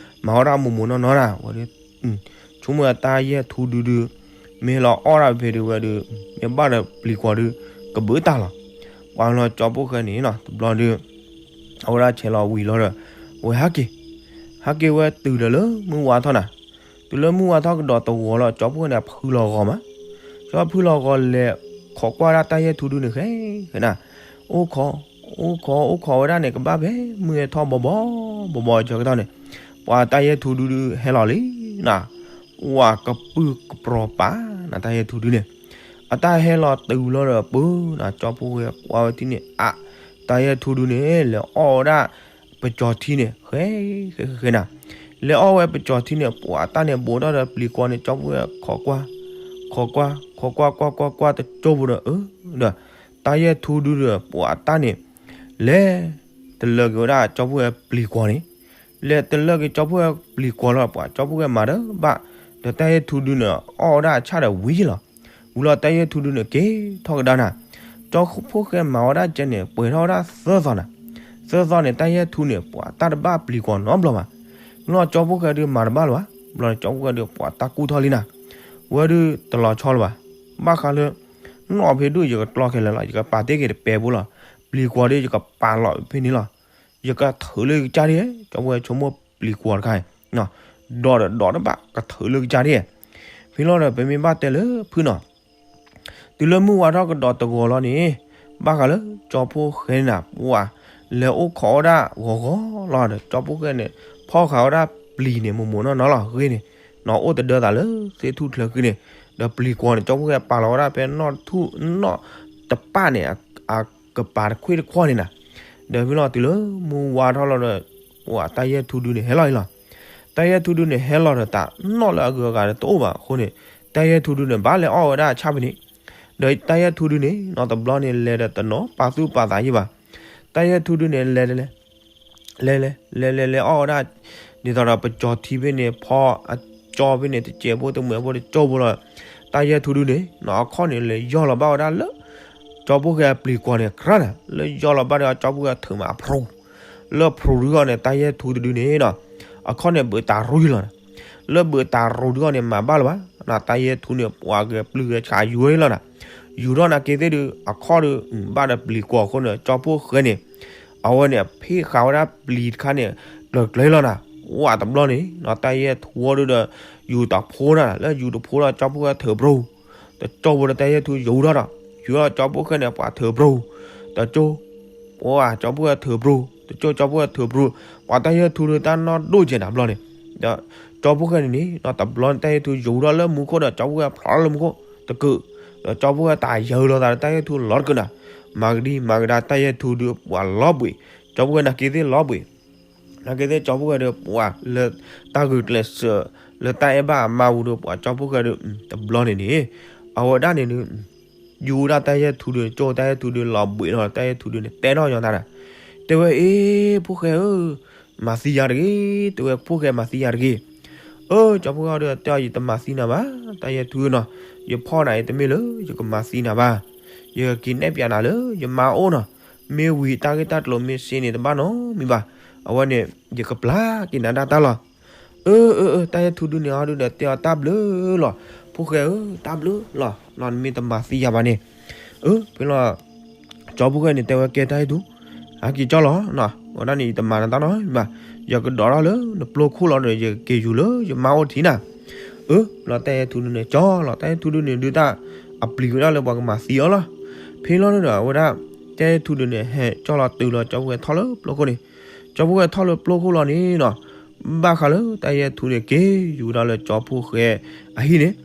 မၤဝဲဒၣ်မိၢ်မိၢ်နီၢ်နီၢ်နၤ ဝဲဒုး ဆိကမိၣ်တၢ်ယဲၢ်ထူဒုဒု မ့ၢ်လီၤအီၣ်ဒၣ်ဖဲဒုးဝဲဒုး မ့ၢ်ဘၣ်ဒီးပျံၤကွီၤဒုး ကဘုးတၢ်လီၤ. ပှၤလီၤကၠီဖှိၣ်ဃဲန့ၣ်နီၤ တဘျီဒုး အဝဲဒၣ်ဆဲးလီၤဝံၤလီၤဒီး အဝဲဟဲက့ၤ, ဟဲက့ၤဝဲတုၤဒီးလၢမုၢ်ဝါထီၣ်နၤ, တုၤလၢမုၢ်ဝါထီၣ်ကဒီးတဂီၤလီၤ ကၠီဖှိၣ်ဃဲန့ၣ်ဖုလီၤဂီၤမး, ကၠီဖုလီၤဂီၤလဲၤခိးကွၢ်ဒၣ်တၢ်ယဲၢ်ထူဒုန့ၣ်ဃဲဃဲနၤ, အိၣ်ခိး အိၣ်ခိး အိၣ်ခိးဝဲဒၣ်န့ၣ် ကဘၣ်ဖဲမုၢ်ဟဲထီၣ်ဘီဘီ ဘီဘီဆၢကတီၢ်န့ၣ်, ပှၤတၢ်ယဲၢ်ထူဒုဒုဟဲလီၤလံနၤ, ဝၤကပုၢ်ကပြီၤပာ်နၤ တၢ်ယဲၢ်ထူဒုန့ၣ်, အတၢ်ဟဲလီၤတုၤလီၤဒီးပၢနၤ ကၠီဖှိၣ်ဃဲကွၢ်ဝဲထံၣ်န့ၣ် အါ တၢ်ယဲၢ်ထူဒုန့ၣ် လဲၤအီၣ်ဝဲဒၣ်ပကၠီၤထံန့ၣ် ဃဲဃဲဃဲနၤ, လဲၤအီၣ်ဝဲပကၠီၤထံန့ၣ် ပှၤတၢ်န့ၣ်ဘိးထီၣ်ဒီးပျံၤကွီၤန့ၣ် ကၠီဖှိၣ်ဃဲခိးကွၢ်, ခိးကွၢ် ခိးကွၢ်ကွၢ်ကွၢ်ကွၢ်တကၠိဖိဒီး အၢ ဒီး တၢ်ယဲၢ်ထူဒုဒီး ပှၤတၢ်န့ၣ် လဲၤတလၢက့ၤဝဲဒၣ်ကၠီဖီၣ်ဃဲပျံၤကွီၤန့ၣ်, လဲၤတလၢက့ၤကၠီဖီၣ်ဃဲပျံၤကွီၤလီၤ. ပှၤကၠီဖီၣ်ဃဲမၤတဘၣ်, ဒီးတၢ်ယဲၢ်ထူဒုန့ၣ် အီၣ်ဝဲဒၣ်အဆၣ်ဒီးဝံၤလီၤ. ဝံၤလီၤတၢ်ယဲၢ်ထူဒုန့ၣ်က့ၤထီၣ်ကဒါနၤ, ကၠီဖီၣ်ဃဲမၤဝဲဒၣ်ကဲန့ၣ် ပှဲၤထီၣ်ဝဲဒၣ်သၢသီနၤ, သၢသီန့ၣ် တၢ်ယဲၢ်ထူန့ၣ် ပှၤတၢ်တဘၣ်ပျံၤကွီၤနီတဘျီဘၣ်. လီၤကၠီဖီၣ်ဃဲဒုးမၤတဘၣ်လၢၤဘၣ်, ဘျီန့ၣ် ကၠီဖီၣ်ဃဲဒုးပှၤတၢ်ကူၣ်ထီၣ်လံနၤ, ဝဲဒုးတလီၤဆီလၢၤဘၣ်. ဘၣ်ဃးလၢ နီၣ်ဖဲဒိၣ်ယကကျီခဲလၢာ်လီၤ, ယကပာ်တ့ၢ်က့ၤတပဲဖိလီၤ, ပျံၤကွီၤဒုးယကပာ်လီၤဖဲန့ၣ်လီၤ. ယကထုးလၢယကစၢ်ဒၣ်, ကၠီဖီၣ်ဃဲဆိကမိၣ်ပျံၤကွီၤတခါ, ဒီးဒီးတဘၣ်ကထုးလၢကစၢ်ဒၣ်, ဖဲလီၤဒီးပမ့ၢ်ဘၣ်တဲလၢဖုနီၤ တုၤလၢမုၢ်ဝါထီၣ်ကဒီးတဂီၤလီၤန့ၣ်, ဘၣ်ဃးလၢကၠီဖီၣ်ဃဲန့ၣ်နၤ ပှၤလဲၤအိၣ်ခိးဝဲဒၣ်ဂီၤဂီၤလီၤဒီး ကၠီဖီၣ်ဃဲန့ၣ် ဖီၣ်ဃာ်ဝဲဒၣ်ပျံၤန့ၣ် မိၢ်မိၢ်နီၢ်နီၢ်လီၤ. ဂ့ၤန့ၣ် နီၢ်အိၣ်တဒၢသးလၢသ့ၣ်ထူၣ်ချၢဃံန့ၣ်, ဒီးပျံၤကွီၤန့ၣ် ကၠီဖီၣ်ဃဲပာ်လီၤဝဲဒၣ်ဖဲနီၣ်ထူၣ်နီၣ်တပၣ်န့ၣ် အကပၤတခွ့ၣ်တခွီၣ်န့ၣ်နၤ, ဒီးဖဲလီၤတုၤလၢမုၢ်ဝါထီၣ်လီၤဒီး ပှၤတၢ်ယဲၢ်ထူဒုန့ၣ်ဟဲလီၤအံၤလီၤ. တၢ်ယဲၢ်ထူဒုန့ၣ်ဟဲလီၤဒီးတၢ်နီၣ်လၢအဂုၤအဂၤဒီးတအိၣ်ဘၣ်အဃိန့ၣ်, တၢ်ယဲၢ်ထူဒုန့ၣ် ဘၣ်လဲၤအီၣ်ဝဲဒၣ်အဆၣ်ဖဲန့ၣ်, ဒီးတၢ်ယဲၢ်ထူဒုန့ၣ် နီတဘျီန့ၣ်လဲၤဒီးတနီၤပာ်သူၣ်ပာ်သးယံၤဘၣ်. တၢ်ယဲၢ်ထူဒုန့ၣ်လဲၤ လဲၤလဲၤလဲၤလဲၤလဲၤအီၣ်ဝဲဒၣ်, ဒ်သိးဒီးပကၠီၤထံဖဲန့ၣ် ဖီအကၠီဖဲန့ၣ် တစဲးဖိတမှဲးဖိတကၠိဖိလီၤ. တၢ်ယဲၢ်ထူဒုန့ၣ် နီၢ်အခီၣ်န့ၣ်လဲၤယီၢ်လီၤဘၣ်ဝဲဒၣ်လၢ ကၠီဖီၣ်ဃဲအပျံၤကွီၤန့ၣ် ကြၢးနၤ, လၢယီၢ်လီၤဘၣ်ဒီးကၠီဖီၣ်ဃဲထုးမးအဖရူ, လၢဖရူဒုဂီၢ်န့ၣ် တၢ်ယဲၢ်ထူတဒုန့ၣ်နီၤ, အခီၣ်န့ၣ်ဘုးတၤရူယလီၤနၤ, လၢဘုးတၤရူဒုဂီၢ်န့ၣ် မၤဘၣ်လၢၤဘၣ်, တၢ်ယဲၢ်ထူန့ၣ် ပှၤဂဲၤပျုၢ်ဂဲၤဆှးယူၤဝဲလီၤနၤ, ယူၤထီၣ်နာ်က့သ့ၣ်ဒုး အခီၣ်ဒုး ဘၣ်ဒီးပျံၤကွီၤအဃိန့ၣ် ကၠီဖီၣ်ဃဲန့ၣ် အဝဲန့ၣ် ဖ့ၣ်ဃာ်ဝဲဒၣ်ပျံၤတခါန့ၣ် ကျၢၤကျၢၤလီၤနၤ, ဝးတဘျီန့ၣ် တၢ်ယဲၢ်ထူဒုဒီး ယူၤတဖိနၤ, လၢယူၤတဖိဒီး ကၠီဖီၣ်ဃဲထုးပြူၤ, တကၠိဖိဒီးတၢ်ယဲၢ်ထူယူၤထီၣ်ဒီး ယူၤထီၣ်ကၠီဖီၣ်ဃဲန့ၣ် ပှၤထုးပြူၤ, တကၠိ ပှၤကၠီဖီၣ်ဃဲထုးပြူၤ, တကၠိကၠီဖီၣ်ဃဲထုးပြူၤ, ပှၤတၢ်ယဲၢ်ထူဒုတၢ်နီၢ်ဒိၣ်ကဲနၤဘျီန့ၣ်, ဒီးကၠီဖီၣ်ဃဲန့ၣ်န့ၣ် တဘျီန့ၣ် တၢ်ယဲၢ်ထူယူၤထီၣ်လၢမူခိၣ်ဒီး ကၠီဖီၣ်ဃဲဖျိးထီၣ်လၢမူခိၣ်တကုး, ဒီးကၠီဖီၣ်ဃဲတၢ်ယၢၤလီၤသးဒီးတၢ်ယဲၢ်ထူလီၤတကုးနၤ, မၤကဒံမၤကဒါတၢ်ယဲၢ်ထူဒုးပှၤလီၤဘှံး, ကၠီဖီၣ်ဃဲနာ်က့သ့ၣ်လီၤဘှံး နာ်က့သ့ၣ်ကၠီဖီၣ်ဃဲဒီးပှၤလၢတၢ်ဂုာ်ကျဲးစၢး လၢတၢ်အဲၣ်ဘၣ်အမါပူၤဒီး ပှၤကၠီဖီၣ်ဃဲဒီး တဘျီန့ၣ်န့ၣ် အဝဲဒၣ်န့ၣ်ဒုး ယူၤဝဲဒၣ်တၢ်ယဲၢ်ထူဒုး ကၠိတၢ်ယဲၢ်ထူဒုးလီၤဘှံးလီၤ တၢ်ယဲၢ်ထူဒုးန့ၣ် တဲထီၣ်ညီသးနၤ, တဲဝဲ အ့ ဖီၣ်ဃဲဧၢ, မၤသံယၤတဂ့ၤ, တဲဝဲ ဖီၣ်ဃဲမၤသံယၤတဂ့ၤ, အၢ ကၠီဖီၣ်ဃဲဒီးတဲအီၤ ယတမၤသံနၤဘၣ်, တၢ်ယဲၢ်ထူနီၤ, ယဖီၣ်နၤအံၤတမ့ၢ်လၢယကမၤသံနၤဘၣ်, ယကက့ၤနဲၣ်ပၠးနၤလၢယမါအိၣ်နီၤ, မ့ၢ်ဝံၤတၢ်ဂ့ၢ်တၢ်ကျိၤမ့ၢ်စ့န့ၣ်တဘၣ်နီတမံၤဘၣ်, အဝဲန့ၣ် ယကပျၢ်က့ၤနၤဒၣ်တၢ်လီၤ. အၢ အၢ အၢ တၢ်ယဲၢ်ထူဒုးန့ၣ်အီၤဒုးဒီးတဲအီၤတၢ်ဘျုးလီၤ, ဖီၣ်ဃဲဧၢ တၢ်ဘျုးလီၤ, နမ့ၢ်တမၤသံယၤဘၣ်န့ၣ်, အၢ ဖဲလီၤ ကၠီဖီၣ်ဃဲန့ၣ်တဲဝဲ ကဲတၢ်ယဲၢ်ထူ, ဟဲက့ၤကၠီလီၤ, ဝဲဒၣ်န့ၣ် ယတမၤနၤတၢ်နီတမံၤဘၣ်, ယကဒိးထီၣ်လၢနပျိခိၣ်လီၤဒီး ယကက့ၤယူၤလၢယမါအိၣ်ထံနၤ, အၢ ဖဲလီၤတၢ်ယဲၢ်ထူဒုးန့ၣ်ကၠီလီၤ, တၢ်ယဲၢ်ထူဒုးန့ၣ်ဒုးတၢ်အပျံၤဝဲဒၣ်လၢပှၤကမၤသံအီၤလီၤ, ဖဲလီၤန့ၣ်ဒီး အဝဲဒၣ် တၢ်ယဲၢ်ထူဒုးန့ၣ် ဟဲကၠီလီၤတုၤလီၤကၠီဖီၣ်ဃဲထီၣ်လၢပျိခိၣ်န့ၣ်, ကၠီဖီၣ်ဃဲထီၣ်လၢပျိခိၣ်လီၤန့ၣ်နီၤ, ဘၣ်ဃးလၢတၢ်ယဲၢ်ထူန့ၣ် က့ၤယူၤဝဲဒၣ်လၢကၠီဖီၣ်ဃဲအဟံၣ်န့ၣ်,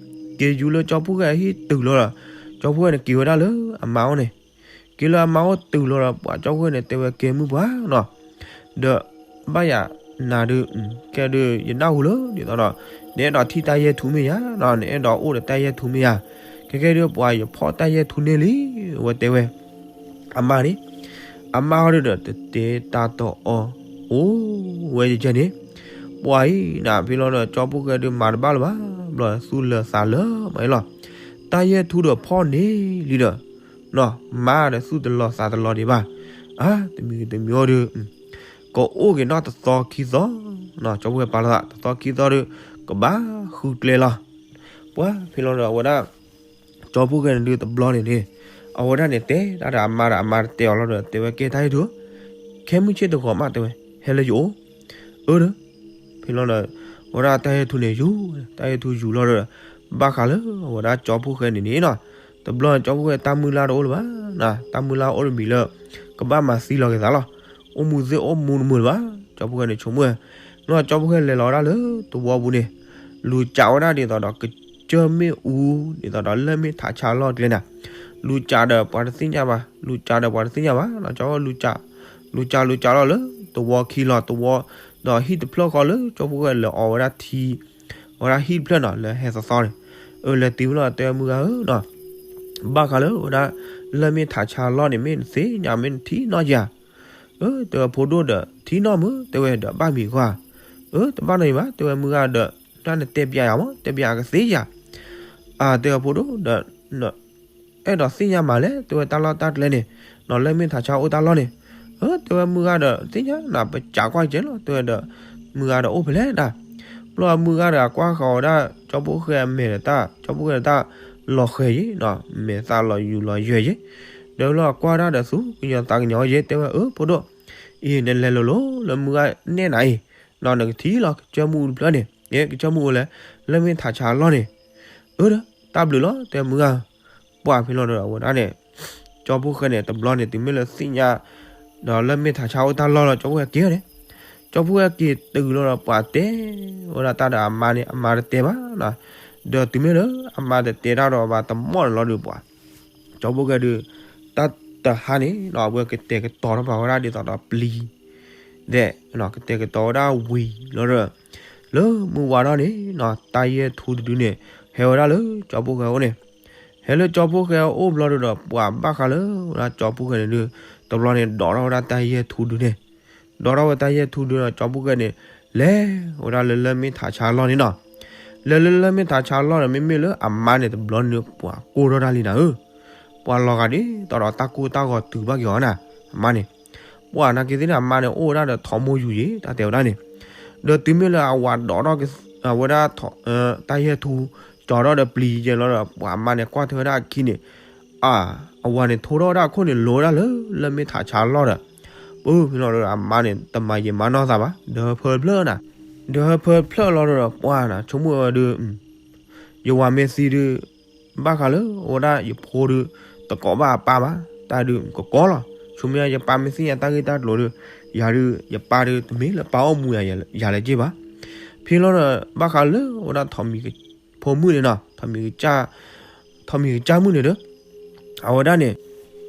က့ၤယူၤလၢကၠီဖီၣ်ဃဲအဟံၣ်တုၤလီၤဒီး ကၠီဖီၣ်ဃဲန့ၣ်က့ၤဝဲဒၣ်လၢအမါအိၣ်န့ၣ်, က့ၤလၢအမါအိၣ်တုၤလီၤဒီး ပှၤကၠီဖီၣ်ဃဲန့ၣ်တဲဝဲ ကဲမုၢ်ပှၢ်နီၤ, ဒီးဘၣ်ယၤနၤဒုး ခဲဒုး ယနၢ်ဟူလၢ ဒ်သိးဒီး နအဲၣ်ဒိးထံၣ်တၢ်ယဲၢ်ထူမ့ၢ်ယၤ, နအဲၣ်ဒိးအိၣ်ဒီးတၢ်ယဲၢ်ထူမ့ၢ်ယၤ, ခဲကဲဒုး ပှၤယဖီၣ်တၢ်ယဲၢ်ထူန့ၢ်လံ, အဝဲတဲဝဲ အမါန့ၣ်, အမါဟီဒုးဒီး တတဲတၢ်တအီ အိၣ်ဝဲယကဲန့ၣ်, ပှၤအံၤနၤ ဖဲလီၤဒီး ကၠီဖီၣ်ဃဲဒုးမၤတဘၣ်လၢၤဘၣ်, ဘျီသူၣ်လၢာ်သးလၢာ်မးအံၤလီၤ, တၢ်ယဲၢ်ထူဒီးဖီၣ်န့ၢ်လံဒီး မါဒီးသူၣ်တလီၤသးတလီၤဒံးဘၣ်, အါ တမံၤတမံၤအီၤဒုး ကအိၣ်က့ၤနီၢ်တသီခံသီ, ကၠီဖီၣ်ဃဲပာ်လီၤသး တသီခံသီဒီး ကဘၣ်ဃုကျဲလီၤ, ပှၤဖဲလီၤဒီး အဝဲဒၣ် ကၠီဖီၣ်ဃဲန့ၣ်ဒုးတဘျီန့ၣ်န့ၣ်, အဝဲဒၣ်န့ၣ်တဲတၢ်ဒီးအမါဒီး အမါတဲအီၤလီၤဒီး တဲဝဲ ကဲတၢ်ယဲၢ်ထူ, ခဲမုၢ်ဆ့ၣ်တဂီၤမး တဲဝဲ ဟဲလၢယအိၣ်, အၢဒီး ဖဲလီၤဒီး အဝဲဒၣ်တၢ်ယဲၢ်ထူန့ၣ်ယူၤ, တၢ်ယဲၢ်ထူယူၤလီၤဒီး ဘၣ်ဃးလၢအဝဲဒၣ်ကၠီဖီၣ်ဃဲန့ၣ်န့ၣ်နီၤ, တဘျီန့ၣ် ကၠီဖီၣ်ဃဲတၢ်မုၢ်လၢ်တအိၣ်လၢၤဘၣ်, တၢ်မုၢ်လၢ်အိၣ်တမံၤလၢ ကဘၣ်မၤသံလီၤက့ၤသးလီၤ, အိၣ်မူသ့ၣ်အိၣ်မူတမုာ်လၢၤဘၣ်, ကၠီဖီၣ်ဃဲန့ၣ်ဆိကမိၣ်ဝဲ, နီၤ ကၠီဖီၣ်ဃဲလဲၤလီၤဝဲဒၣ်လၢသဝီပူၤန့ၣ်, လူၤကးဝဲဒၣ်ဒ်သိးဒီး ကစၢၢ်မ့ၣ်အူ ဒ်သိးဒီးလၢၢ်မ့ၢ်ထးဆါလီၢ်ကျဲနၤ, လူၤကးဒီးပှၤတသ့ၣ်ညါဘၣ်, လူၤကးဒီးပှၤတသ့ၣ်ညါဘၣ်, ကၠီဖီၣ်လူၤကး, လူၤကးလူၤကးလီၤလၢသဝီခံလီၤ, သဝီ ဒီးဟံၣ်တဖျၢၣ်ဃီလၢကၠီဖီၣ်ဃဲလဲၤအီၣ်ဝဲဒၣ်ထံ, အဝဲဒၣ်ဟံၣ်တဖျၢၣ်နီၤ လၢဟဲသီသီန့ၣ်, အၢ လဲၤတုၤလီၤ တဲဝဲမုၢ်ဂၤဧၢနီၤ, ဘၣ်ဃးလၢဝဲဒၣ် လၢၢ်မ့ၢ်ထးဆါလီၢ်န့ၣ် မ့ၢ်နသ့ၣ်ညါ မ့ၢ်နထံၣ်နီၢ်ဧါ. အၢ တဲဝဲဖိဒိၣ်ဒီး ထံၣ်နီၢ်မုၢ် တဲဝဲဒီးဘၣ်မံၤကွၢ်. အၢ တဘၣ်နီတမံၤဘၣ် တဲဝဲမုၢ်ဂၤဒီး တၢ်နတဲပျးယၤမး တဲပျးကသ့ဧါ. အၢ တဲဝဲဖိဒိၣ်ဒီး အဲၣ်ဒိးသ့ၣ်ညါမးလဲၣ် တဲဝဲတၢ်လီၢ်တၢ်ကျဲန့ၣ် နီၤ လၢၢ်မ့ၢ်ထးဆါအိၣ်တၢ်လီၢ်န့ၣ်. အၢ တဲဝဲမုၢ်ဂၤဒီး သ့ၣ်ညါနၤ ပကးကွၢ်ကဲလီၤ တဲဝဲဒီး မုၢ်ဂၤဒီးအိၣ်ဖဲလဲၣ်ဒၣ်. ဘျီမုၢ်ဂၤဒီးကွၢ်ဃီၤဝဲဒၣ် ကၠီဖိၣ်ဃဲအမဲာ်ဒီးတၢ် ကၠီဖိၣ်ဃဲဒီးတၢ်လီၤဃဲၤယံၤနီၤ မဲာ်သးလီၤယူၤလီၤယွဲၤယံၤ. ဒီးလီၤကွၢ်ဒၣ်ဒီးသူၣ်ကညီၤသးကညီၤယဲ တဲဝဲအၢဖိဒိၣ် အံၤ နလဲၤလိၤလိၤလၢမုၢ်ဂၤနဲၣ်နၤအံၤ နီၤ နကထံၣ်လီၤ ကစၢၢ်မုၢ်တဖျၢၣ်န့ၣ် ကစၢၢ်မုၢ်အိၣ်လၢ လၢၢ်မ့ၢ်ထးဆါလီၢ်န့ၣ်. အၢ ဒီး တၢ်ဘျုးလီၤ တဲမုၢ်ဂၤ. ပှၢ်ဖဲလီၤဒီးအဝဲဒၣ်န့ၣ် ကၠီဖိၣ်ဃဲန့ၣ် တဘျီန့ၣ် တုၤမ့ၢ်လၢသ့ၣ်ညါ ဒီးလၢၢ်မ့ၢ်ထးဆါအိၣ်တၢ်လီၢ်လီၤ ကၠီဖိၣ်ဃဲက့ၤန့ၣ် ကၠီဖိၣ်ဃဲက့ၤတုၤလီၤဒီးပှၢ်တဲဝဲဒၣ်တၢ်ဒီးအမါန့ၣ် အမါတတဲဘၣ်နီၤ. ဒီးတုၤမ့ၢ်လၢအမါတတဲတၢ်ဒီးဘၣ်တမီၣ်န့ၣ်လီၤဒီးပှၢ် ကၠီဖိၣ်ဃဲဒီး တၢ်တဟါန့ၣ်နီၤ အဝဲကတဲာ်ကတီၤထီၣ်ဘၣ်ဝဲဒၣ်ဒ်သိးဒီးပျံၤ ဒဲး ကတဲာ်ကတီၤဝဲဒၣ်ဝံၤလီၤဒီး လၢမုၢ်ဝါထီၣ်န့ၣ်နီၤ တၢ်ယဲၢ်ထူတဒုန့ၣ် ဟဲဝဲဒၣ်လၢကၠီဖိၣ်ဃဲအအိၣ်န့ၣ်. ဟဲလၢကၠီဖိၣ်ဃဲအအိၣ်ဘျီဒီး ပှၢ်ဘၣ်ဃးလၢဝဲဒၣ်ကၠီဖိၣ်ဃဲန့ၣ်ဒုး တဘျီန့ၣ် ဒိးထီၣ်ဝဲဒၣ်တၢ်ယဲၢ်ထူဒုန့ၣ် ဒိးထီၣ်ဝဲတၢ်ယဲၢ်ထူဒုဒီး ကၠီဖိၣ်ဃဲန့ၣ် လဲၤဝဲဒၣ်လၢလၢၢ်မ့ၢ်ထးဆါလီၢ်န့ၣ်နီၤ. လဲၤလၢလၢၢ်မ့ၢ်ထးဆါလီၢ်ဒီး မ့မ့ၢ်လၢအမါန့ၣ် တဘျီန့ၣ် ပှၢ်ကိၢ်ထီၣ်တၢ်လံနၤဧၢ. ပှၢ်လီၤဂာ်ဒ်သိးဒီးတၢ်ကိၢ်တၢ်ဂီၤတုၤဘၣ်က့ၤအီၤနၤ အမါန့ၣ်. ပှၢ်နာ်က့ၤသ့ၣ်န့ၣ် အမါန့ၣ် အိၣ်ဝဲဒၣ်ဒီးထိးမိၢ်ယူၤယံၤ တၢ်တဲဝဲဒၣ်န့ၣ်. ဒီးတုၤမ့ၢ်လၢအဝၤဒိးထီၣ်ဝဲဒၣ် တၢ်ယဲၢ်ထူ ကၠီထီၣ်ဒီးပျံၤယဲလီၤဒီး ပှၢ်အမါန့ၣ် ကွၢ်ထွဲဝဲဒၣ်အခံန့ၣ် အ အဝၤန့ၣ်ထိထီၣ်ဝဲဒၣ်အခိၣ်န့ၣ် လိၤဝဲဒၣ်လၢလၢၢ်မ့ၢ်ထးဆါလီၢ်ဒီး ပမ့ၢ်လီၤဒီးအမါန့ၣ် တမၤယံာ်မၤနီၢ်သးဘၣ် ဒီးဟၢဖၢတဖျၢၣ်နၤ. ဒီးဟၢဖၢတဖျၢၣ်လီၤဒီး ပှၢ်နၤ ဆိကမိၣ်ဝဲဒုး ယဝၤမ့ၢ်သံဒုး ဘၣ်ဃးလၢအဝဲဒၣ်ယဖိဒုး တကိးဘၣ်အပၢ်ဘၣ် တၢ်ဒုးကကိးလီၤ. ဆိမိၣ်ယပၢ်မ့ၢ်သ့ၣ်ညါတၢ်ဂ့ၢ်တၢ်ကျိၤဒီး ယၤဒုး ယပၢ်ဒုးတမ့ၢ်လၢပၢ်အိၣ်မူယၤလဲၣ်က့ၢ်ဘၣ်. ဖဲလီၤဒီး ဘၣ်ဃးလၢအဝဲဒၣ်ထိးမံၤဖိမုၣ်န့ၣ်နီၤ ထိးမံၤကစၢ်မုၣ်န့ၣ်ဒီး အဝဲဒၣ်န့ၣ်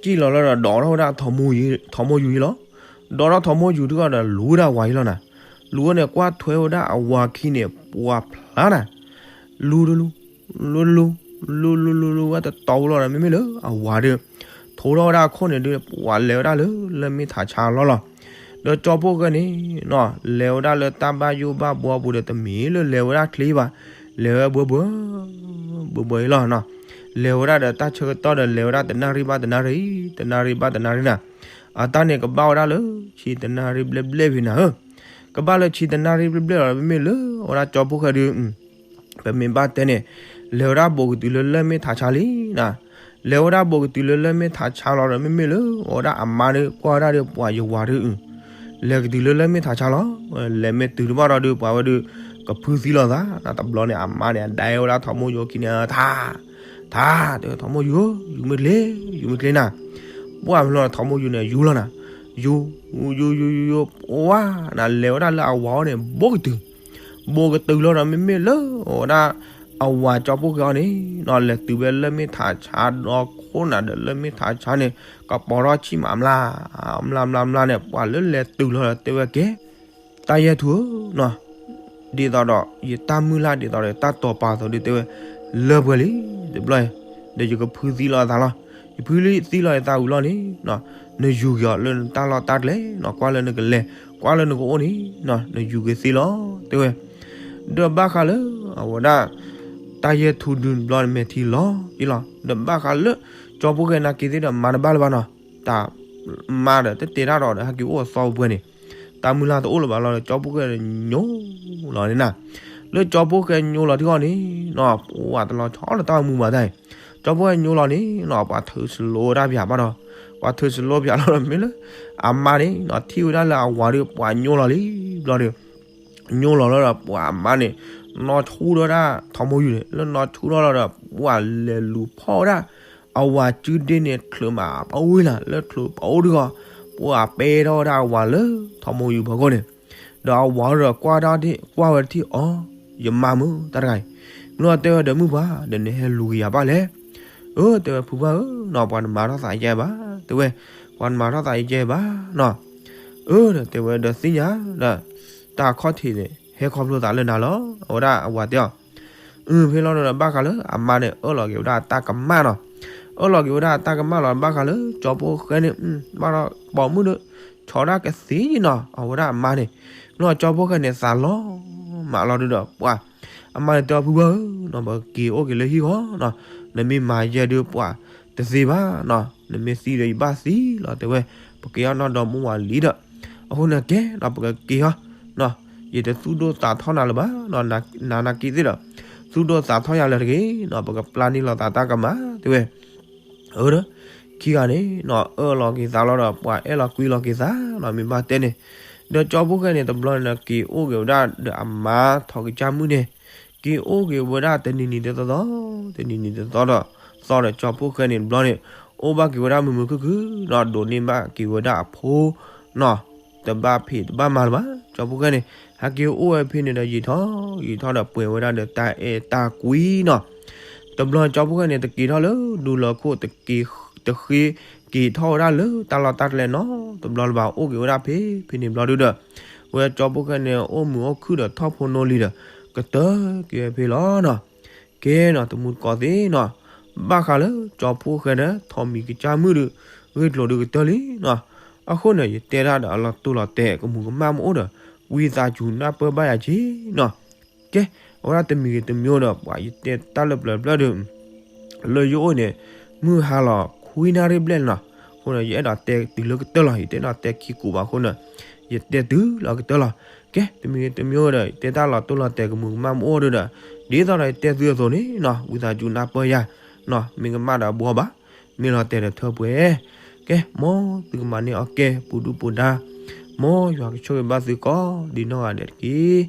စံၣ်လီၤလီၤဒီး ဒိးထီၣ်ဝဲဒၣ်ထိးမိၢ်ယူၤယံၤလီၤ. ဒိးထီၣ်ထိးမိၢ်ယူၤတခီဒီး လူၤဝဲဒၣ်အဝၤယံၤလီၤနၤ. လူၤဝဲန့ၣ် ကွၢ်ထွဲဝဲဒၣ်အဝၤခံန့ၣ် ပှၢ်ဖျါနၤ လူၤတလူၤ လူၤတလူၤ လူၤလူၤလူၤလူၤဝဲတတီၤဝဲလီၤဒီး မ့မ့ၢ်လၢအဝၤဒီး ထိထီၣ်ဝဲဒၣ်အခိၣ်န့ၣ်ဒီး ပှၢ်လဲၤဝဲဒၣ်လၢလၢၢ်မ့ၢ်ထးဆါလီၢ်လီၤ. ဒီးကၠီဖိၣ်ဃဲန့ၣ်နီၤ လဲၤဝဲဒၣ်လၢတၢ်ဘၣ်ယိၣ်ဘၣ်ဘှီပူၤဒီး တမ့ၢ်လၢလဲၤဝဲဒၣ်ချ့ဘၣ် လဲၤဝဲဘှဲဘှဲ ဘှဲဘှဲအံၤလီၤနီၤ. လဲၤဝဲဒၣ်ဒီးတၢ်ဆၢကတီၢ်ဒီး လဲၤဝဲဒၣ်တနၣ်ရံၣ်ဘၣ်တနၣ်ရံၣ် တနၣ်ရံၣ်ဘၣ်တနၣ်ရံၣ်နၤ. အတၢ်န့ၣ်ကဘၣ်ဝဲဒၣ်လၢ ဆံတနၣ်ရံၣ်ဘျဲၣ်ဘျဲၣ်ဖဲနၤဧၢ. ကဘၣ်လၢဆံတနၣ်ရံၣ်ဘျဲၣ်ဘျဲၣ်လီၤ မ့မ့ၢ်လၢအဝဲဒၣ်ကၠီဖိၣ်ဃဲဒီး ပမ့ၢ်ဘၣ်တဲန့ၣ် လဲၤဝဲဒၣ်ဘိးကတုၤလၢလၢၢ်မ့ၢ်ထးဆါလံနၤ. လဲၤဝဲဒၣ်ဘိးကတုၤလၢလၢၢ်မ့ၢ်ထးဆါလီၤဒီး မ့မ့ၢ်လၢအဝဲဒၣ်အမါဒီး ကွၢ်ဝဲဒၣ်ဒီးပှၢ်ယဝၤဒီး လဲၤကတုၤလၢလၢၢ်မ့ၢ်ထးဆါလီၤ. လဲၤမ့ၢ်တုၤတဘၣ်ဒီးဒီး ပှၢ်ဝဲဒီး ကဖုသံလိာ်သးနၤ. တဘျီန့ၣ် အမါန့ၣ် အဒဲဝဲဒၣ်ထိးမိၢ်ယူၤခံန့ၣ် ထါ ထါ တဲဝဲထိးမိၢ်ယူၤဧၢ ယူၤမ့ၢ်ချ့ ယူၤမ့ၢ်ချ့နၤ. ပှၢ်ဖဲလီၤထိးမိၢ်ယူၤန့ၣ် ယူၤလီၤနၤ. ယူၤ ယူၤယူၤယူၤယူၤ ပှၢ်နၤ လဲၤဝဲဒၣ်လၢအဝၤအအိၣ်န့ၣ် ဘိးကတုၤ ဘိးကတုၤလီၤဒီး မ့မ့ၢ်လၢအဝဲဒၣ် အဝၤကၠီဖိၣ်ဃဲအံၤန့ၣ်နီၤ လဲၤတုၤဝဲလၢၢ်မ့ၢ်ထးဆါဒီးခိၣ်နၤဒီး လၢၢ်မ့ၢ်ထးဆါန့ၣ် ကပီၤထီၣ်ဆံၣ်မး မျၢ် မျၢ်မျၢ်မျၢ်န့ၣ် ပှၢ်လၢလဲၤတုၤလီၤဒီးတဲဝဲကဲ တၢ်ယဲၢ်ထူဧၢနီၤ ဒ်သိးဒီး ယတၢ်မုၢ်လၢ်ဒ်သိးဒီး တၢ်တိာ်ပာ်အသိးဒီးတဲဝဲ လၢပှဲၤလံ တဘျီ ဒီးယကဖုသံလိာ်အသးလီၤ. ယဖုသံလိာ်အသးဝံၤလီၤန့ၣ်နီၤ နယူၤက့ၤအီၤလၢနတၢ်လီၢ်တၢ်ကျဲနီၤ ကွၢ်လၢနကလဲၤ ကွၢ်လၢနကအိၣ်န့ၣ်နီၤ နယူၤက့ၤသ့လီၤ တဲဝဲ. ဒီးဘၣ်ဃးလၢအဝဲဒၣ် တၢ်ယဲၢ်ထူဒုတဘျီန့ၣ် မဲာ်ထံလီၤက့ၤလီၤ. ဒီးဘၣ်ဃးလၢ ကၠီဖိၣ်ဃဲနာ်က့ၤသ့ၣ်ဒီး မၤတဘၣ်လၢၤဘၣ်နီၤ တၢ်မါဒီးတတဲတၢ်ဒီး ဟဲက့ၤအိၣ်အသီပှဲၤန့ၣ် တၢ်မုၢ်လၢ်တအိၣ်လၢၤဘၣ်လီၤဒီး ကၠီဖိၣ်ဃဲညိလီၤန့ၣ်နၤ. လၢကၠီဖိၣ်ဃဲညိလီၤထံဂီၢ်န့ၣ်နီၤ ပှၢ်တလီၤဆီလၢတၢ်အိၣ်မူဘၣ်တၢ်အံၤ ကၠီဖိၣ်ဃဲညိလီၤန့ၣ်နီၤ ပှၤထုးစလိတၢ်ပၠးဘၣ်ဒီး ပှၤထုးစလိပၠးလီၤဒီးမ့ၢ်လၢ အမါန့ၣ်နီၤ ထံၣ်ဝဲဒၣ်လၢအဝၤဒီး ပှၢ်ညိလီၤလံဘျီဒီး ညိလီၤလီၤဒီး ပှၢ်အမါန့ၣ် နီၢ်ဆူၣ်ထီၣ်ဒၣ်ထိးမိၢ်ယူၤန့ၣ် လၢနီၢ်ဆူၣ်ထီၣ်လီၤဒီး ပှၢ်လဲၤလူၤဖီၣ်ဝဲဒၣ် အဝၤစုဒ့န့ၣ် ချုးမးပအိၣ်လၢ လၢချုးပအိၣ်တဂီၢ် ပှၢ်ပဲထီၣ်ဝဲဒၣ်အဝၤလၢထိးမိၢ်ယူၤဖီခိၣ်န့ၣ် ဒီးအဝၤဒီးကွၢ်ဒၣ် ကွၢ်ဝဲတထံၣ်အီၤ ယမါမုၢ်တၢ်တဂၤအံၤ မ့ၢ်လီၤတဲဝဲဒီးမုၢ်ပှၢ် ဒီးနဟဲလူၤက့ၤယၤဘၣ်လဲၣ်. အၢ တဲဝဲဖုဘၣ်ဧၢနီၤ ပှၤတမၤထီၣ်သးယဲဘၣ် တဲဝဲ ပှၤတမၤထီၣ်သးယဲဘၣ်နီၤ. အၢ ဒီးတဲဝဲဒီးသ့ၣ်ညါဒီး တၢ်အခီၣ်ထံးန့ၣ် ဟဲခီဖျိသးလၢနၤလီၤ အဝဲဒၣ်အဝၤတဲအီၤ ဖဲလီၤဒီး ဘၣ်ဃးလၢအမါန့ၣ် အၢၣ်လီၤက့ၤဝဲဒၣ်အတၢ်ကမၣ်နီၤ. အၢၣ်လီၤက့ၤဝဲဒၣ်အတၢ်ကမၣ်လီၤ ဘၣ်ဃးလၢကၠီဖိဃဲန့ၣ် ဘၣ်ဒီးပိာ်မုၣ်ဒီး ဆီဒၣ်ကသ့နီၤ အဝဲဒၣ်အမါန့ၣ်. နီၤ ကၠီဖိဃဲန့ၣ် သးလီၤမးလီၤဒုဒီး ပှၤ အမါန့ၣ်တဲအီၤ ဖုဘၢဧၢနီၤ, ပက့ၤအိၣ်က့ၤလၢဟံၣ်ဃီနီၤ, နမ့ၢ်မၤယဲဒုးပှၤ တသ့ဘၣ်နီၤ, နမ့ၢ်သံဒီးယဘၣ်သံလီၤ တဲဝဲ, ပက့ၤအီၣ်နီၢ်ဒီမါဝၤလံဒီး, အဃိန့ၣ်ကဲနီၤ ပကက့ၤအီၤနီၤ, ယတသူၣ်ဒိၣ်သးထီၣ်နၤလၢၤဘၣ်နီၤ, နၤနာ်က့သ့ၣ်ဒီး သူၣ်ဒိၣ်သးထီၣ်ယၤလၢၤတဂ့ၤနီၤ, ပကပျၢ်န့ၢ်လီၤသးတၢ်ကမၣ် တဲဝဲ. အၢဒီး ခံဂၤန့ၣ်နီၤ အၢၣ်လီၤက့ၤသးလီၤဒီး ပှၤအဲၣ်လီၤကွံလီၤက့ၤသးနီၤ, မ့ၢ်ဘၣ်တဲန့ၣ် ဒီးကၠီဖိဃဲန့ၣ် တဘျီန့ၣ်ဒီး က့ၤအိၣ်က့ၤဝဲဒၣ်ဒီးအမါထီးကစၢ်မုၣ်န့ၣ်, က့ၤအိၣ်က့ၤဝဲဒၣ်တနံၤနံၤတသီသီ, တနံၤနံၤတသီဒီးသီဒီး ကၠီဖိဃဲန့ၣ်တဘျီန့ၣ် အိၣ်ဘၣ်က့ၤဝဲဒၣ်မုာ်မုာ်ခုၣ်ခုၣ်နီၤ, ဒိးန့ၢ်ဘၣ်က့ၤဝဲဒၣ်အဖိနီၤ, တဘၣ်ဖံးတဘၣ်မၤလၢၤဘၣ်. ကၠီဖိဃဲန့ၣ် ဟဲက့ၤအိၣ်ဝဲဖဲန့ၣ်ဒီး ယံာ်ထီၣ်ယံာ်ထီၣ်ဒီး ပှဲၤဝဲဒၣ်ဒီးတၢ်အဲၣ်တၢ်ကွံနီၤ. တဘျီကၠီဖိဃဲန့ၣ် တက့ၤထီၣ်လၢဒူလၢခိၣ်, တဃ့က့ၤထီၣ်ဝဲဒၣ်လၢတၢ်လီၢ်တၢ်ကျဲနီတဘျီလၢၤဘၣ်, အိၣ်က့ၤဝဲဒၣ်ဖဲဖဲန့ၣ်ဘျီဒုဒီး ဝဲကၠီဖိဃဲန့ၣ် အိၣ်မုာ်အိၣ်ခုၣ်ဒီးထီၣ်ဖိနီၢ်လံၤဒီး ကတၢၢ်က့ၤဝဲဖဲလီၤနီၤ. ကဲနီၤ တမူတကိးသ့ၣ်နီၤ, ဘၣ်ဃးလၢကၠီဖိဃဲဒီး ထီးမံၤကစၢ်မုၣ်ဒီး ဂ့ၢ်ကျိၤဒုးကတၢၢ်လံနီၤ. အဃိန့ၣ် ယတဲဒၣ်ဒီးအလီၤတိၢ်လီၤတဲာ် ကမူၤကမၣ်မ့ၢ်အိၣ်ဒီး ဝံသးစူၤနၢ်ပၢၢ်ဘၣ်ယၤက့နီၤ. ကဲ, အဝဲဒၣ်တမံၤဂ့ၤတမံၤဒီး ပှၤယတဲတၢ်လၢပျၢၤပျၢၤဒီး လၢယအိၣ်န့ၣ် မုၢ်ဟါလီၤခွံနၣ်ရံၣ်ဘျဲၣ်လီၤ. အဃိန့ၣ် ယအဲၣ်ဒိးတဲတုၤလၢကတၢၢ်လီၤ, ယတအဲၣ်ဒိးတဲခံကိးဘၣ်အဃိန့ၣ် ယတဲတုၤလီၤကတၢၢ်လီၤ. ကဲ, တမံၤဂ့ၤတမံၤဒီး ယတဲတၢ်လီၤတိၢ်လီၤတဲာ် ကမူၤကမၣ်မ့ၢ်အိၣ်ဒီး ဒ်သိးဒီးယတဲသုအသိးန့ၣ်နီၤ ဝံသးစူၤနၢ်ပၢၢ်ယၤနီၤ, မ့ၢ်ကမၣ်ဒီးဘှီဘၣ်, မ့ၢ်လီၤတဲာ်ဒီးထၢပှဲၤ. ကဲ, မ်သုကမၤန့ၢ်အီၣ်ကဲ ပူၤဒူပူၤဒါ, မ်ယွၤကဆိၣ်ဂ့ၤဘၣ်သုကိးဒံနီၢ်ဂၤဒဲးတက့ၢ်.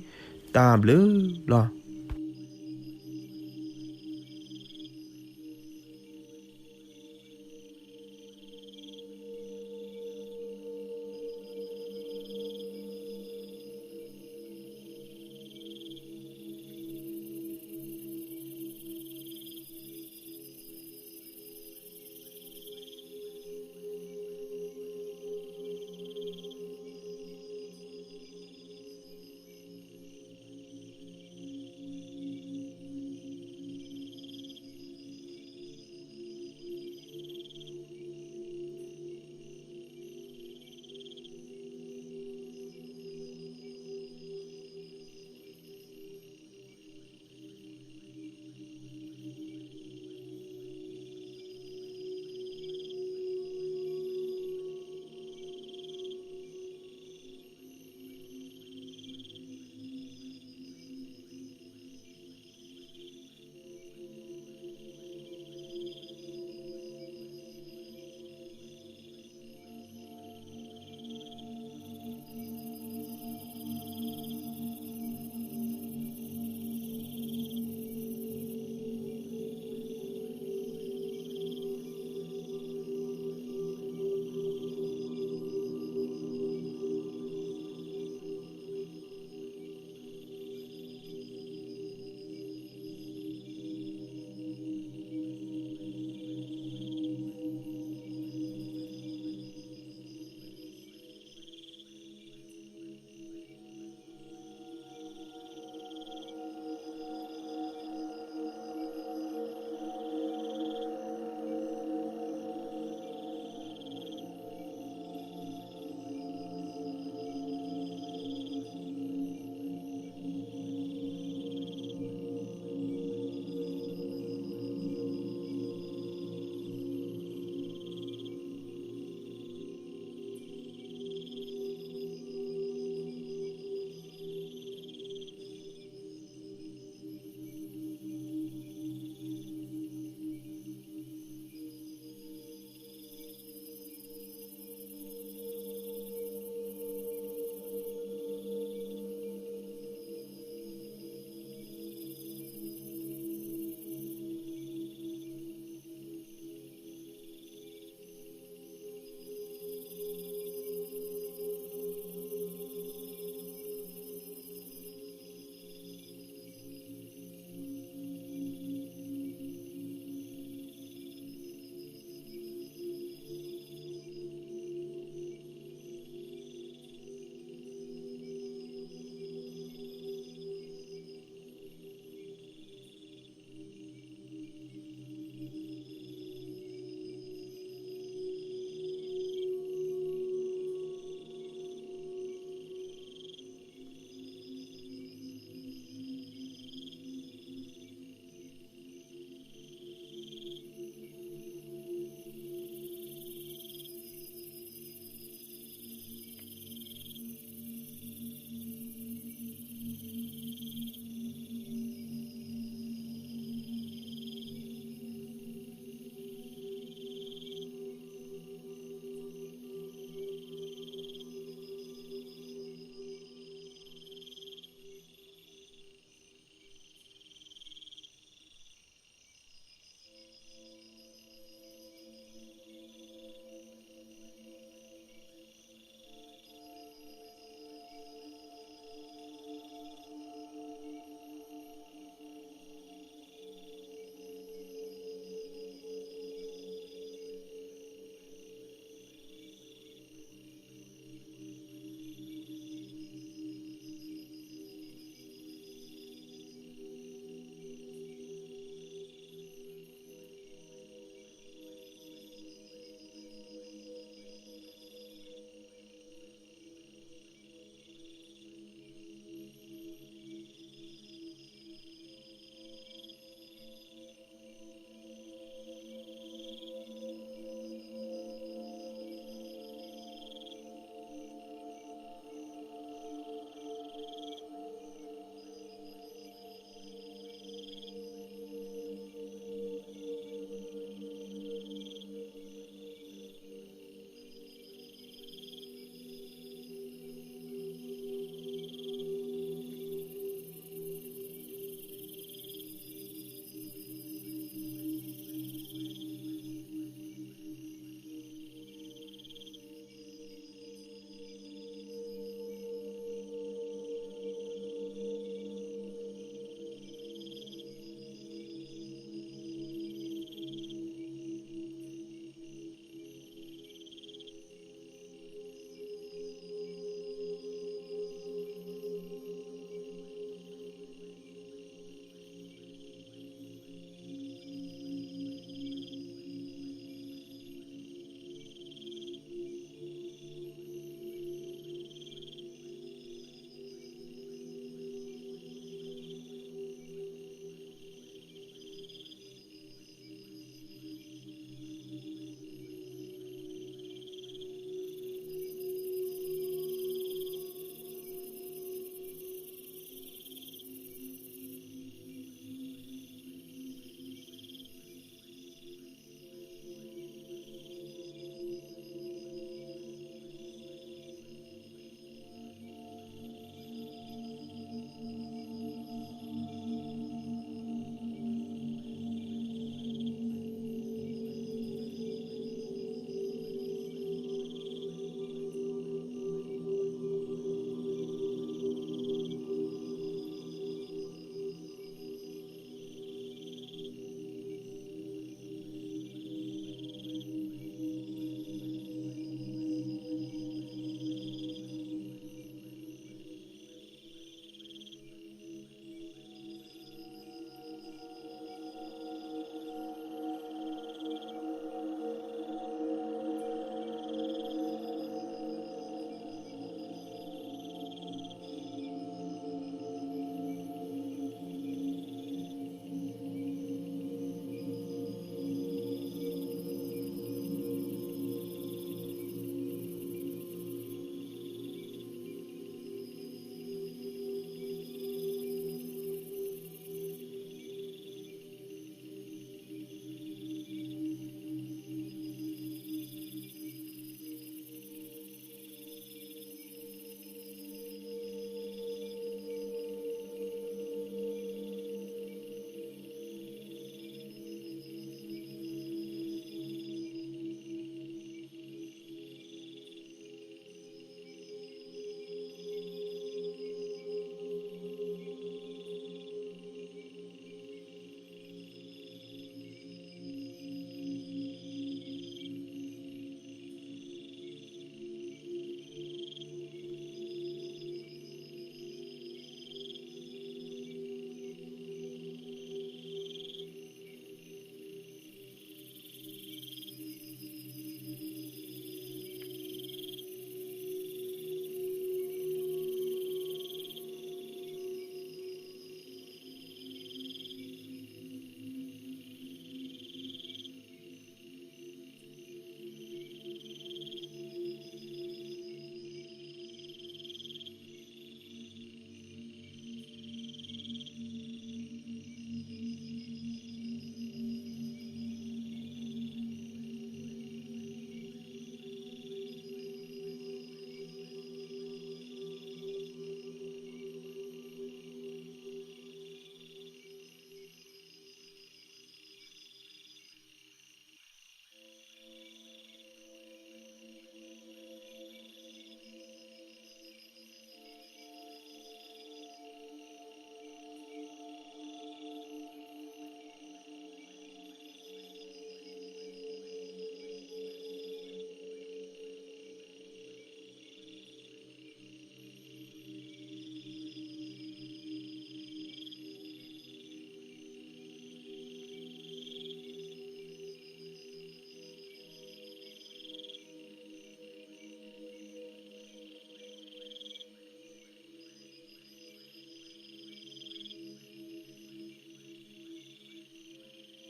တၢ်ဘျုးလီၤ.